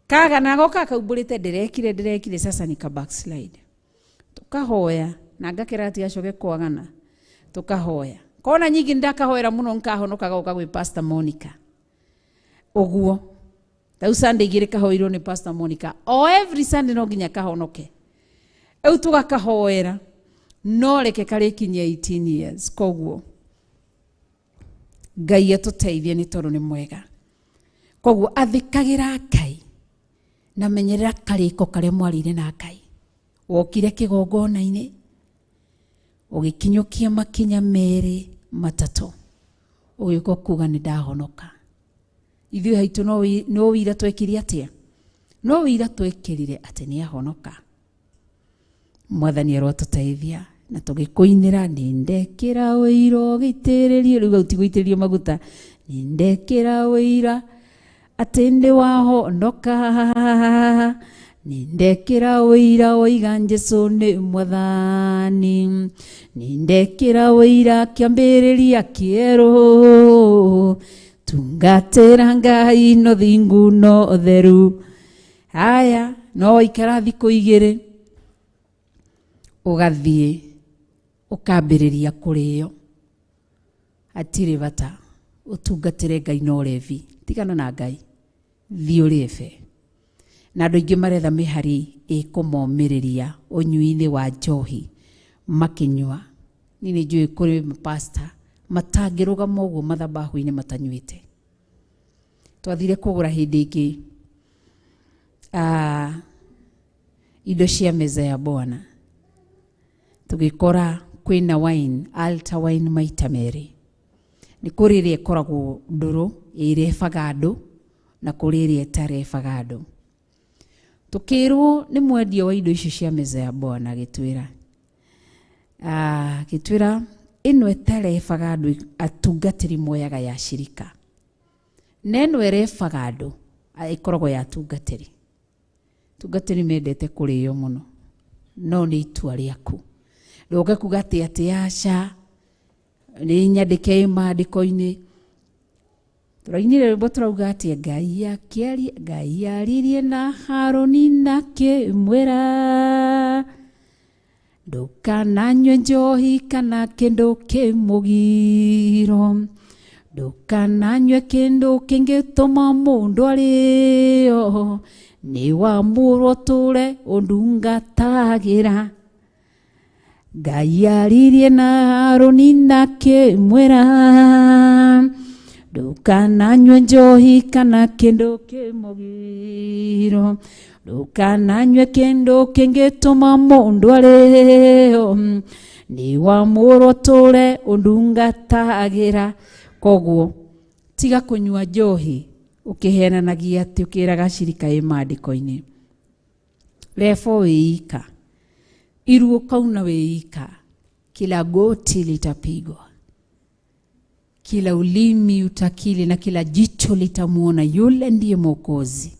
[SPEAKER 12] kaga goka kaumbũrĩte ndĩrekire sasa nika backslide. Tukahoya na ngakĩra atigacoke kwagana. Tukahoya. Kona nyingĩ ndakahoera mũno nkahonoka goka gwĩ Pastor Monica. Ũguo. Rĩu Sunday igĩrĩ kahoirwo nĩ Pastor Monica. O every Sunday no nginya kahonoke. Rĩu tũgakahoera no reke karĩkinyia 18 years koguo Ngai atũteithie nĩ tondũ nĩ mwega. Koguo athĩkagĩra Ngai na menyerera karĩko karĩa mwarĩire na Ngai. Wokire kĩgongona-inĩ ũgĩkinyũkia makinya merĩ matatũ ũgĩũka kuga nĩ ndahonoka. Ithuĩ haitũ no wĩira twekire atĩa? No wĩira twekĩrire atĩ nĩ ahonoka. Mwathani arotũteithia na tũgĩkũinĩra nĩ ndekĩra ũira ũgĩitĩrĩrio rĩu hau ti gũitĩrĩrio maguta nĩ ndekĩra ũira atĩ nĩ wahonoka nĩ ndekĩra ũira woiga Jesũ nĩ mwathani nĩ ndekĩra ũira kĩambĩrĩria kĩerũ tungatĩra Ngai no thingu no ũtheru. Haya no waikara thikũ igĩrĩ ũgathiĩ ũkambĩrĩria kũrĩo. Hatirĩ bata ũtungatĩre Ngai no ũrevi. Tigana na Ngai thiĩ ũrĩe. Na andũ aingĩ maretha mĩhari ĩkũmomĩrĩria ũnyui-inĩ wa njohi makĩnyua. Niĩ nĩ njũĩ kũrĩ pastor matangĩrũgama ũguo mathabahu-inĩ matanyuĩte. Twathire kũgũra hĩndĩ ĩngĩ indo cia meza ya Bwana. Tũgĩkora kwĩna wine, altar wine maita merĩ. Nĩ kũrĩ ĩrĩa ĩkoragwo ndũrũ ĩrebaga andũ na kũrĩ ĩrĩa ĩtarebaga andũ. Tũkĩrwo nĩ mwendia wa indo icio cia meza ya Bwana agĩtwĩra agĩtwĩra ĩno ĩtarebaga andũ atungatĩri moyaga ya shirika na ĩno ĩrebaga andũ ĩkoragwo ya atungatĩri. Atungatĩri mendete kũrĩo mũno no nĩ itua rĩaku. Ndũke kuga atĩ atĩ aca nĩ nyandĩke maandĩko-inĩ. Tũrainire rwĩmbo tũrauga atĩ Ngai akĩaria Ngai aririe na Harũni na akĩmwĩra ndũkananyue njohi kana kĩndũ kĩmũgiro ndũkananyue kĩndũ kĩngĩtũma mũndũ arĩo nĩ wamũrwo tũre ũndungatagĩra. Ngai aririe na Harũni na akĩmwĩra, ndũkananyue njohi kana kĩndũ kĩmũgiro, ndũkananyue kĩndũ kĩngĩtũma mũndũ arĩo, nĩ wamũrwo tũre ũndungatagĩra. Koguo tiga kũnyua njohi ũkĩhenanagia atĩ ũkĩraga cirika ĩ maandĩko-inĩ. Rebo wĩika, iruo kauna wĩika, kila goti litapigwa, kila ulimi utakili na kila jicho litamuona yule ndiye Mwokozi.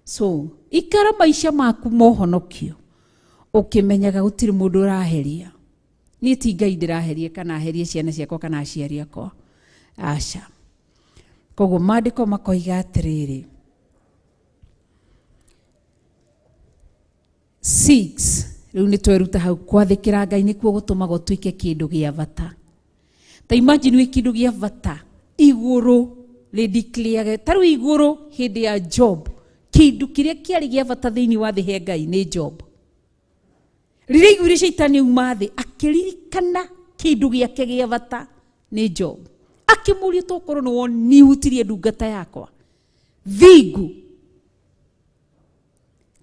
[SPEAKER 12] So ikara maisha maku mohonokio ukimenyaga gutiri mundu uraheria. Ni ti Ngai ndiraheria kana aherie ciana ciakwa kana aciari akwa, aca. Koguo maandĩko makoiga atĩrĩrĩ, 6 rĩu nĩ tweruta hau kwathĩkĩra Ngai nĩkuo gũtũmaga ũtuĩke kĩndũ gĩa bata. Ta imagine wĩ kĩndũ gĩa bata igũrũ rĩ ta rĩu igũrũ hĩndĩ ya Job, kĩndũ kĩrĩa kĩarĩ gĩa bata thĩinĩ wa thĩ he Ngai nĩ Job. Rĩrĩa aiguire caitani auma thĩ akĩririkana kĩndũ gĩake gĩa bata nĩ Job, akĩmũria tokorwo nĩ wonihutirie ndungata yakwa thingu.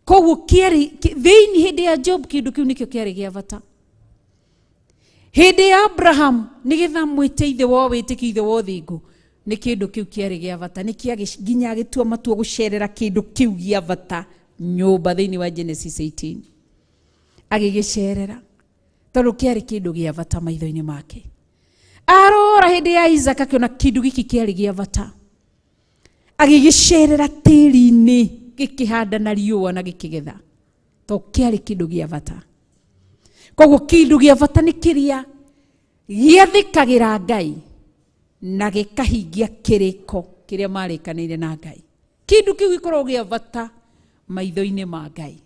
[SPEAKER 12] Koguo kĩarĩ thĩinĩ hĩndĩ ya Job kĩndũ kĩu nĩkĩo kĩarĩ gĩa bata. Hĩndĩ ya Abraham nĩgetha mwĩte ithe wa wĩtĩkio ithe wa ũthingu, nĩ kĩndũ kĩu kĩarĩ gĩa bata, nĩ kĩa nginya agĩtua matua gũcerera kĩndũ kĩu gĩa bata nyũmba thĩinĩ wa Genesis 18 agĩgĩcerera tondũ kĩarĩ kĩndũ gĩa bata maitho-inĩ make. Arora hĩndĩ ya Isaac akĩona kĩndũ gĩkĩ kĩarĩ gĩa bata, agĩgĩcerera tĩri-inĩ gĩkĩhanda na riũa na gĩkĩgetha, tondũ kĩarĩ kĩndũ gĩa bata. Koguo kĩndũ gĩa bata nĩ kĩrĩa gĩathĩkagĩra Ngai na gĩkahingia kĩrĩko kĩrĩa marĩkanĩire na Ngai. Kĩndũ kĩu gĩkoragwo gĩa bata maitho-inĩ ma Ngai.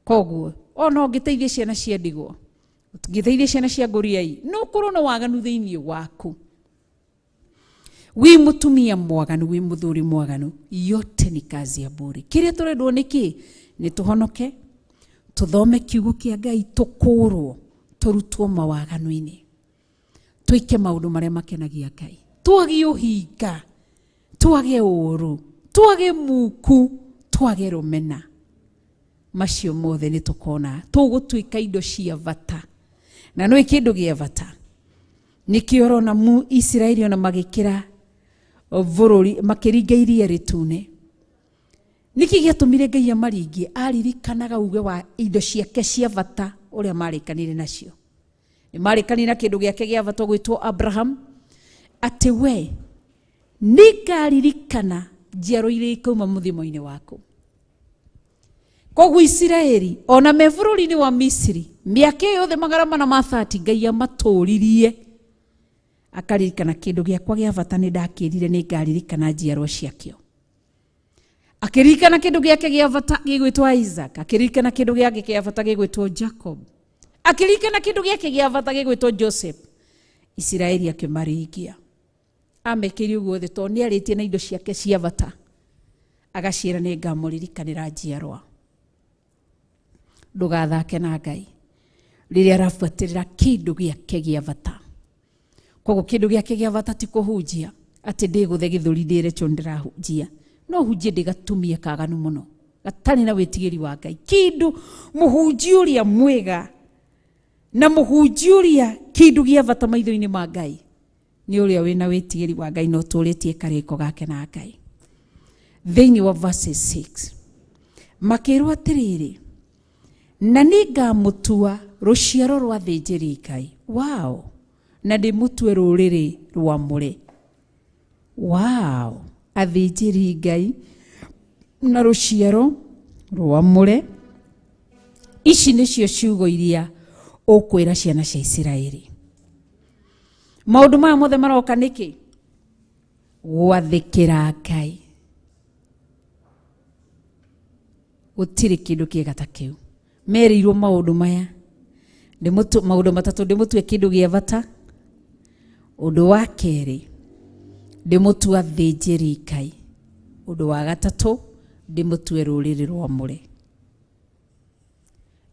[SPEAKER 12] Koguo ona ũngĩteithia ciana cia ndigwa, ũngĩteithia ciana cia ngũriai, no ũkorwo na waganu thĩinĩ waku, wi mutumia mwaganu, wi muthuri mwaganu, yote ni kazi ya bure. Kĩrĩa tũrendwo nĩ kĩ? Nĩ tũhonoke, tũthome kiugo kĩa Ngai, tũkũrwo, tũrutwo mawaganu-inĩ, twĩke maũndũ marĩa makenagia Ngai, twage ũhinga, twage ũũru, twage muku, twage rũmena. Macio mothe nĩ tũkona tũgũtuĩka indo cia bata. Na nĩ kĩndũ gĩa bata nĩkĩo ũrona mu Isiraeli ona magĩkĩra bũrũri, makĩringa iria rĩtune. Nĩkĩ gĩatũmire Ngai amaringie? Aririkanaga uge wa indo ciake cia bata ũrĩa marĩkanire nacio. Nĩ marĩkanire na kĩndũ gĩake gĩa bata gwĩtwo Abraham, atĩ we nĩngaririkana njiaro iria ikauma mũthimo-inĩ waku. Koguo Isiraeli ona me bũrũri-inĩ wa Misiri mĩaka ĩyo yothe 430 Ngai amatũririe, akaririkana kĩndũ gĩakwa gĩa bata nĩ ndakĩrire nĩ ngaririkana njiarwa ciakĩo. Akĩririkana kĩndũ gĩake gĩa bata gĩgwĩtwo Isaac, akĩririkana kĩndũ gĩake gĩa bata gĩgwĩtwo Jacob, akĩririkana kĩndũ gĩake gĩa bata gĩgwĩtwo Joseph. Isiraeli akĩmaringia, amekĩire ũguo othe tondũ nĩ arĩtie na indo ciake cia bata, agaciĩra nĩ ngamũririkanĩra njiarwa. Ndũgathake na Ngai rĩrĩa arabuatĩrĩra kĩndũ gĩake gĩa bata. Koguo kĩndũ gĩake gĩa bata ti kũhunjia atĩ ndĩgũthe gĩthũri ndĩre kĩo ndĩrahunjia, no hunjie ndĩgatumie kaganu mũno gatarĩ na wĩtigĩri wa Ngai. Kĩndũ mũhunjia ũrĩa mwega na mũhunjia ũrĩa kĩndũ gĩa bata maitho-inĩ ma Ngai nĩ ũrĩa wĩna wĩtigĩri wa Ngai na ũtũrĩtie karĩko gake na Ngai. Thĩinĩ wa verses 6 makĩrwo atĩrĩrĩ, na nĩngamũtua rũciaro rwa athĩnjĩri Ngai wao, na ndĩmũtue rũrĩrĩ rwamũre. Wao, athĩnjĩri Ngai na rũciaro rwamũre. Ici nĩcio ciugo iria ũkwĩra ciana cia Isiraeli. Maũndũ maya mothe maroka nĩkĩ? Gwathĩkĩra Ngai. Gũtirĩ kĩndũ kĩega ta kĩu. Merĩirwo maũndũ maya, maũndũ matatũ: ndĩmũtue kĩndũ gĩa bata, ũndũ wa kerĩ ndĩmũtue athĩnjĩri Ngai, ũndũ wa gatatũ ndĩmũtue rũrĩrĩ rwamũre.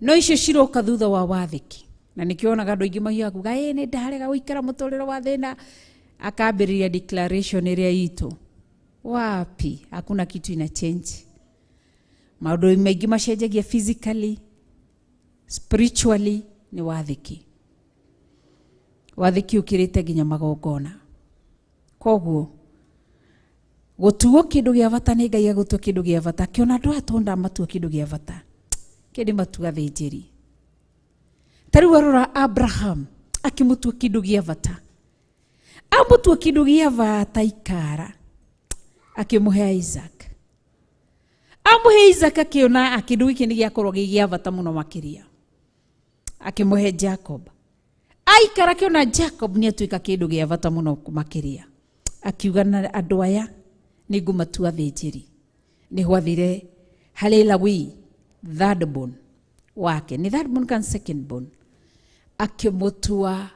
[SPEAKER 12] No icio ciroka thutha wa wathĩki. Na nĩkĩo wonaga andũ aingĩ mahiũhaga kuga ĩ nĩ ndarega gũikara mũtũrĩre wa thĩna, akambĩrĩria declaration ĩrĩa itũ. Wapi, hakuna kitu ina change. Maũndũ maingĩ macenjagia physically, spiritually nĩ wathĩki. Wathĩki ũkĩrĩte nginya magongona. Koguo gũtuo kĩndũ gĩa bata nĩ Ngai agũtua kĩndũ gĩa bata. Kĩona andũ aya tondũ ndamatua kĩndũ gĩa bata, kĩndĩ matua thĩnjĩri. Ta rĩu arora Abraham akĩmũtua kĩndũ gĩa bata, amũtua kĩndũ gĩa bata ikara, akĩmũhe Isaac. Amũhe Isaac akĩona kĩndũ gĩkĩ nĩ gĩakorwo gĩ gĩa bata mũno makĩria, akĩmũhe Jacob. Aikara akĩona Jacob nĩ atuĩka kĩndũ gĩa bata mũno makĩria, akiuga na andũ aya nĩ ngũmatua thĩnjĩri. Nĩ gwathire harĩ Lawi third born wake, nĩ third born kana second born, akĩmũtua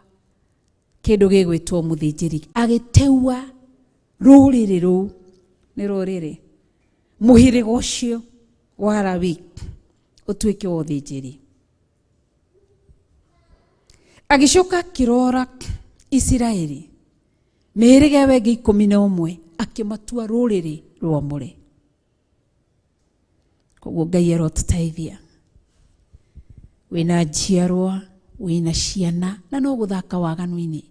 [SPEAKER 12] kĩndũ gĩgwĩtwo mũthĩnjĩri, agĩteua rũrĩrĩ rũu, nĩ rũrĩrĩ mũhĩrĩga ũcio wa Lawi ũtuĩke wa ũthĩnjĩri. Agĩcoka akĩrora Isiraeli mĩhĩrĩga ĩyo ĩngĩ 11 akĩmatua rũrĩrĩ rwamũre. Koguo Ngai arotũteithia. Wĩna njiarwa, wĩna ciana, na no gũthaka waganu-inĩ.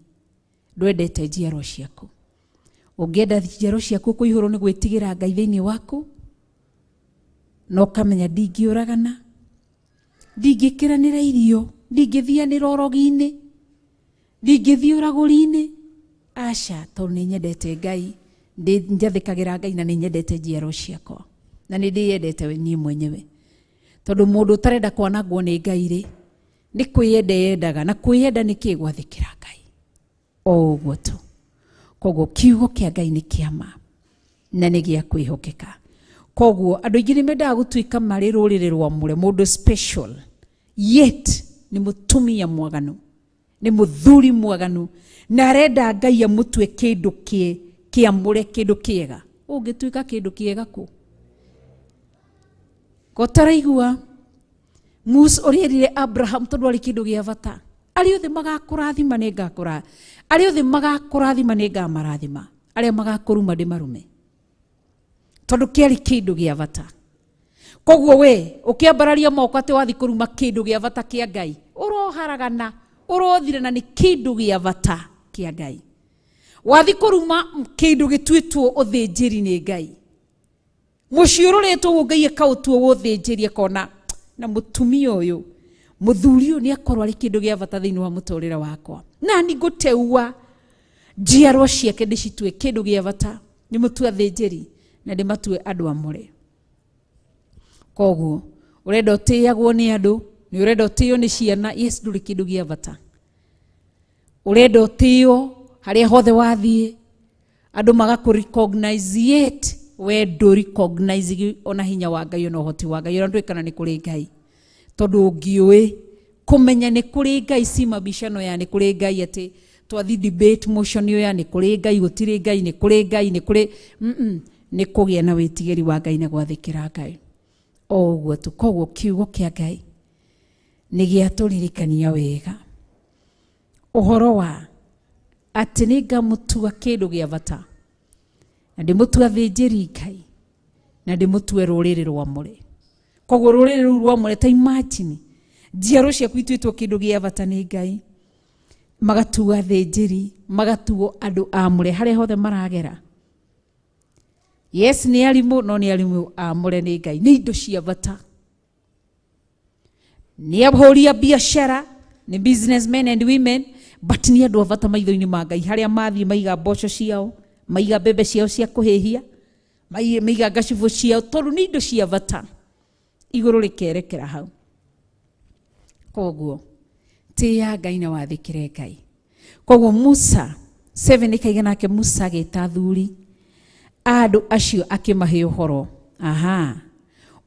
[SPEAKER 12] Ndwendete njiarwa ciaku. Ũngĩenda njiarwa ciaku kũihũrwo nĩ gwĩtigĩra Ngai thĩinĩ waku, na ũkamenya ndingĩũragana, ndingĩkĩranĩra irio, ndingĩthianĩra ũrogi-inĩ, ndingĩthiĩ ũragũri-inĩ, aca, tondũ nĩ nyendete Ngai, njathĩkagĩra Ngai na nĩ nyendete njiarwa ciakwa, na nĩ ndĩyendete niĩ mwenyewe. Tondũ mũndũ ũtarenda kwanangwo nĩ Ngai rĩ, nĩ kwĩyenda yendaga, na kwĩyenda nĩ kĩ? Gwathĩkĩra Ngai. O ũguo tu. Koguo kiugo kĩa Ngai nĩ kĩa ma na nĩ gĩa kwĩhokeka. Koguo andũ aingĩ nĩ mendaga gũtuĩka marĩ rũrĩrĩ rwamũre, mũndũ special, yet nĩ mũtumia mwaganu, nĩ mũthuri mwaganu, na arenda Ngai amũtue kĩndũ kĩamũre, kĩndũ kĩega. Ũngĩtuĩka kĩndũ kĩega kũ? Gotaraigua Musa ũrĩa erire Abraham tondũ arĩ kĩndũ gĩa bata, arĩa othe magakũrathima nĩ ngakũra, arĩa othe magakũrathima nĩ ngamarathima, arĩa magakũruma ndĩmarume, tondũ kĩarĩ kĩndũ gĩa bata. Koguo we ũkĩambararia moko atĩ wathi kũruma kĩndũ gĩa bata kĩa Ngai, ũroharagana, ũrothirana nĩ kĩndũ gĩa bata kĩa Ngai. Wathi kũruma kĩndũ gĩtuĩtwo ũthĩnjĩri nĩ Ngai, mũciĩ ũrorĩtwo ũguo Ngai akaũtua ũthĩnjĩri, akona na mũtumia ũyũ, mũthuri ũyũ nĩ akorwo arĩ kĩndũ gĩa bata thĩinĩ wa mũtũrĩre wakwa, na nĩ ngũteua njiarwa ciake ndĩcitue kĩndũ gĩa bata, ndĩmũtue athĩnjĩri na ndĩmatue andũ amũre. Koguo ũrenda ũtĩagwo nĩ andũ, nĩ ũrenda ũtĩo nĩ ciana, yes, ndũrĩ kĩndũ gĩa bata. Ũrenda ũtĩo harĩa hothe wathiĩ, andũ magakũ recognize, yet we ndũ recognize ona hinya wa Ngai ona ũhoti wa Ngai, ona ndũĩ kana nĩ kũrĩ Ngai. Tondũ ũngĩũĩ kũmenya nĩ kũrĩ Ngai si mabishano ya nĩ kũrĩ Ngai atĩ twathi debate motion ĩyo ya nĩ kũrĩ Ngai, gũtirĩ Ngai, nĩ kũrĩ Ngai, nĩ kũrĩ nĩ kũgĩa na wĩtigĩri wa Ngai na gwathĩkĩra Ngai. O ũguo tu. Koguo kiugo kĩa Ngai nĩ gĩatũririkania wega ũhoro wa atĩ nĩ ngamũtua kĩndũ gĩa bata, na ndĩmũtue athĩnjĩri Ngai, na ndĩmũtue rũrĩrĩ rwamũre. Koguo rũrĩrĩ rũu rwamũre, ta imagine njiarwa ciaku ituĩtwo kĩndũ gĩa bata nĩ Ngai, magatuo athĩnjĩri, magatuo andũ amũre harĩa hothe maragera. Yes, nĩ arimũ, no nĩ arimũ amũre nĩ Ngai, nĩ indo cia bata. Nĩ ahũri a biacara, nĩ businessmen and women, but nĩ andũ a bata maitho-inĩ ma Ngai. Harĩa mathiĩ maiga mboco ciao, maiga mbembe ciao cia kũhĩhia, maiga ngacibũ ciao, tondũ nĩ indo cia bata. Igũrũ rĩkerekera hau. Koguo tĩĩa Ngai na wathĩkĩre Ngai. Koguo Musa 7 ĩkaiga nake Musa agĩta athuri andũ acio akĩmahe ũhoro, aha,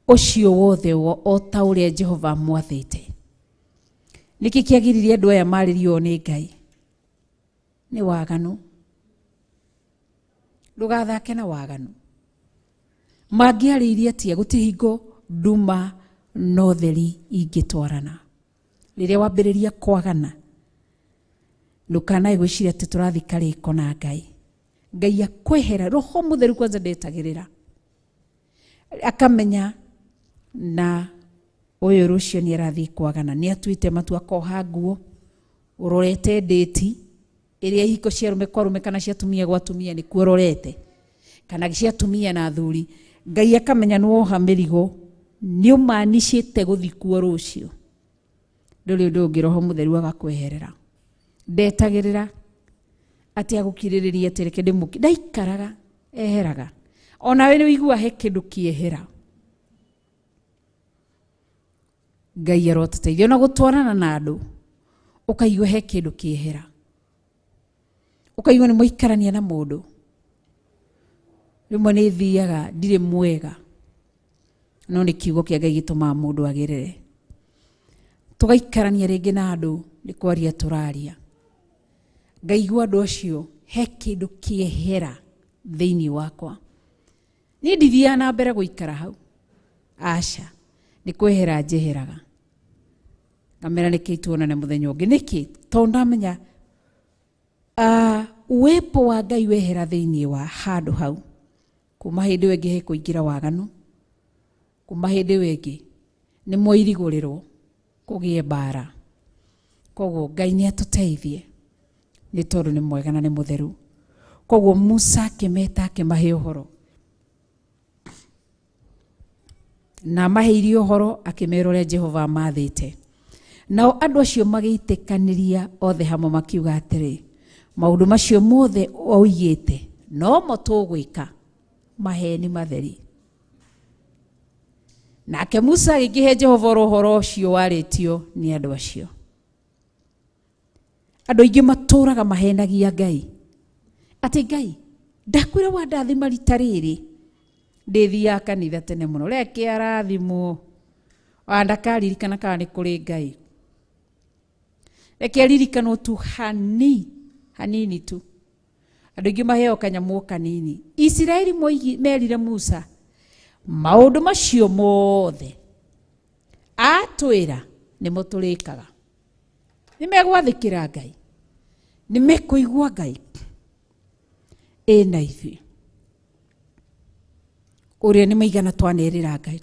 [SPEAKER 12] ũcio wothe o ta ũrĩa Jehova amwathĩte. Nĩkĩ kĩagiririe andũ aya marĩrio nĩ Ngai? Nĩ waganu. Ndũgathake na waganu. Mangĩarĩirie atĩa? Gũtirĩ hingo nduma na ũtheri ingĩtwarana. Rĩrĩa wambĩrĩria kwagana ndũkanae gwĩciria atĩ tũrathiĩ karĩko na Ngai. Ngai akwehera roho mũtheru kwanza ndetagĩrĩra akamenya na ũyũ rũciũ nĩ arathiĩ kwagana, nĩ atuĩte matua akoha nguo ũrorete ndĩti ĩrĩa ihiko cia arũme kwa arũme kana cia atumia gwa atumia nĩkuo ũrorete kana cia atumia na athuri. Ngai akamenya nĩ woha mĩrigo nĩ ũmanicĩte gũthiĩ kuo rũciũ, ndũrĩ ũndũ ũngĩ roho mũtheru agakweherera. Ndetagĩrĩra atĩ agũkirĩrĩria atĩ reke ndĩmũki, ndaikaraga eheraga. Onawe nĩ ũigua he kĩndũ kĩehera. Ngai arotũteithia ona gũtwarana na andũ ũkaigua he kĩndũ kĩehera, ũkaigua nĩ mũikarania na mũndũ. Rĩmwe nĩ thiaga ndirĩ mwega, no nĩ kiugo kĩa Ngai gĩtũmaga mũndũ agerere. Tũgaikarania rĩngĩ na andũ nĩ kwaria tũraria, ngaigua andũ acio he kĩndũ kĩehera thĩinĩ wakwa. Niĩ ndithiaga na mbere gũikara hau, aca, nĩ kwehera njeheraga. Ngamera nĩkĩ tuonane mũthenya ũngĩ. Nĩkĩ? Tondũ ndamenya uwepo wa Ngai wehera thĩinĩ wa handũ hau. Kuma hĩndĩ ĩyo ĩngĩ hekũingĩra waganu, kuma hĩndĩ ĩyo ĩngĩ nĩ mwairigũrĩrwo kũgĩe mbara. Koguo Ngai nĩ atũteithie nĩ tondũ nĩ mwega na nĩ mũtheru. Koguo Musa akĩmeta akĩmahe ũhoro, na amaheire ũhoro akĩmera ũrĩa Jehova amathĩte. Nao andũ acio magĩitĩkanĩria othe hamwe makiuga atĩrĩ, maũndũ macio mothe oigĩte nomo tũgwĩka, maheni matheri. Nake Musa agĩkĩhe Jehova ũhoro ũcio warĩtio nĩ andũ acio. Andũ aingĩ matũraga mahenagia Ngai atĩ Ngai ndakwĩra wandathima rita rĩrĩ, ndĩthiaga kanitha tene mũno, reke arathimwo ona ndakaririkana kana nĩ kũrĩ Ngai, reke aririkanwo tu hanini tu. Andũ aingĩ maheo kanyamũ kanini. Isiraeli merire Musa maũndũ macio mothe atwĩra nĩmo tũrĩkaga. Nĩ megwathĩkĩra Ngai, nĩ mekũigua Ngai ĩna ithuĩ. Ũrĩa nĩ maigana twanerĩra Ngai,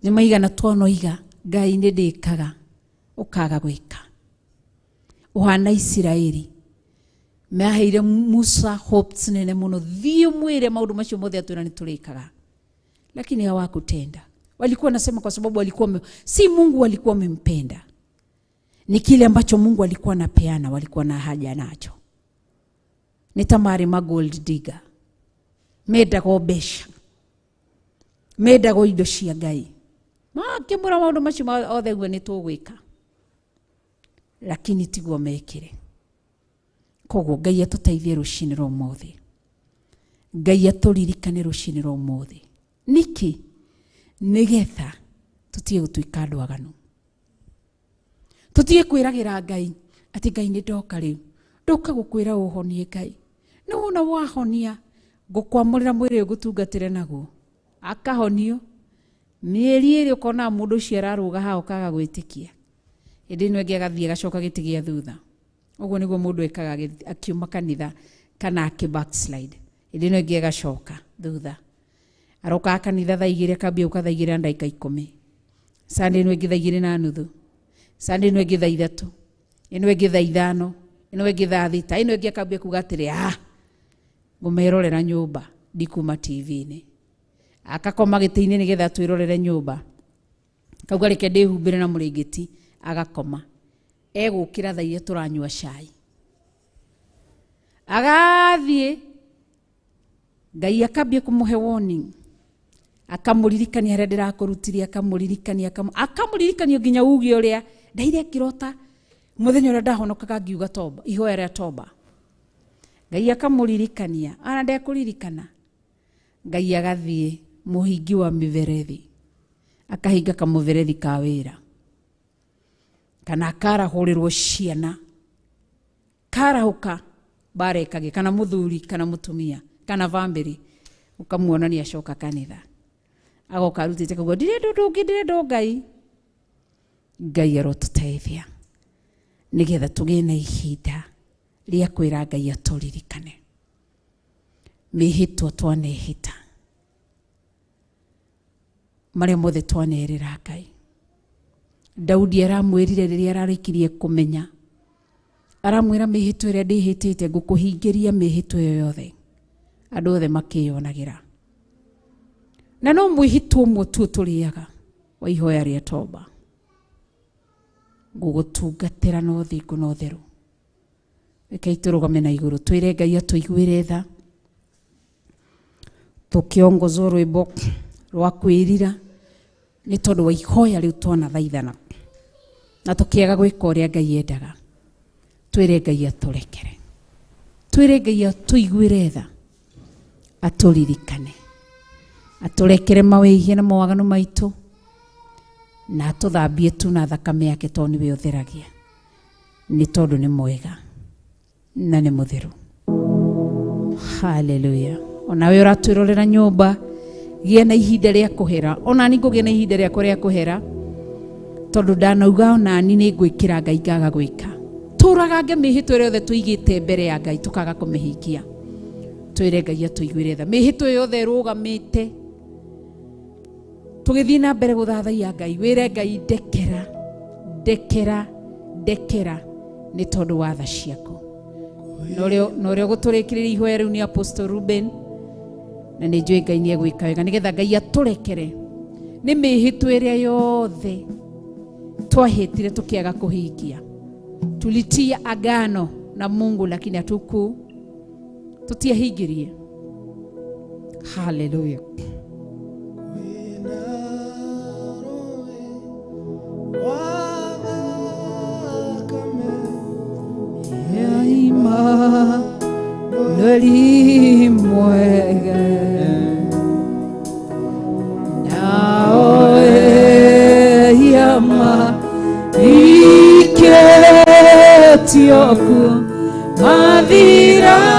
[SPEAKER 12] nĩ maigana twanoiga Ngai nĩ ndĩkaga, ũkaga gwĩka. Ũhana Isiraeli maheire Musa hopes nene mũno, thiĩ mwĩre maũndũ macio mothe atwĩra nĩ tũrĩkaga, lakini hawakutenda. Walikuwa nasema kwa sababu walikuwa si Mungu walikuwa wamempenda, ni kile ambacho Mungu alikuwa anapeana walikuwa na haja nacho. Nĩ ta marĩ ma gold digger, mendagwo mbeca, mendagwo indo cia Ngai, makĩmwĩra maũndũ macio othe guo nĩ tũgwĩka, lakini tiguo mekire. Koguo Ngai atũteithie rũcinĩ rwa ũmũthĩ, Ngai atũririkane rũcinĩ rwa ũmũthĩ. Nĩkĩ? Nĩgetha tũtige gũtuĩka andũ aganu, tũtige kwĩragĩra Ngai atĩ Ngai nĩ ndoka rĩu, ndoka gũkwĩra ũhonie Ngai, nĩ wona wahonia ngũkwamũrĩra mwĩrĩ ũyũ ngũtungatĩre naguo. Akahonio mĩeri ĩrĩ ũkona mũndũ ũcio ararũga haha ũkaga gwĩtĩkia, hĩndĩ ĩno ĩngĩ agathiĩ agacoka gĩtĩ gĩa thutha. Ũguo nĩguo mũndũ ekaga akiuma kanitha kana akĩ backslide, hĩndĩ ĩno ĩngĩ agacoka thutha. Arokaga kanitha thaa igĩrĩ akambia gũka thaa igĩrĩ na ndagĩka 10, Sunday ĩno ĩngĩ thaa 2:30, Sunday ĩno ĩngĩ thaa 3, ĩno ĩngĩ thaa 5, ĩno ĩngĩ thaa 6, ĩno ĩngĩ akambia kuga atĩrĩ, ah, ngũmerorera nyũmba ndikuma TV-inĩ. Akakoma gĩtĩ-inĩ nĩgetha twĩrorere nyũmba, kauga reke ndĩhumbĩre na mũrĩngĩti, agakoma. Egũkĩra thaa iria tũranyua cai, agathiĩ. Ngai akambia kũmũhe warning, akamũririkania harĩa ndĩrakũrutirie, akamũririkania, akamũririkania nginya uge ũrĩa ndaire ngĩrota mũthenya ũrĩa ndahonokaga ngiuga toba, ihoya rĩa toba. Ngai akamũririkania, ana ndekũririkana. Ngai agathiĩ mũhingi wa mĩberethi, akahinga kamũberethi ka wĩra, kana akarahũrĩrwo ciana, karahũka mbara ĩkagĩa, kana mũthuri kana mũtumia kana bamĩrĩ, ũkamuona nĩ acoka kanitha, agoka arutĩte kauga ndirenda ũndũ ũngĩ, ndĩrenda o Ngai. Ngai arotũteithia nĩgetha tũgĩe na ihinda rĩa kwĩra Ngai atũririkane mĩhĩtwa twanehĩta marĩa mothe twanerĩra Ngai. Daudi aramwĩrire rĩrĩa ararĩkirie kũmenya, aramwĩra mĩhĩtwa ĩrĩa ndĩhĩtĩte ngũkũhingĩria mĩhĩtwa ĩyo yothe, andũ othe makĩyonagĩra. Na no mwĩhĩtwa ũmwe tu tũrĩaga wa ihoya rĩa toba, ngũgũtungatĩra na ũthingu na ũtheru. Rekei tũrũgame na igũrũ twĩre Ngai atũiguĩre tha, tũkĩongozwo rwĩmbo rwa kwĩrira nĩ tondũ wa ihoya rĩu twanathaithana na tũkĩaga gwĩka ũrĩa Ngai endaga. Twĩre Ngai atũrekere, twĩre Ngai atũiguĩre tha, atũririkane, atũrekere mawĩhia na mawaganu maitũ, na atũthambie tu na thakame yake tondũ nĩwe ũtheragia, nĩ tondũ nĩ mwega na nĩ mũtheru. Haleluya. Onawe ũratwĩrorera nyũmba, gĩa na ihinda rĩa kũhera. Ona ni ngũgĩa na ihinda rĩakwa rĩa kũhera, tondũ ndanauga onani nĩ ngwĩkĩra Ngai ngaga gwĩka. Tũragange mĩhĩtwa ĩrĩa yothe tũigĩte mbere ya Ngai tũkaga kũmĩhingia. Twĩre Ngai atũiguĩre tha. Mĩhĩtwa ĩyo yothe ĩrũgamĩte tũgĩthiĩ na mbere gũthathaiya Ngai, wĩre Ngai ndekera, ndekera, ndekera nĩ tondũ wa tha ciaku. Na ũrĩa ũgũtũrĩkĩrĩria ihoya rĩu nĩ Apostle Ruben, na nĩ njũĩ Ngai nĩ egwĩka wega nĩgetha Ngai atũrekere nĩ mĩhĩtwa ĩrĩa yothe twahĩtire tũkĩaga kũhingia. Tulitia agano na Mungu lakini hatuku tutiahingirie. Haleluya.
[SPEAKER 10] Mathira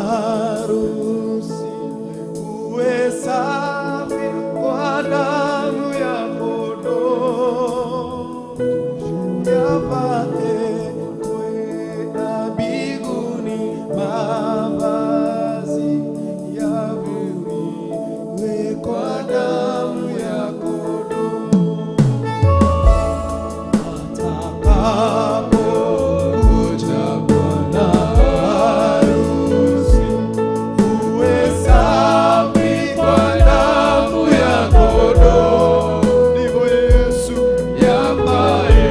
[SPEAKER 11] harusi uwe safi kwa damu ya kondoo, yafae kwenda mbinguni mavazi yavuliwe kwa damu ya kondoo. Atakapokuja Bwana harusi uwe safi kwa damu ya kondoo, ndivyo Yesu yafae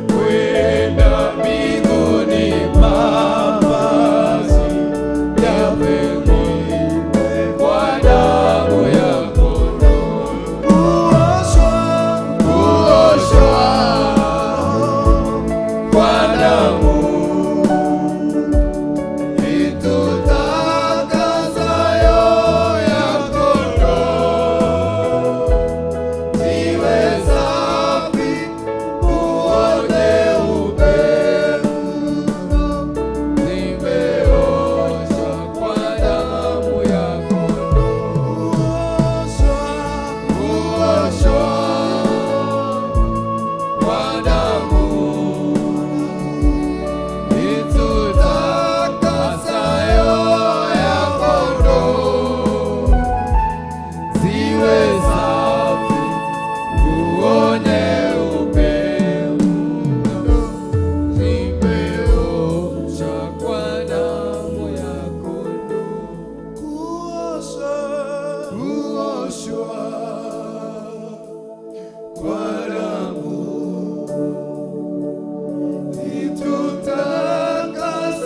[SPEAKER 11] kwenda mbinguni mavazi yavuliwe kwa damu ya kondoo. Kuoshwa, kuoshwa kwa damu itutakasayo ya kondoo, ziwe safi uone upendo, zimeoshwa kwa damu ya kondoo. Kuoshwa, kuoshwa kwa damu itutakasayo ya kondoo, ziwe safi uone upendo, zimeoshwa kwa damu ya kondoo. Kuoshwa, kuoshwa kwa damu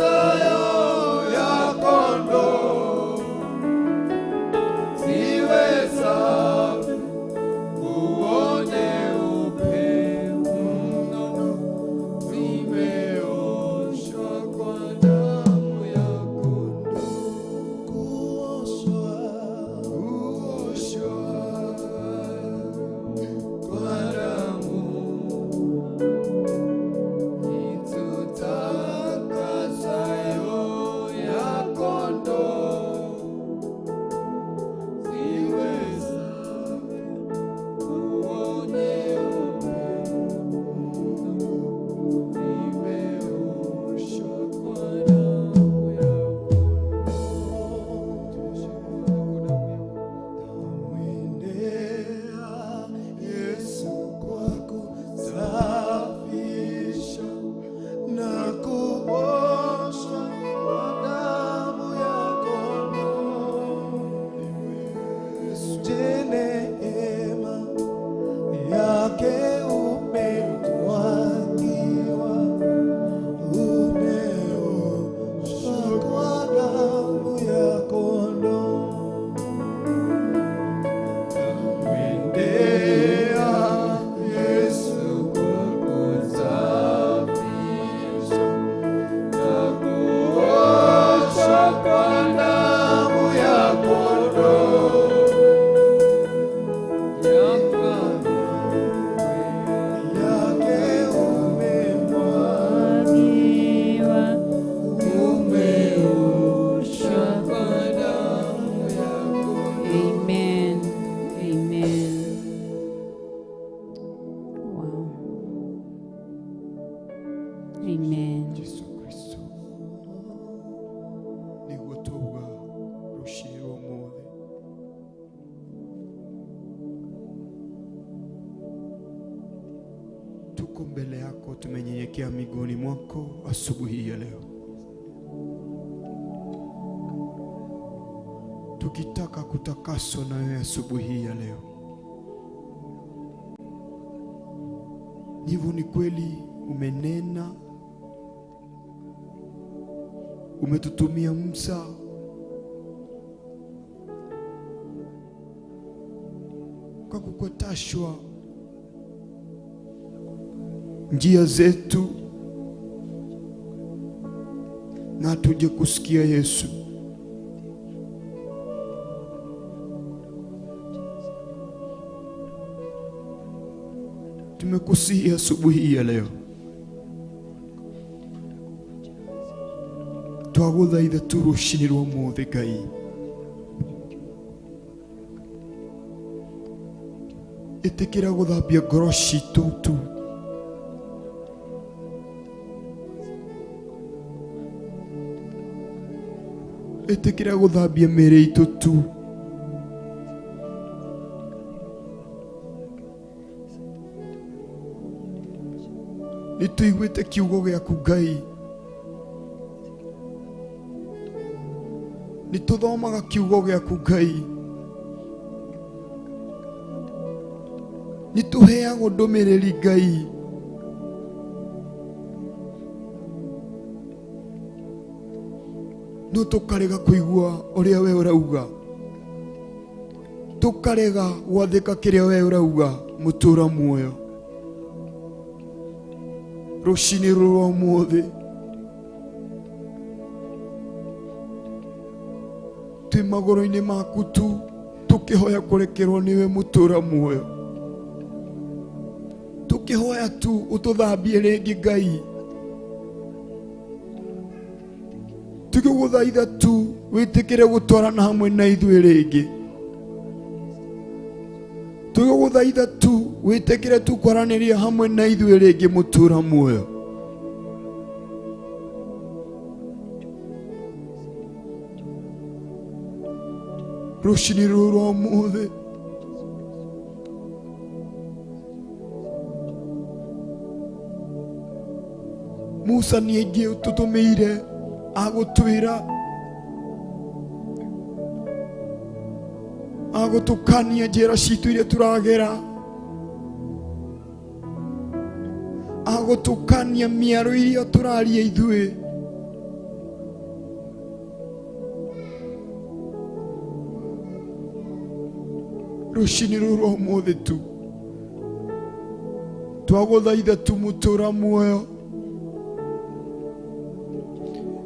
[SPEAKER 11] itutakasayo ya kondoo, ziwe safi uone upendo, zimeoshwa kwa damu ya kondoo. Kuoshwa, kuoshwa kwa damu itutakasayo ya kondoo, ziwe safi uone upendo, zimeoshwa kwa damu ya Namwendea Yesu kwa kusafisha na kuosha kwa damu ya kondoo. Je, neema yake umemwagiwa, umeoshwa kwa damu ya kondoo. Namwendea Yesu kwa kusafisha na kuosha kwa damu ya kondoo. Yake umemwagiwa, umeoshwa kwa damu ya kondoo.
[SPEAKER 12] Amen. Amen. Wow. Amen.
[SPEAKER 5] Yesu Kristo nĩguo twauga rũciĩ rwa ũmũthĩ. Tuko mbele yako, tumenyenyekea miguuni mwako asubuhi ya leo, tukitaka kutakaswa na wewe asubuhi ya leo. Hivyo ni kweli umenena, umetutumia Musa kwa kukotashwa njia zetu na tuje kusikia Yesu. Tumekusihi asubuhi ya leo, Twagũthaitha tu rũcinĩ rwa ũmũthĩ Ngai. Ĩtĩkĩra gũthambia ngoro citũ tu. Ĩtĩkĩra gũthambia mĩĩrĩ itũ tu. Nĩ tũiguĩte kiugo gĩaku Ngai. Nĩ tũthomaga kiugo gĩaku Ngai. Nĩ tũheagwo ndũmĩrĩri Ngai. No tũkarega kũigua ũrĩa we ũrauga. Tũkarega gwathĩka kĩrĩa we ũrauga mũtũra muoyo. Rũcinĩ rũrũ rwa ũmũthĩ twĩ magũrũ-inĩ maku tu tũkĩhoya kũrekerwo nĩwe mũtũra muoyo. Tũkĩhoya tu ũtũthambie rĩngĩ Ngai. Tũkĩgũthaitha tu wĩtĩkĩre gũtwarana hamwe na ithuĩ rĩngĩ. Tũgĩgũthaitha tu wĩtĩkĩre tu kwaranĩria hamwe na ithuĩ rĩngĩ mũtũra muoyo. Rũcinĩ rũrũ rwa ũmũthĩ Musa nĩ aingĩ ũtũtũmĩire agũtwĩra agũtũkania njĩra citũ iria tũragera agũtũkania mĩaro iria tũraria ithuĩ. Rũcinĩ rũrũ rwa ũmũthĩ tu twagũthaitha tu mũtũra muoyo.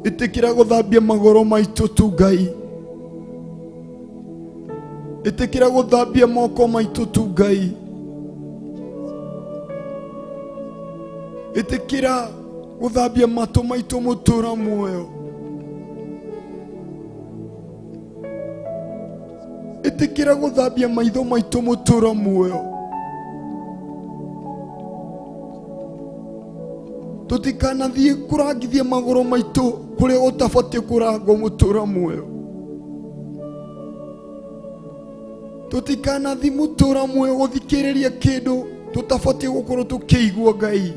[SPEAKER 5] Ĩtĩkĩra gũthambia magũrũ maitũ tu Ngai. Ĩtĩkĩra gũthambia moko maitũ tu Ngai. Ĩtĩkĩra gũthambia matũ maitũ mũtũra muoyo. Ĩtĩkĩra gũthambia maitho maitũ mũtũra muoyo. Tũtikanathiĩ kũrangithia magũrũ maitũ kũrĩa gũtabatiĩ kũrangwo mũtũra muoyo. Tũtikanathiĩ mũtũra muoyo gũthikĩrĩria kĩndũ tũtabatiĩ gũkorwo tũkĩigua Ngai.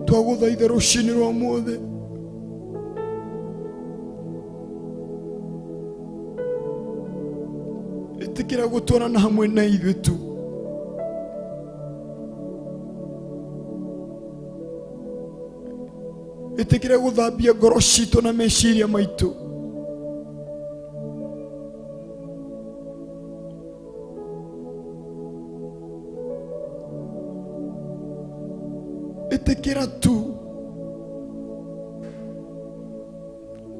[SPEAKER 5] Twagũthaitha rũcinĩ rwa ũmũthĩ. Ĩtĩkĩra gũtwarana hamwe na ithuĩ tu. Ĩtĩkĩra gũthambia ngoro citũ na meciria maitũ. Ĩtĩkĩra tu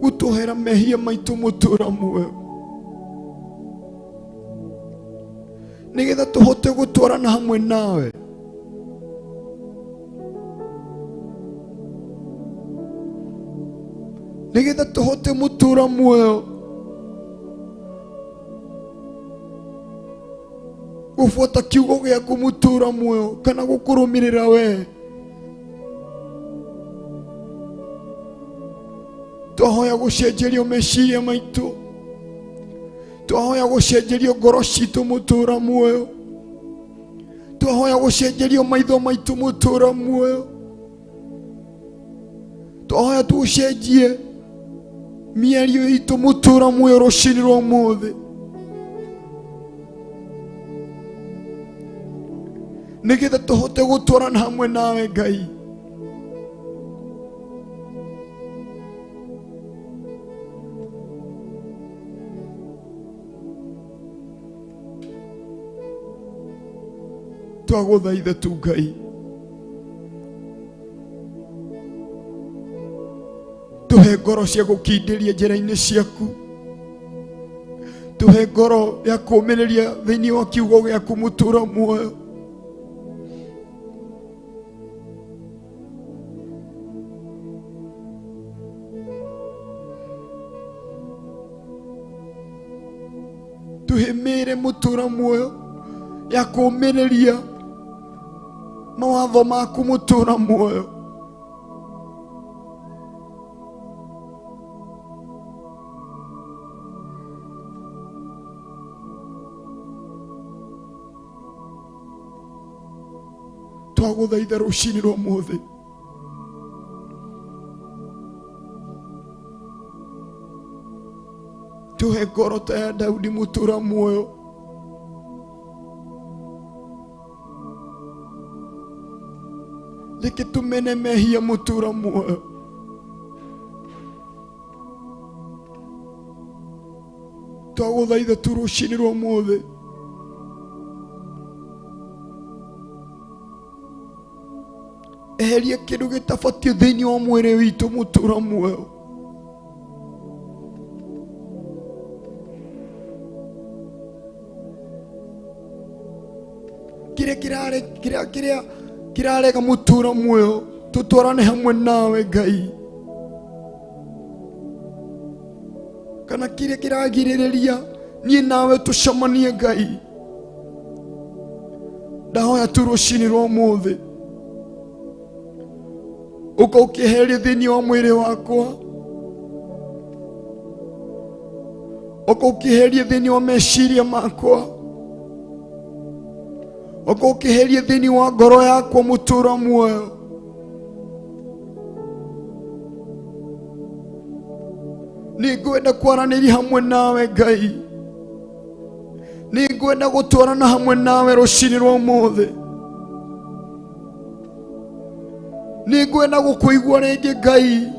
[SPEAKER 5] gũtũhera mehia maitũ mũtũra muoyo nĩgetha tũhote gũtwarana hamwe nawe. Nĩgetha tũhote mũtũra muoyo gũbuata kiugo gĩaku mũtũra muoyo kana gũkũrũmĩrĩra we. Twahoya gũcenjerio meciria maitũ. Twahoya gũcenjerio ngoro citũ mũtũra muoyo. Twahoya gũcenjerio maitho maitũ mũtũra muoyo. Twahoya tũcenjie mĩario itũ mũtũra muoyo rũcinĩ rwa ũmũthĩ. Nĩgetha tũhote gũtwarana hamwe nawe Ngai. Twagũthaitha tu Ngai. Tũhe ngoro cia gũkindĩria njĩra-inĩ ciaku. Tũhe ngoro ya kũũmĩrĩria thĩinĩ wa kiugo gĩaku mũtũra muoyo. Tuhe mĩĩrĩ mũtũra muoyo ya kũũmĩrĩria mawatho maku mũtũra muoyo. Twagũthaitha rũcinĩ rwa ũmũthĩ, tuhe ngoro ta ya Daudi mũtũra muoyo. Reke tumene mehia mũtũra muoyo. Twagũthaitha tu rũcinĩ rwa ũmũthĩ, eheria kĩndũ gĩtabatiĩ thĩinĩ wa mwĩrĩ witũ mũtũra muoyo. Kĩrĩa kĩrarega mũtũra muoyo tũtwarane hamwe nawe Ngai, kana kĩrĩa kĩragirĩrĩria niĩ nawe tũcemanie Ngai. Ndahoya tu rũcinĩ rwa ũmũthĩ ũka ũkĩeheria thĩinĩ wa mwĩrĩ wakwa, ũka ũkĩeheria thĩinĩ wa meciria makwa, ũka ũkĩeheria thĩinĩ wa ngoro yakwa mũtũra muoyo. Nĩngwenda kwaranĩria hamwe nawe Ngai, nĩngwenda gũtwarana hamwe nawe rũcinĩ rwa ũmũthĩ, nĩngwenda gũkũigua rĩngĩ Ngai.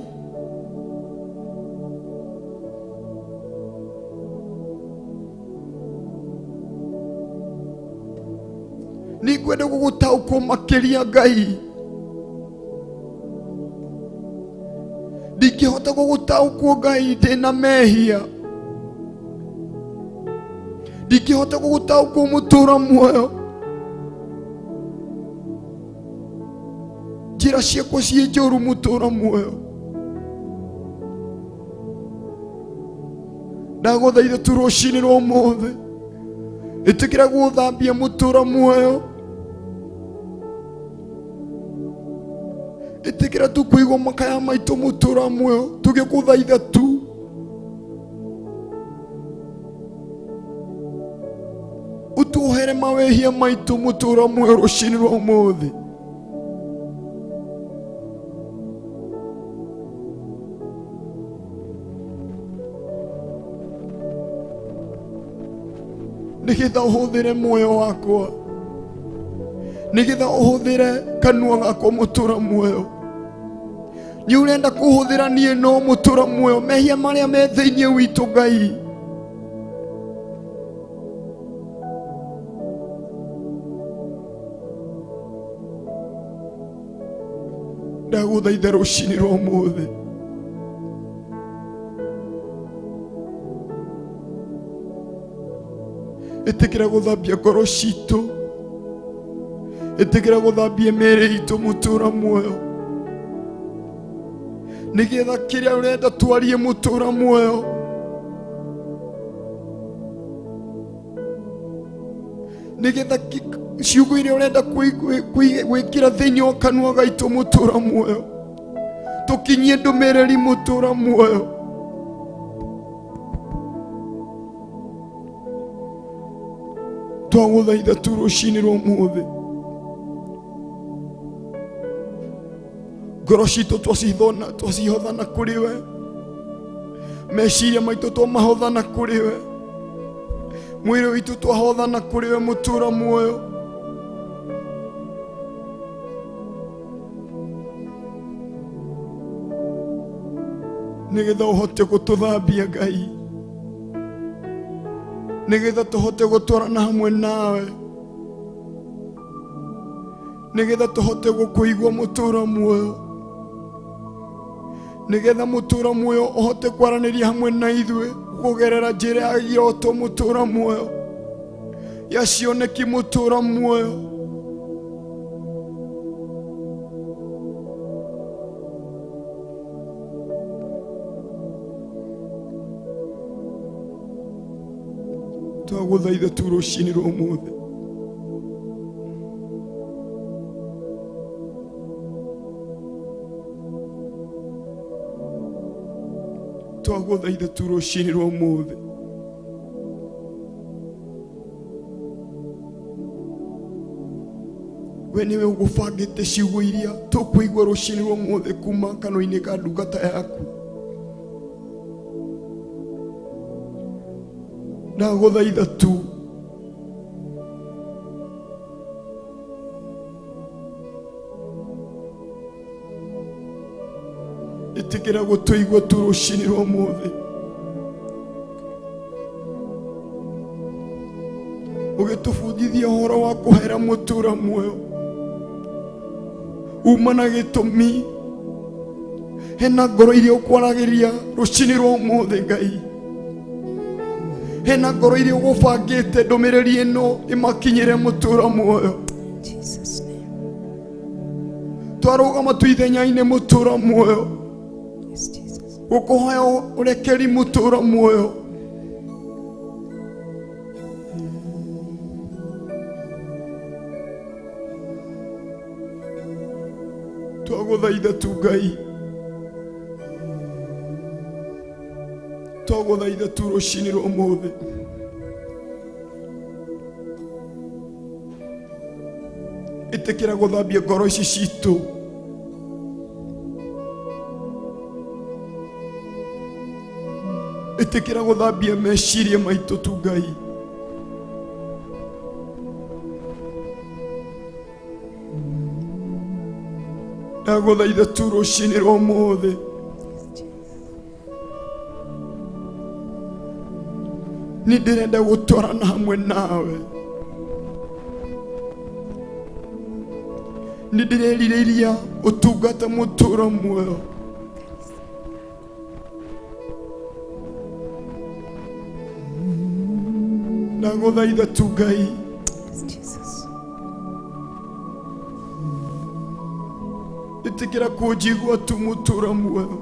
[SPEAKER 5] Nĩngwenda gũgũtaũkwo makĩria Ngai. Ndingĩhota gũgũtaũkwo Ngai ndĩna mehia, ndingĩhota gũgũtaũkwo mũtũra muoyo. Njĩra ciakwa ciĩ njũru mũtũra muoyo. Ndagũthaitha tu rũcinĩ rwa ũmũthĩ, ĩtĩkĩra gũthambia mũtũra muoyo, ĩtĩkĩra tu kũigua makaya maitũ mũtũra muoyo tũgĩkũthaitha tu. Ũtuohere mawĩhia maitũ mũtũra muoyo rũcinĩ rwa ũmũthĩ. Nĩgetha ũhũthĩre muoyo wakwa, nĩgetha ũhũthĩre kanua gakwa mũtũra muoyo. Nĩ ũrenda kũhũthĩra niĩ no mũtũra muoyo, mehia marĩa me thĩinĩ witũ Ngai. Ndagũthaitha rũcinĩ rwa ũmũthĩ, ĩtĩkĩra gũthambia ngoro citũ, ĩtĩkĩra gũthambia mĩĩrĩ itũ mũtũra muoyo, nĩgetha kĩrĩa ũrenda twarie mũtũra muoyo, nĩgetha ciugo iria ũrenda gwĩkĩra thĩinĩ wa kanua gaitũ mũtũra muoyo, tũkinyie ndũmĩrĩri mũtũra muoyo. Twagũthaitha tu rũcinĩ rwa ũmũthĩ, ngoro citũ twacihothana kũrĩ we, meciria maitũ twamahothana kũrĩ we, mwĩrĩ witũ twahothana kũrĩ we mũtũra muoyo. Nĩgetha ũhote gũtũthambia Ngai, nĩgetha tũhote gũtwarana hamwe nawe, nĩgetha tũhote gũkũigua mũtũra muoyo, nĩgetha mũtũra muoyo ũhote kwaranĩria hamwe na ithuĩ kũgerera njĩra ya iroto mũtũra muoyo, ya cioneki mũtũra muoyo. Twagũthaitha tu rũcinĩ rwa ũmũthĩ. Twagũthaitha tu rũcinĩ rwa ũmũthĩ. We nĩwe ũgũbangĩte ciugo iria tũkũigua rũcinĩ rwa ũmũthĩ kuma kanua-inĩ ka ndungata yaku. Ndagũthaitha tu ĩtĩkĩra gũtũigua tu rũcinĩ rwa ũmũthĩ. Ũgĩtũbundithia ũhoro wa kũhera mũtũra muoyo uma na gĩtũmi. Hena ngoro iria ũkwaragĩria rũcinĩ rwa ũmũthĩ Ngai. Hena ngoro iria ũgũbangĩte ndũmĩrĩri ĩno ĩmakinyĩre mũtũra muoyo.
[SPEAKER 12] Jesus name.
[SPEAKER 5] Twarũgama tu ithenya-inĩ mũtũra muoyo.
[SPEAKER 12] Yes, Jesus.
[SPEAKER 5] Gũkũhoya ũrekeri mũtũra muoyo. Twagũthaitha tu Ngai. Twagũthaitha tu rũcinĩ rwa ũmũthĩ. Ĩtĩkĩra gũthambia ngoro ici citũ. Ĩtĩkĩra gũthambia meciria maitũ tu Ngai. Ndagũthaitha tu rũcinĩ rwa ũmũthĩ. Nĩ ndĩrenda gũtwarana hamwe nawe. Nĩ ndĩrerirĩria ũtungata mũtũra muoyo. Ndagũthaitha tu Ngai.
[SPEAKER 12] Yes, Jesus.
[SPEAKER 5] Ĩtĩkĩra kũnjigua tu mũtũra muoyo.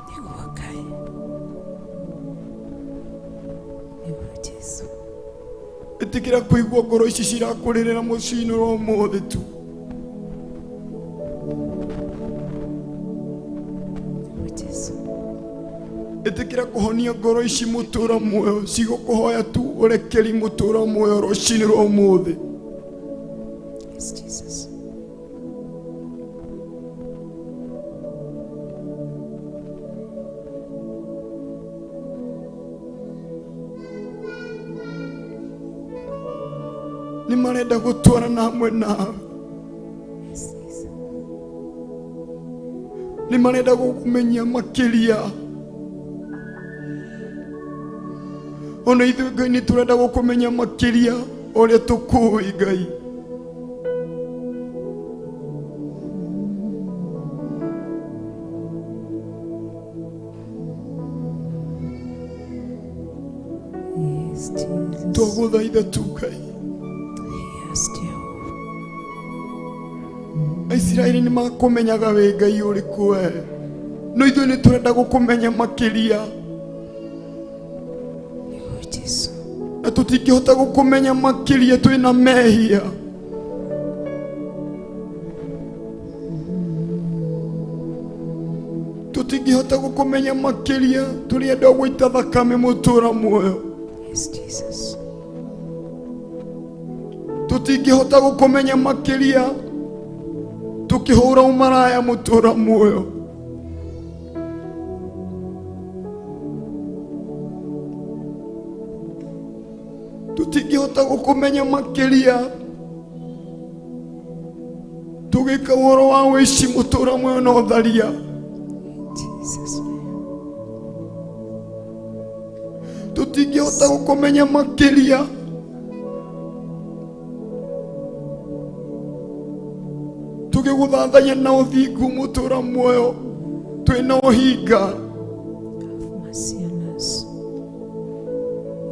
[SPEAKER 12] Nĩguo Ngai. Nĩguo Jesu.
[SPEAKER 5] Ĩtĩkĩra kũigua ngoro ici cirakũrĩrĩra mũciĩ-inĩ wa ũmũthĩ tu.
[SPEAKER 12] Nĩguo Jesu.
[SPEAKER 5] Ĩtĩkĩra kũhonia ngoro ici mũtũra muoyo cigũkũhoya tu ũrekeri mũtũra muoyo rũcinĩ rwa ũmũthĩ.
[SPEAKER 12] Yes, Jesus.
[SPEAKER 5] Nĩ marenda gũtwarana hamwe nawe.
[SPEAKER 12] Yes, Jesus.
[SPEAKER 5] Nĩ marenda gũkũmenya makĩria. Ona ithuĩ Ngai nĩ tũrenda gũkũmenya makĩria ũrĩa tũkũĩ Ngai.
[SPEAKER 12] Yes, Jesus.
[SPEAKER 5] Twagũthaitha tu Ngai.
[SPEAKER 12] Yes, Jehovah.
[SPEAKER 5] Aisiraeli nĩ makũmenyaga wĩ Ngai ũrĩkũ we. No ithuĩ nĩ tũrenda gũkũmenya makĩria.
[SPEAKER 12] Nĩguo Jesu.
[SPEAKER 5] Na tũtingĩhota gũkũmenya makĩria twĩna mehia. Tũtingĩhota gũkũmenya makĩria tũrĩ andũ a gũita thakame mũtũra muoyo.
[SPEAKER 12] Yes, Jesus.
[SPEAKER 5] Tũtingĩhota gũkũmenya makĩria tũkĩhũra ũmaraya mũtũra muoyo. Tũtingĩhota gũkũmenya makĩria tũgĩka ũhoro wa wĩici mũtũra muoyo na ũtharia.
[SPEAKER 12] Jesus name.
[SPEAKER 5] Tũtingĩhota gũkũmenya makĩria tũgĩgũthathaiya na ũthingu mũtũra muoyo twĩna ũhinga.
[SPEAKER 12] Have mercy on us.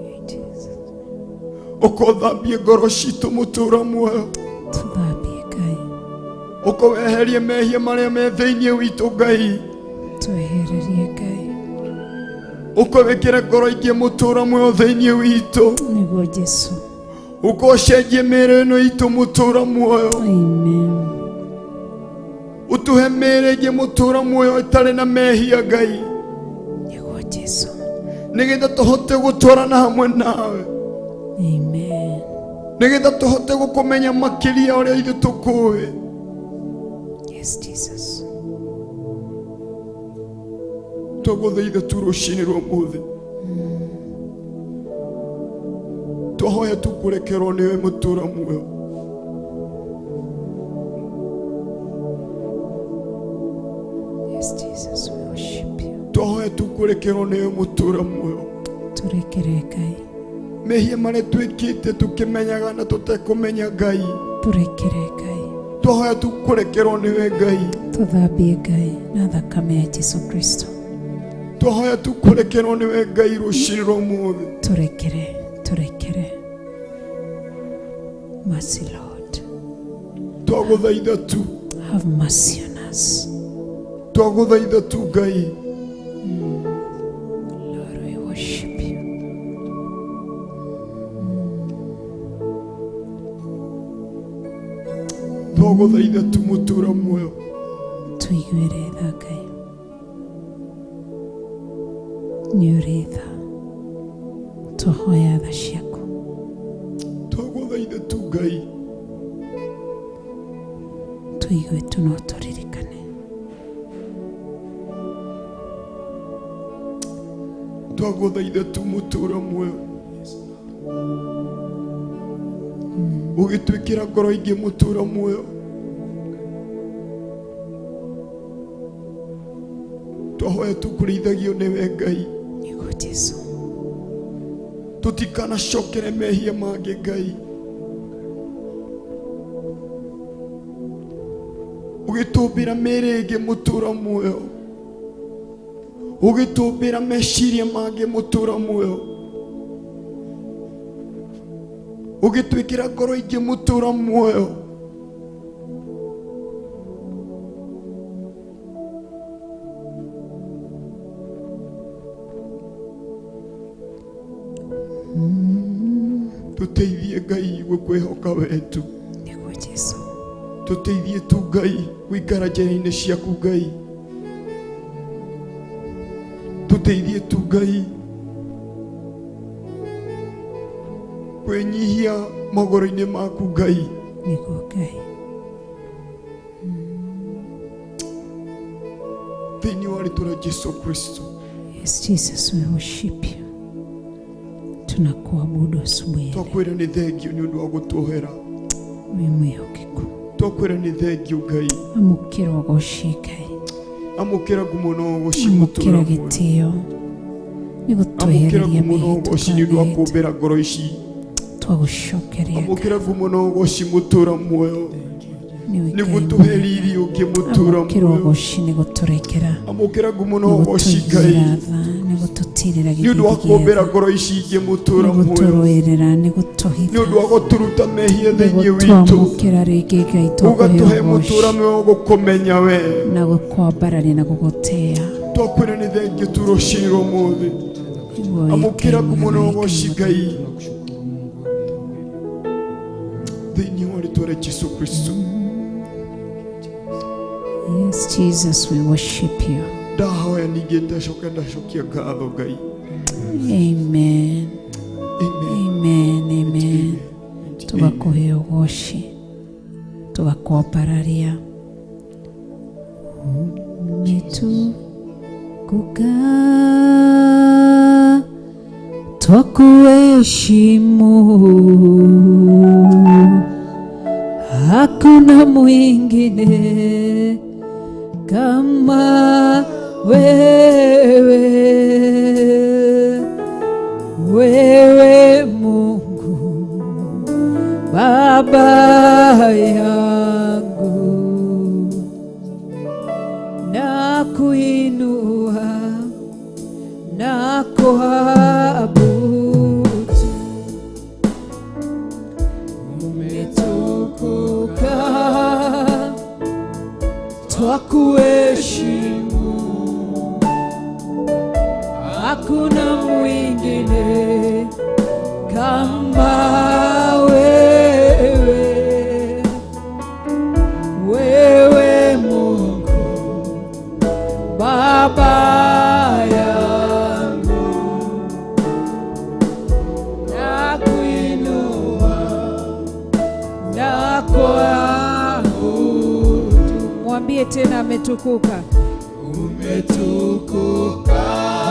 [SPEAKER 12] In Jesus.
[SPEAKER 5] Ũkothambie ngoro citũ mũtũra muoyo.
[SPEAKER 12] Tũthambie Ngai.
[SPEAKER 5] Ũkoweherie mehia marĩa me thĩinĩ witũ Ngai.
[SPEAKER 12] Twehererie Ngai.
[SPEAKER 5] Ũkawĩkĩre ngoro ingĩ mũtũra muoyo thĩinĩ witũ.
[SPEAKER 12] Nĩguo Jesu.
[SPEAKER 5] Ũkocenjie mĩĩrĩ ĩno itũ mũtũra muoyo.
[SPEAKER 12] Amen.
[SPEAKER 5] Ũtũhe mĩĩrĩ ĩngĩ mũtũra muoyo ĩtarĩ na mehia Ngai.
[SPEAKER 12] Nĩguo Jesu.
[SPEAKER 5] Nĩgetha tũhote gũtwarana hamwe nawe.
[SPEAKER 12] Amen.
[SPEAKER 5] Nĩgetha tũhote gũkũmenya makĩria ũrĩa ithuĩ tũkũĩ.
[SPEAKER 12] Yes, Jesus.
[SPEAKER 5] Twagũthaitha tu rũcinĩ rwa ũmũthĩ. Twahoya tu kũrekerwo nĩwe mũtũra muoyo.
[SPEAKER 12] Yes, Jesus, we worship you.
[SPEAKER 5] Twahoya tu kũrekerwo nĩwe mũtũra muoyo.
[SPEAKER 12] Turekere Ngai.
[SPEAKER 5] Mehia marĩa twĩkĩte tũkĩmenyaga na tũtekũmenya Ngai.
[SPEAKER 12] Turekere Ngai.
[SPEAKER 5] Twahoya tu kũrekerwo nĩwe Ngai.
[SPEAKER 12] Tũthambie Ngai na thakame ya Jesu Kristo.
[SPEAKER 5] Twahoya tu kũrekerwo nĩwe Ngai rũcinĩ rwa ũmũthĩ.
[SPEAKER 12] Turekere, turekere. Mercy, Lord.
[SPEAKER 5] Twagũthaitha tu.
[SPEAKER 12] Have mercy on us.
[SPEAKER 5] Twagũthaitha tu Ngai.
[SPEAKER 12] Lord, we worship you.
[SPEAKER 5] Twagũthaitha tu mũtũra muoyo.
[SPEAKER 12] Tũiguĩre tha Ngai. Nĩ ũrĩ tha. Twahoya tha ciaku.
[SPEAKER 5] Twagũthaitha tu Ngai.
[SPEAKER 12] Tũigue tu no tũririkane.
[SPEAKER 5] Twagũthaitha tu mũtũra muoyo. Ũgĩtwĩkĩra ngoro ingĩ mũtũra muoyo. Twahoya tu kũrĩithagio nĩwe Ngai.
[SPEAKER 12] Nĩguo Jesu.
[SPEAKER 5] Tũtikanacokere mehia mangĩ Ngai. Ũgĩtũmbĩra mĩĩrĩ ĩngĩ mũtũra muoyo. Ũgĩtũmbĩra meciria mangĩ mũtũra muoyo. Ũgĩtwĩkĩra ngoro ingĩ mũtũra muoyo. Tũteithie Ngai gũkwĩhoka we tu.
[SPEAKER 12] Nĩguo Jesu.
[SPEAKER 5] Tũteithie tu Ngai gũikara njĩra-inĩ ciaku Ngai. Tũteithie tu Ngai kwĩnyihia magũrũ-inĩ maku Ngai.
[SPEAKER 12] Nĩguo Ngai.
[SPEAKER 5] Thĩinĩ wa rĩtwa rĩa Jesu Kristo.
[SPEAKER 12] Yes, Jesus, we worship you. Tunakuabudu asubuhi ya leo.
[SPEAKER 5] Twakwĩra nĩ thengio nĩ ũndũ wa gũtuohera.
[SPEAKER 12] Wĩ mwĩhokeku.
[SPEAKER 5] Twakwĩra nĩ thengio Ngai.
[SPEAKER 12] Amũkĩra ũgoci Ngai.
[SPEAKER 5] Amũkĩra ngumo na ũgoci
[SPEAKER 12] Amũkĩra
[SPEAKER 5] mũtũra muoyo.
[SPEAKER 12] gĩtĩo. Nĩ
[SPEAKER 5] Amũkĩra
[SPEAKER 12] gũtwehereria
[SPEAKER 5] ngumo na
[SPEAKER 12] mehia
[SPEAKER 5] ũgoci nĩ ũndũ wa kũmbĩra ngoro ici.
[SPEAKER 12] Twagũcokeria
[SPEAKER 5] Amũkĩra ngumo na ũgoci mũtũra muoyo.
[SPEAKER 12] Nĩwe
[SPEAKER 5] Nĩ
[SPEAKER 12] Ngai
[SPEAKER 5] gũtũhe riri ũngĩ mũtũra
[SPEAKER 12] Amũkĩra
[SPEAKER 5] muoyo.
[SPEAKER 12] ũgoci nĩ gũtũrekera.
[SPEAKER 5] Amũkĩra ngumo na
[SPEAKER 12] Nĩ
[SPEAKER 5] ũgoci Ngai.
[SPEAKER 12] gũtũiguĩra tha, nĩ gũtũtirĩra
[SPEAKER 5] Nĩ ũndũ wa
[SPEAKER 12] gĩthithi gĩa
[SPEAKER 5] kũmbĩra
[SPEAKER 12] tha.
[SPEAKER 5] ngoro ici ingĩ
[SPEAKER 12] Nĩ
[SPEAKER 5] mũtũra muoyo.
[SPEAKER 12] gũtũrũĩrĩra, nĩ
[SPEAKER 5] Nĩ
[SPEAKER 12] gũtũhitha.
[SPEAKER 5] ũndũ wa gũtũruta mehia
[SPEAKER 12] Nĩ
[SPEAKER 5] thĩinĩ witũ.
[SPEAKER 12] gũtwamũkĩra rĩngĩ Ngai twakũhe
[SPEAKER 5] Ũgatũhe mũtũra
[SPEAKER 12] ũgoci.
[SPEAKER 5] muoyo gũkũmenya we.
[SPEAKER 12] Na gũkwambararia na gũgũtĩa.
[SPEAKER 5] Twakwĩra nĩ thengio tu rũcinĩ rwa ũmũthĩ.
[SPEAKER 12] Nĩguo wĩ
[SPEAKER 5] Amũkĩra
[SPEAKER 12] Ngai
[SPEAKER 5] ngumo na
[SPEAKER 12] mwega,
[SPEAKER 5] ũgoci
[SPEAKER 12] Ngai
[SPEAKER 5] Ngai. Thĩinĩ wa rĩtwa rĩa Jesu Kristo.
[SPEAKER 12] Yes, Jesus, we worship you.
[SPEAKER 5] Ndahoya ningĩ ndacoka ndacokia ngatho Ngai.
[SPEAKER 12] Amen.
[SPEAKER 5] Amen.
[SPEAKER 12] Amen. Amen. Tũgakũhe ũgoci. Tũgakwambararia. Umetukuka, twakuheshimu, hakuna mwingine kama wewe. Wewe Mungu Baba yangu, na kuinua na kuabudu. Umetukuka, twakuheshimu, hakuna Mwambie tena ametukuka.
[SPEAKER 11] Umetukuka.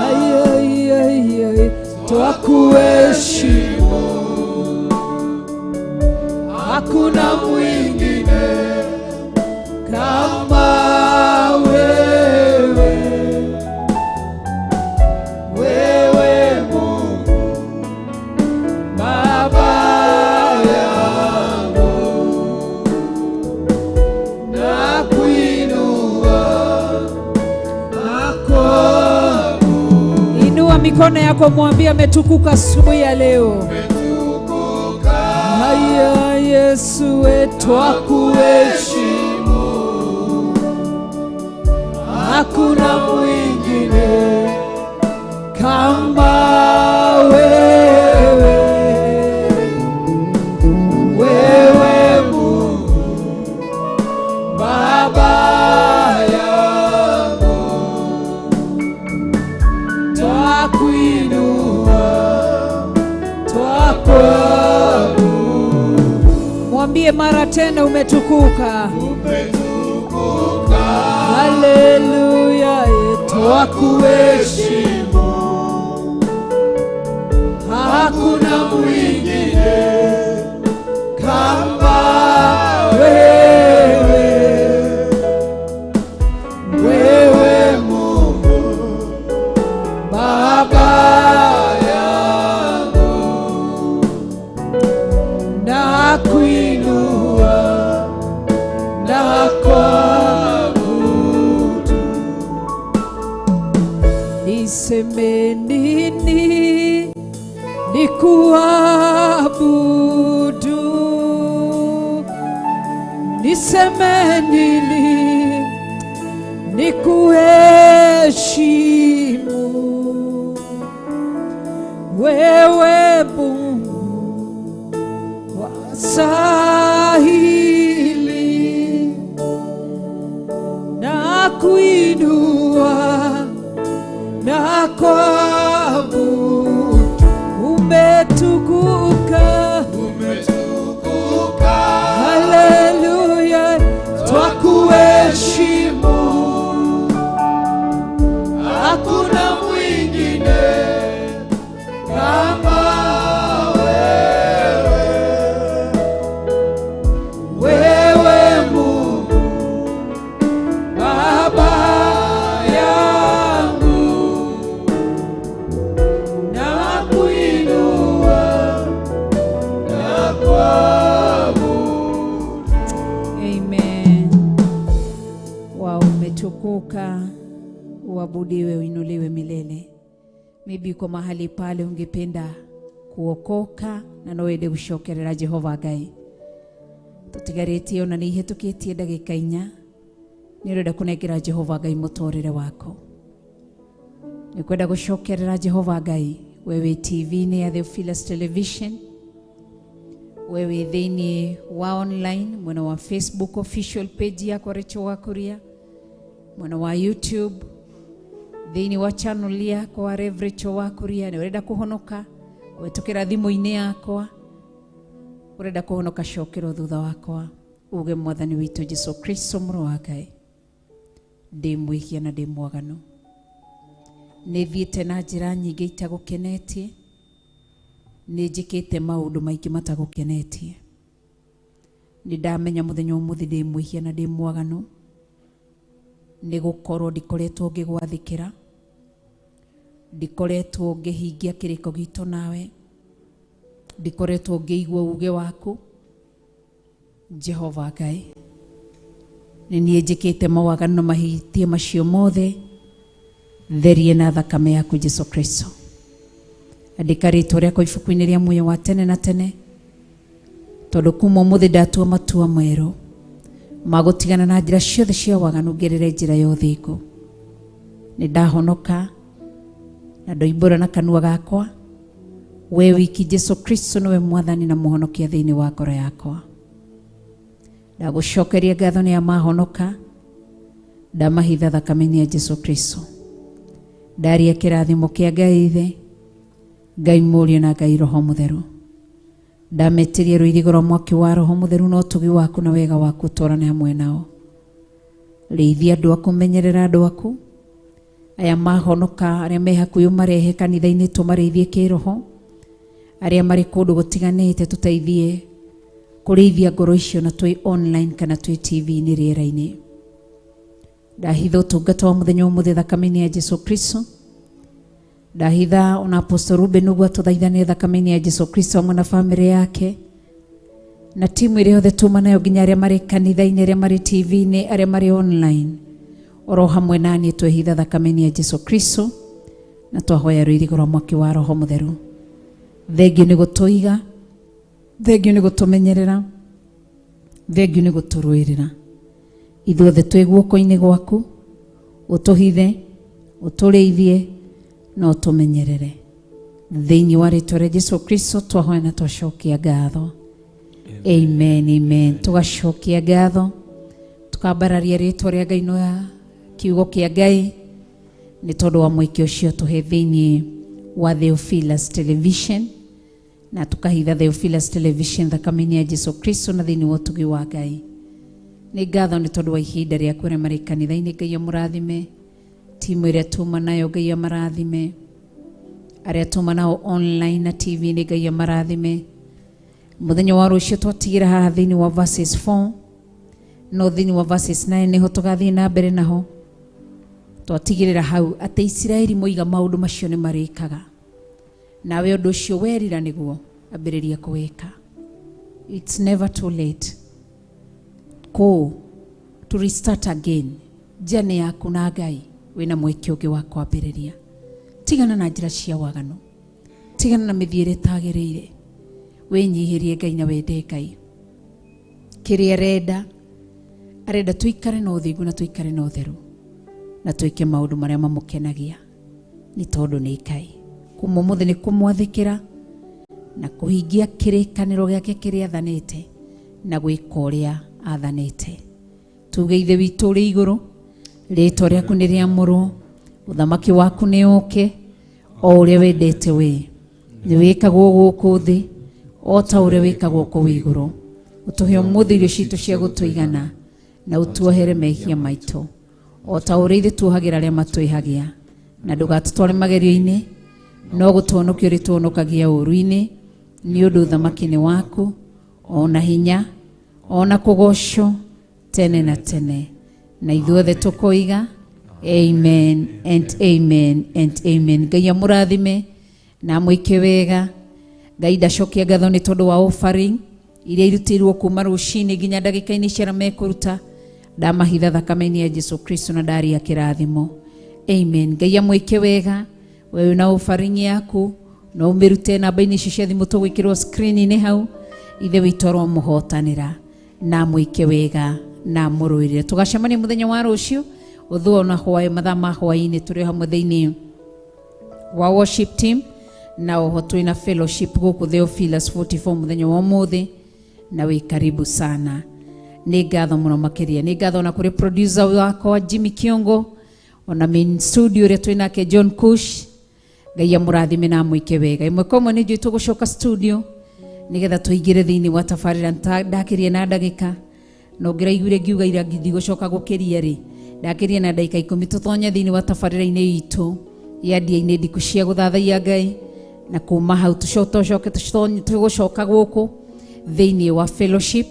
[SPEAKER 12] Ay, ay, ay, twakuheshimu,
[SPEAKER 11] hakuna mwingine kama wewe. Wewe Mungu Baba yangu, nakuinua nakuabudu.
[SPEAKER 12] Inua mikono yako, mwambie ametukuka asubuhi ya leo. Haya Yesu wetu,
[SPEAKER 11] twakuheshimu, hakuna mwingine kama wewe. Wewe Mungu Baba yangu, twakuinua, twakuabudu.
[SPEAKER 12] Mwambie mara tena umetukuka.
[SPEAKER 11] Umetukuka.
[SPEAKER 12] Haleluya,
[SPEAKER 11] twakuheshimu, hakuna mwingine kama wewe. Wewe Mungu Baba yangu, nakuinua, nakuabudu.
[SPEAKER 12] Niseme nini nikuabudu? Niseme nini nikuheshimu? Wewe Mungu wastahili, nakuinua, nakuabudu. Umetukuka,
[SPEAKER 11] umetukuka.
[SPEAKER 12] Haleluya,
[SPEAKER 11] twakuheshimu, hakuna mwingine kama wewe. Wewe Mungu Baba yangu, nakuinua, nakuabudu.
[SPEAKER 12] Amen. Wa umetukuka, uabudiwe, uinuliwe milele. Maybe uko mahali pale ungependa kuokoka na no wende gucokerera Jehova Ngai. Tutigarĩtie ona nĩ ihĩtũkĩtie ndagĩka 4, nĩ ũrenda kũnengera Jehova Ngai mũtũrĩre wako. Nĩ kwenda gũcokerera Jehova Ngai, we wĩ TV-inĩ ya Theophilus Television, we wĩ thĩinĩ wa online, mwena wa Facebook official page yakwa Rachel Wakuria, mwena wa YouTube, thĩinĩ wa channel yakwa Rev Rachel Wakuria. Nĩ ũrenda kũhonoka kũhĩtũkĩra thimũ-inĩ yakwa, ũrenda kũhonoka, cokerwo thutha wakwa uge Mwathani witũ Jesu Kristo mũrũ wa Ngai, ndĩ mwĩhia na ndĩ mwaganu, nĩ thiĩte na njĩra nyingĩ itagũkenetie, nĩ njĩkĩte maũndũ maingĩ matagũkenetie, nĩ ndamenya mũthenya ũmũthĩ ndĩ mwĩhia na ndĩ mwaganu, nĩ gũkorwo ndikoretwo ngĩgwathĩkĩra, ndikoretwo ngĩhingia kĩrĩko gitũ nawe, ndikoretwo ngĩigua uge waku. Jehova Ngai, nĩ niĩ njĩkĩte mawaganu na mahĩtia macio mothe, therie na thakame yaku Jesu Kristo. Andĩka rĩtwa rĩakwa ibuku-inĩ rĩa muoyo wa tene na tene, tondũ kuma ũmũthĩ ndatua matua merũ ma gũtigana na njĩra ciothe cia waganu, ngerere njĩra ya ũthingu. Nĩ ndahonoka na ndoimbũra na kanua gakwa, we wiki Jesu Kristo nĩwe Mwathani na Mũhonokia thĩinĩ wa ngoro yakwa. Ndagũcokeria ngatho nĩ amahonoka, ndamahitha thakame-inĩ ya Jesu Kristo. Ndaria kĩrathimo kĩa Ngai Ithe, Ngai Mũriũ na Ngai Roho Mũtheru. Ndametĩria rũirigo rwa mwaki wa Roho Mũtheru na ũtugi waku na wega waku ũtwarane hamwe nao. Rĩithia andũ aku, menyerera andũ aku aya mahonoka, arĩa me hakuhĩ ũmarehe kanitha-inĩ tũmarĩithie kĩroho, arĩa marĩ kũndũ gũtiganĩte tũteithie kũrĩithia ngoro icio na twĩ online kana twĩ TV-inĩ rĩera-inĩ. Ndahitha ũtungata wa mũthenya ũmũthĩ thakame-inĩ ya Jesu Kristo. Ndahitha ona Apostle Ruben ũguo atũthaithane thakame-inĩ ya Jesu Kristo hamwe na famĩlĩ yake na timu ĩrĩa yothe tuma nayo nginya arĩa marĩ kanitha-inĩ, arĩa marĩ TV-inĩ, arĩa marĩ online, oro hamwe naniĩ twehitha thakame-inĩ ya Jesu Kristo na twahoya rũirigo rwa mwaki wa Roho Mũtheru. Thengio nĩ gũtũiga, thengio nĩ gũtũmenyerera, thengio nĩ gũtũrũĩrĩra. Ithuothe twĩ guoko-inĩ gwaku, ũtũhithe, ũtũrĩithie na ũtũmenyerere. Thĩinĩ wa rĩtwa rĩa Jesu Kristo twahoya na twacokia ngatho. Amen, amen. Tugacokia ngatho, tukambararia rĩtwa rĩa Ngai na kiugo kĩa Ngai nĩ tondũ wa mweke ũcio tũhe thĩinĩ wa Theophilus Television, na tukahitha Theophilus Television thakame-inĩ ya Jesu Kristo na thĩinĩ wa ũtugi wa Ngai. Nĩ ngatho nĩ tondũ wa ihinda rĩaku arĩa marĩ kanitha-inĩ, Ngai amũrathime. Timu ĩrĩa tuma nayo Ngai amarathime. Arĩa tuma nao online na TV-inĩ Ngai amarathime. Mũthenya wa rũciũ twatigĩra haha thĩinĩ wa verses 4 no thĩinĩ wa verses 9 nĩho tũgathiĩ na mbere naho. Twatigĩrĩra hau atĩ Isiraeli moiga maũndũ macio nĩ marĩkaga, nawe ũndũ ũcio werira nĩguo ambĩrĩria kũwĩka. It's never too late kũ to restart again. Njane yaku na Ngai wĩna mweke ũngĩ wa kwambĩrĩria. Tigana na njĩra cia waganu, tigana na mĩthiĩre ĩtagĩrĩire, wĩnyihĩrie Ngai na wende Ngai. Kĩrĩa arenda, arenda tũikare na ũthingu na tũikare na ũtheru na twĩke maũndũ marĩa mamũkenagia, nĩ tondũ nĩ Ngai. Kuma ũmũthĩ nĩ kũmwathĩkĩra na kũhingia kĩrĩkanĩro gĩake kĩrĩa athanĩte na gwĩka ũrĩa athanĩte. Tuge Ithe witũ ũrĩ igũrũ, rĩtwa rĩaku nĩ rĩamũrwo, ũthamaki waku nĩ ũke, o ũrĩa wendete we nĩ wĩkagwo gũkũ thĩ o ta ũrĩa wĩkagwo kũu igũrũ. Ũtũhe ũmũthĩ irio citũ cia gũtũigana na ũtuohere mehia maitũ o ta ũrĩa ithuĩ tuohagĩra arĩa matwĩhagia, na ndũgatũtware magerio-inĩ no gũtũhonokia ũrĩtũhonokagia ũũru-inĩ, nĩ ũndũ ũthamaki nĩ waku ona hinya ona kũgocwo tene na tene. Na ithuothe tũkoiga amen and amen and amen. Ngai amũrathime na amwĩke wega. Ngai ndacokia ngatho nĩ tondũ wa offering iria irutĩirwo kuma rũcinĩ nginya ndagĩka-inĩ cia arĩa mekũruta. Ndamahitha thakame-inĩ ya Jesu Kristo na ndaria kĩrathimo. Amen. Ngai amwĩke wega. Wewe na offering yaku no ũmĩrute namba-inĩ icio cia thimũ tũgwĩkĩrwo screen-inĩ hau. Ithe witũ aromũhotanĩra na amwĩke wega na amũrũĩrĩre. Tũgacemania mũthenya wa rũciũ ũthũo na hwaĩ mathaa ma hwaĩ-inĩ tũrĩ hamwe thĩinĩ wa worship team na oho twĩna fellowship gũkũ Theophilus 44 mũthenya wa ũmũthĩ, na wĩ karibu sana. Nĩ ngatho mũno makĩria. Nĩ ngatho na kũrĩ producer wakwa Jimmy Kiongo, ona main studio ũrĩa twĩnake John Kush. Ngai amũrathime na amwĩke wega. Ĩmwe kwa ĩmwe nĩ njũĩ tũgũcoka studio nĩgetha tũingĩre thĩinĩ wa tabarĩra. Ndakĩria na ndagĩka na ũngĩraiguire ngiuga ira ndigũcoka gũkĩria rĩ, ndakĩria na ndagĩka 10 tũtonye thĩinĩ wa tabarĩra-inĩ itũ ya ndia-inĩ ndiku cia gũthathaiya Ngai, na kuma hau tũcoke tũgũcoka gũkũ thĩinĩ wa fellowship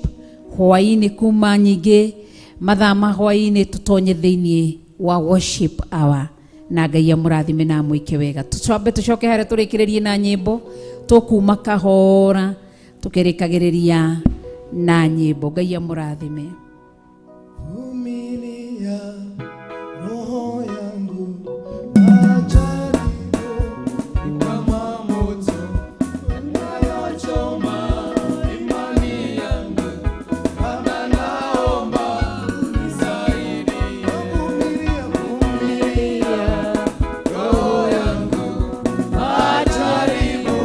[SPEAKER 12] hwaĩ-inĩ kuma nyingĩ mathaa ma hwaĩ-inĩ tũtonye thĩinĩ wa worship hour. Na Ngai amũrathime na amwĩke wega. Tũcambe tũcoke harĩa tũrĩkĩrĩrie na nyĩmbo, tũkuma kahora tũkĩrĩkagĩrĩria na nyĩmbo. Ngai amũrathime.
[SPEAKER 11] Vumilia roho yangu majaribu ni kama moto unayochoma imani yangu, Baba naomba unisaidie. Vumilia roho yangu majaribu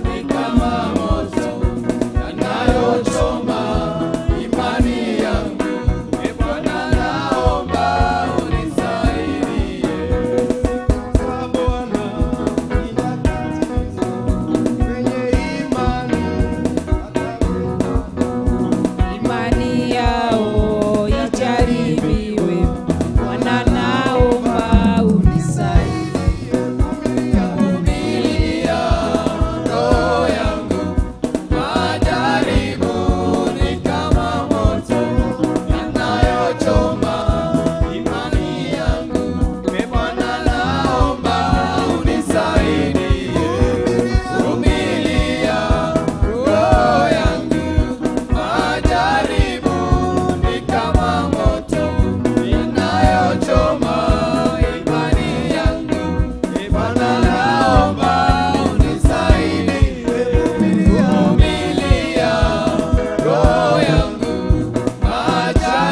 [SPEAKER 11] ni kama moto yanayochoma imani yangu.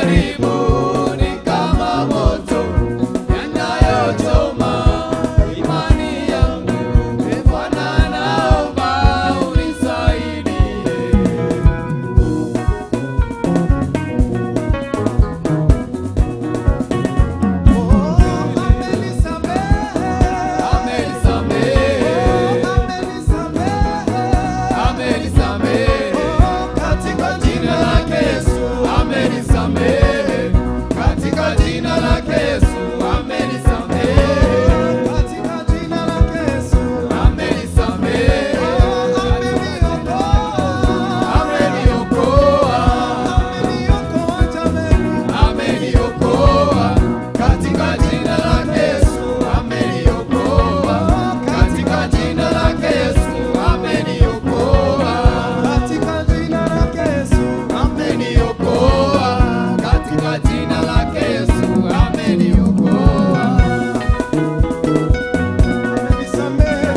[SPEAKER 11] Majaribu ni kama moto yanayochoma imani yangu. E Bwana, naomba unisaidie. Amenisamehe, amenisamehe katika jina lake Yesu, amenisamehe katika jina lake Yesu, amenisamehe katika jina lake Yesu, amenisamehe, ameniokoa, ameniokoa katika jina lake Yesu, ameniokoa katika jina lake Yesu, ameniokoa katika jina lake Yesu, ameniokoa katika jina lake Yesu, ameniokoa, amenisamehe.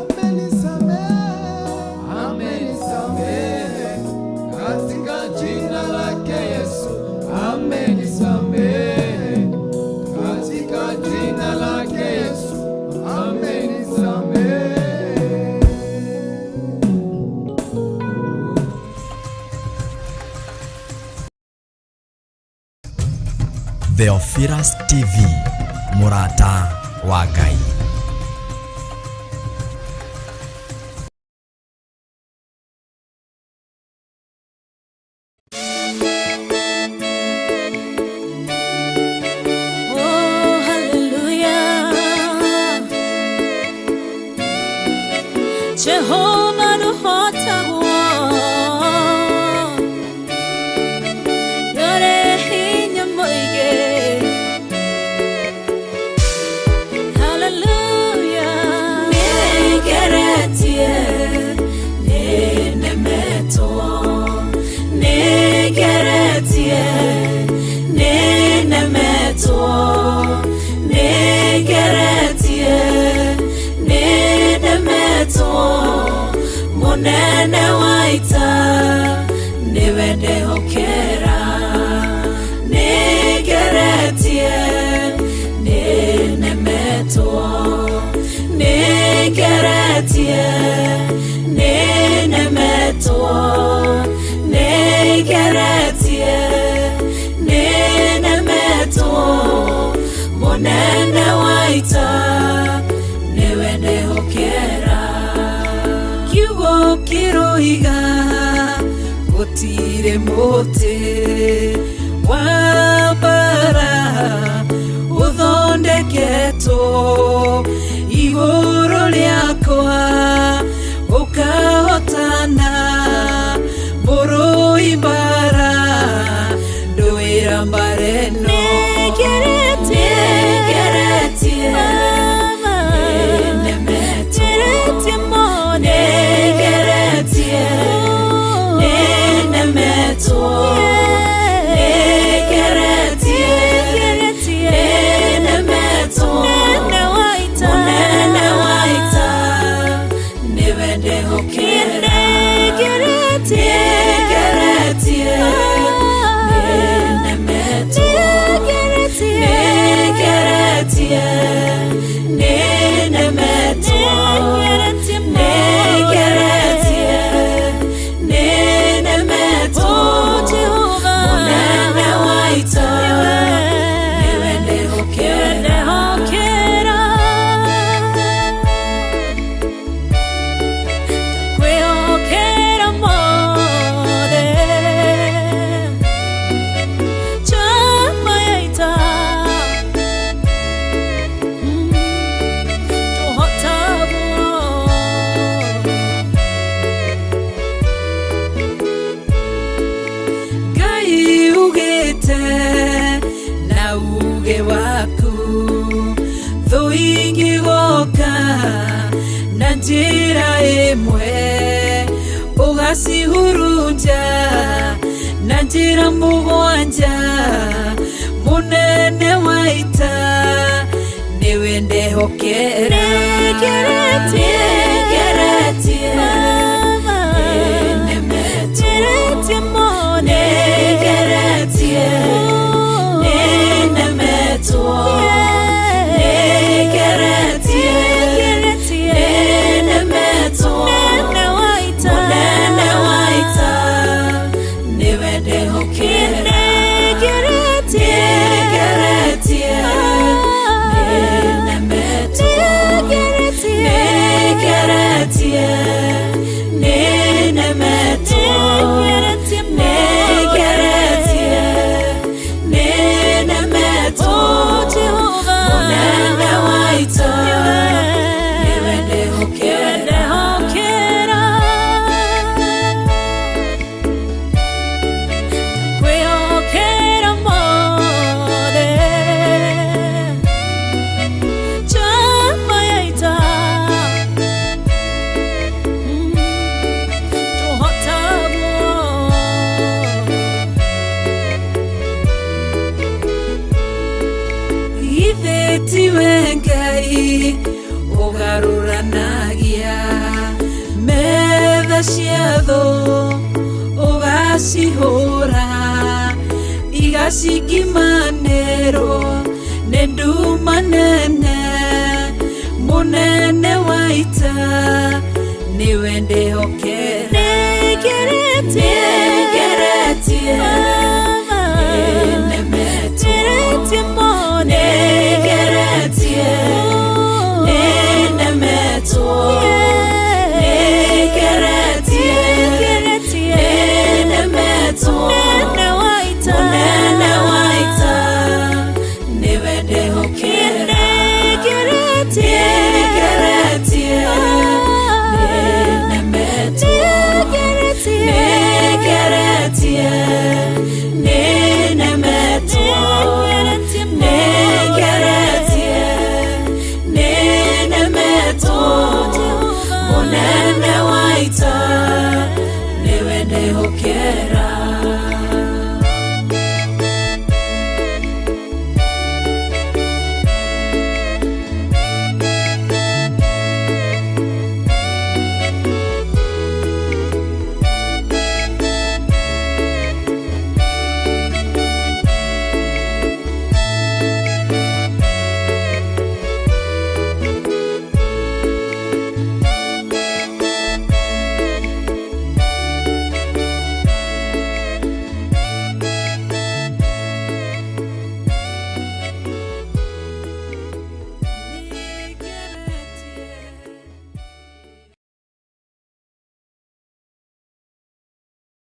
[SPEAKER 11] Amenisamehe, amenisamehe katika jina lake Yesu, amenisamehe katika jina lake Yesu, amenisamehe.
[SPEAKER 1] Theophilus TV, Mũrata wa Ngai.
[SPEAKER 2] Oh, hallelujah. Jehova nũhotagwo. Nĩũrĩ hinya mũingĩ. Hallelujah. Nĩngeretie, nĩnemetwo. Nĩngeretie, nĩnemetwo. Nĩngeretie, nĩnemetwo. Mũnene wa ita nĩwe ndehokera. Nĩngeretie, nĩnemetwo. Nĩngeretie, nĩnemetwo. Nĩngeretie, nĩnemetwo. Mũnene wa ita nĩwe ndehokera. Kiugo kĩroiga gũtirĩ mũtĩ wa mbara ũthondeketwo igũrũ rĩakwa ũkahotana mũrũi mbara ndũĩra mbara ĩno. Nĩngeretie, nĩnemetwo. Nĩnemetwo. Nĩngeretie, nĩnemetwo. Mũnene wa ita nĩwe ndehokera. Nĩngeretie, nĩnemetwo. Nĩngeretie, nĩnemetwo. Nĩngeretie, nĩnemetwo. Mũnene wa ita nĩwe ndehokera. Kwĩhokera mothe chama ya ita tũhotagwo. Ngai ugĩte na uge waku thũ ingĩgoka na njĩra ĩmwe ũgacihurunja na njĩra mũgwanja. Munene wa ita niwe ndehokera. Nĩngeretie nĩnemetwo. Nĩngeretie nĩnemetwo. Nĩngeretie nĩnemetwo. Munene wa ita niwe ndehokera. Nĩngeretie nĩnemetwo. Nĩngeretie nĩnemetwo. Nĩngeretie nĩnemetwo. Munene wa ita niwe ndehokera.
[SPEAKER 3] Kwĩhokera mothe njamba ya ita tũhotagwo.
[SPEAKER 2] Ithe tiwe Ngai ũgarũranagia metha cia thũ ũgacihũra igacikimanĩrwo nĩ nduma nene. Mũnene wa ita nĩwe ndĩhokera. Nĩngeretie nĩnemetwo.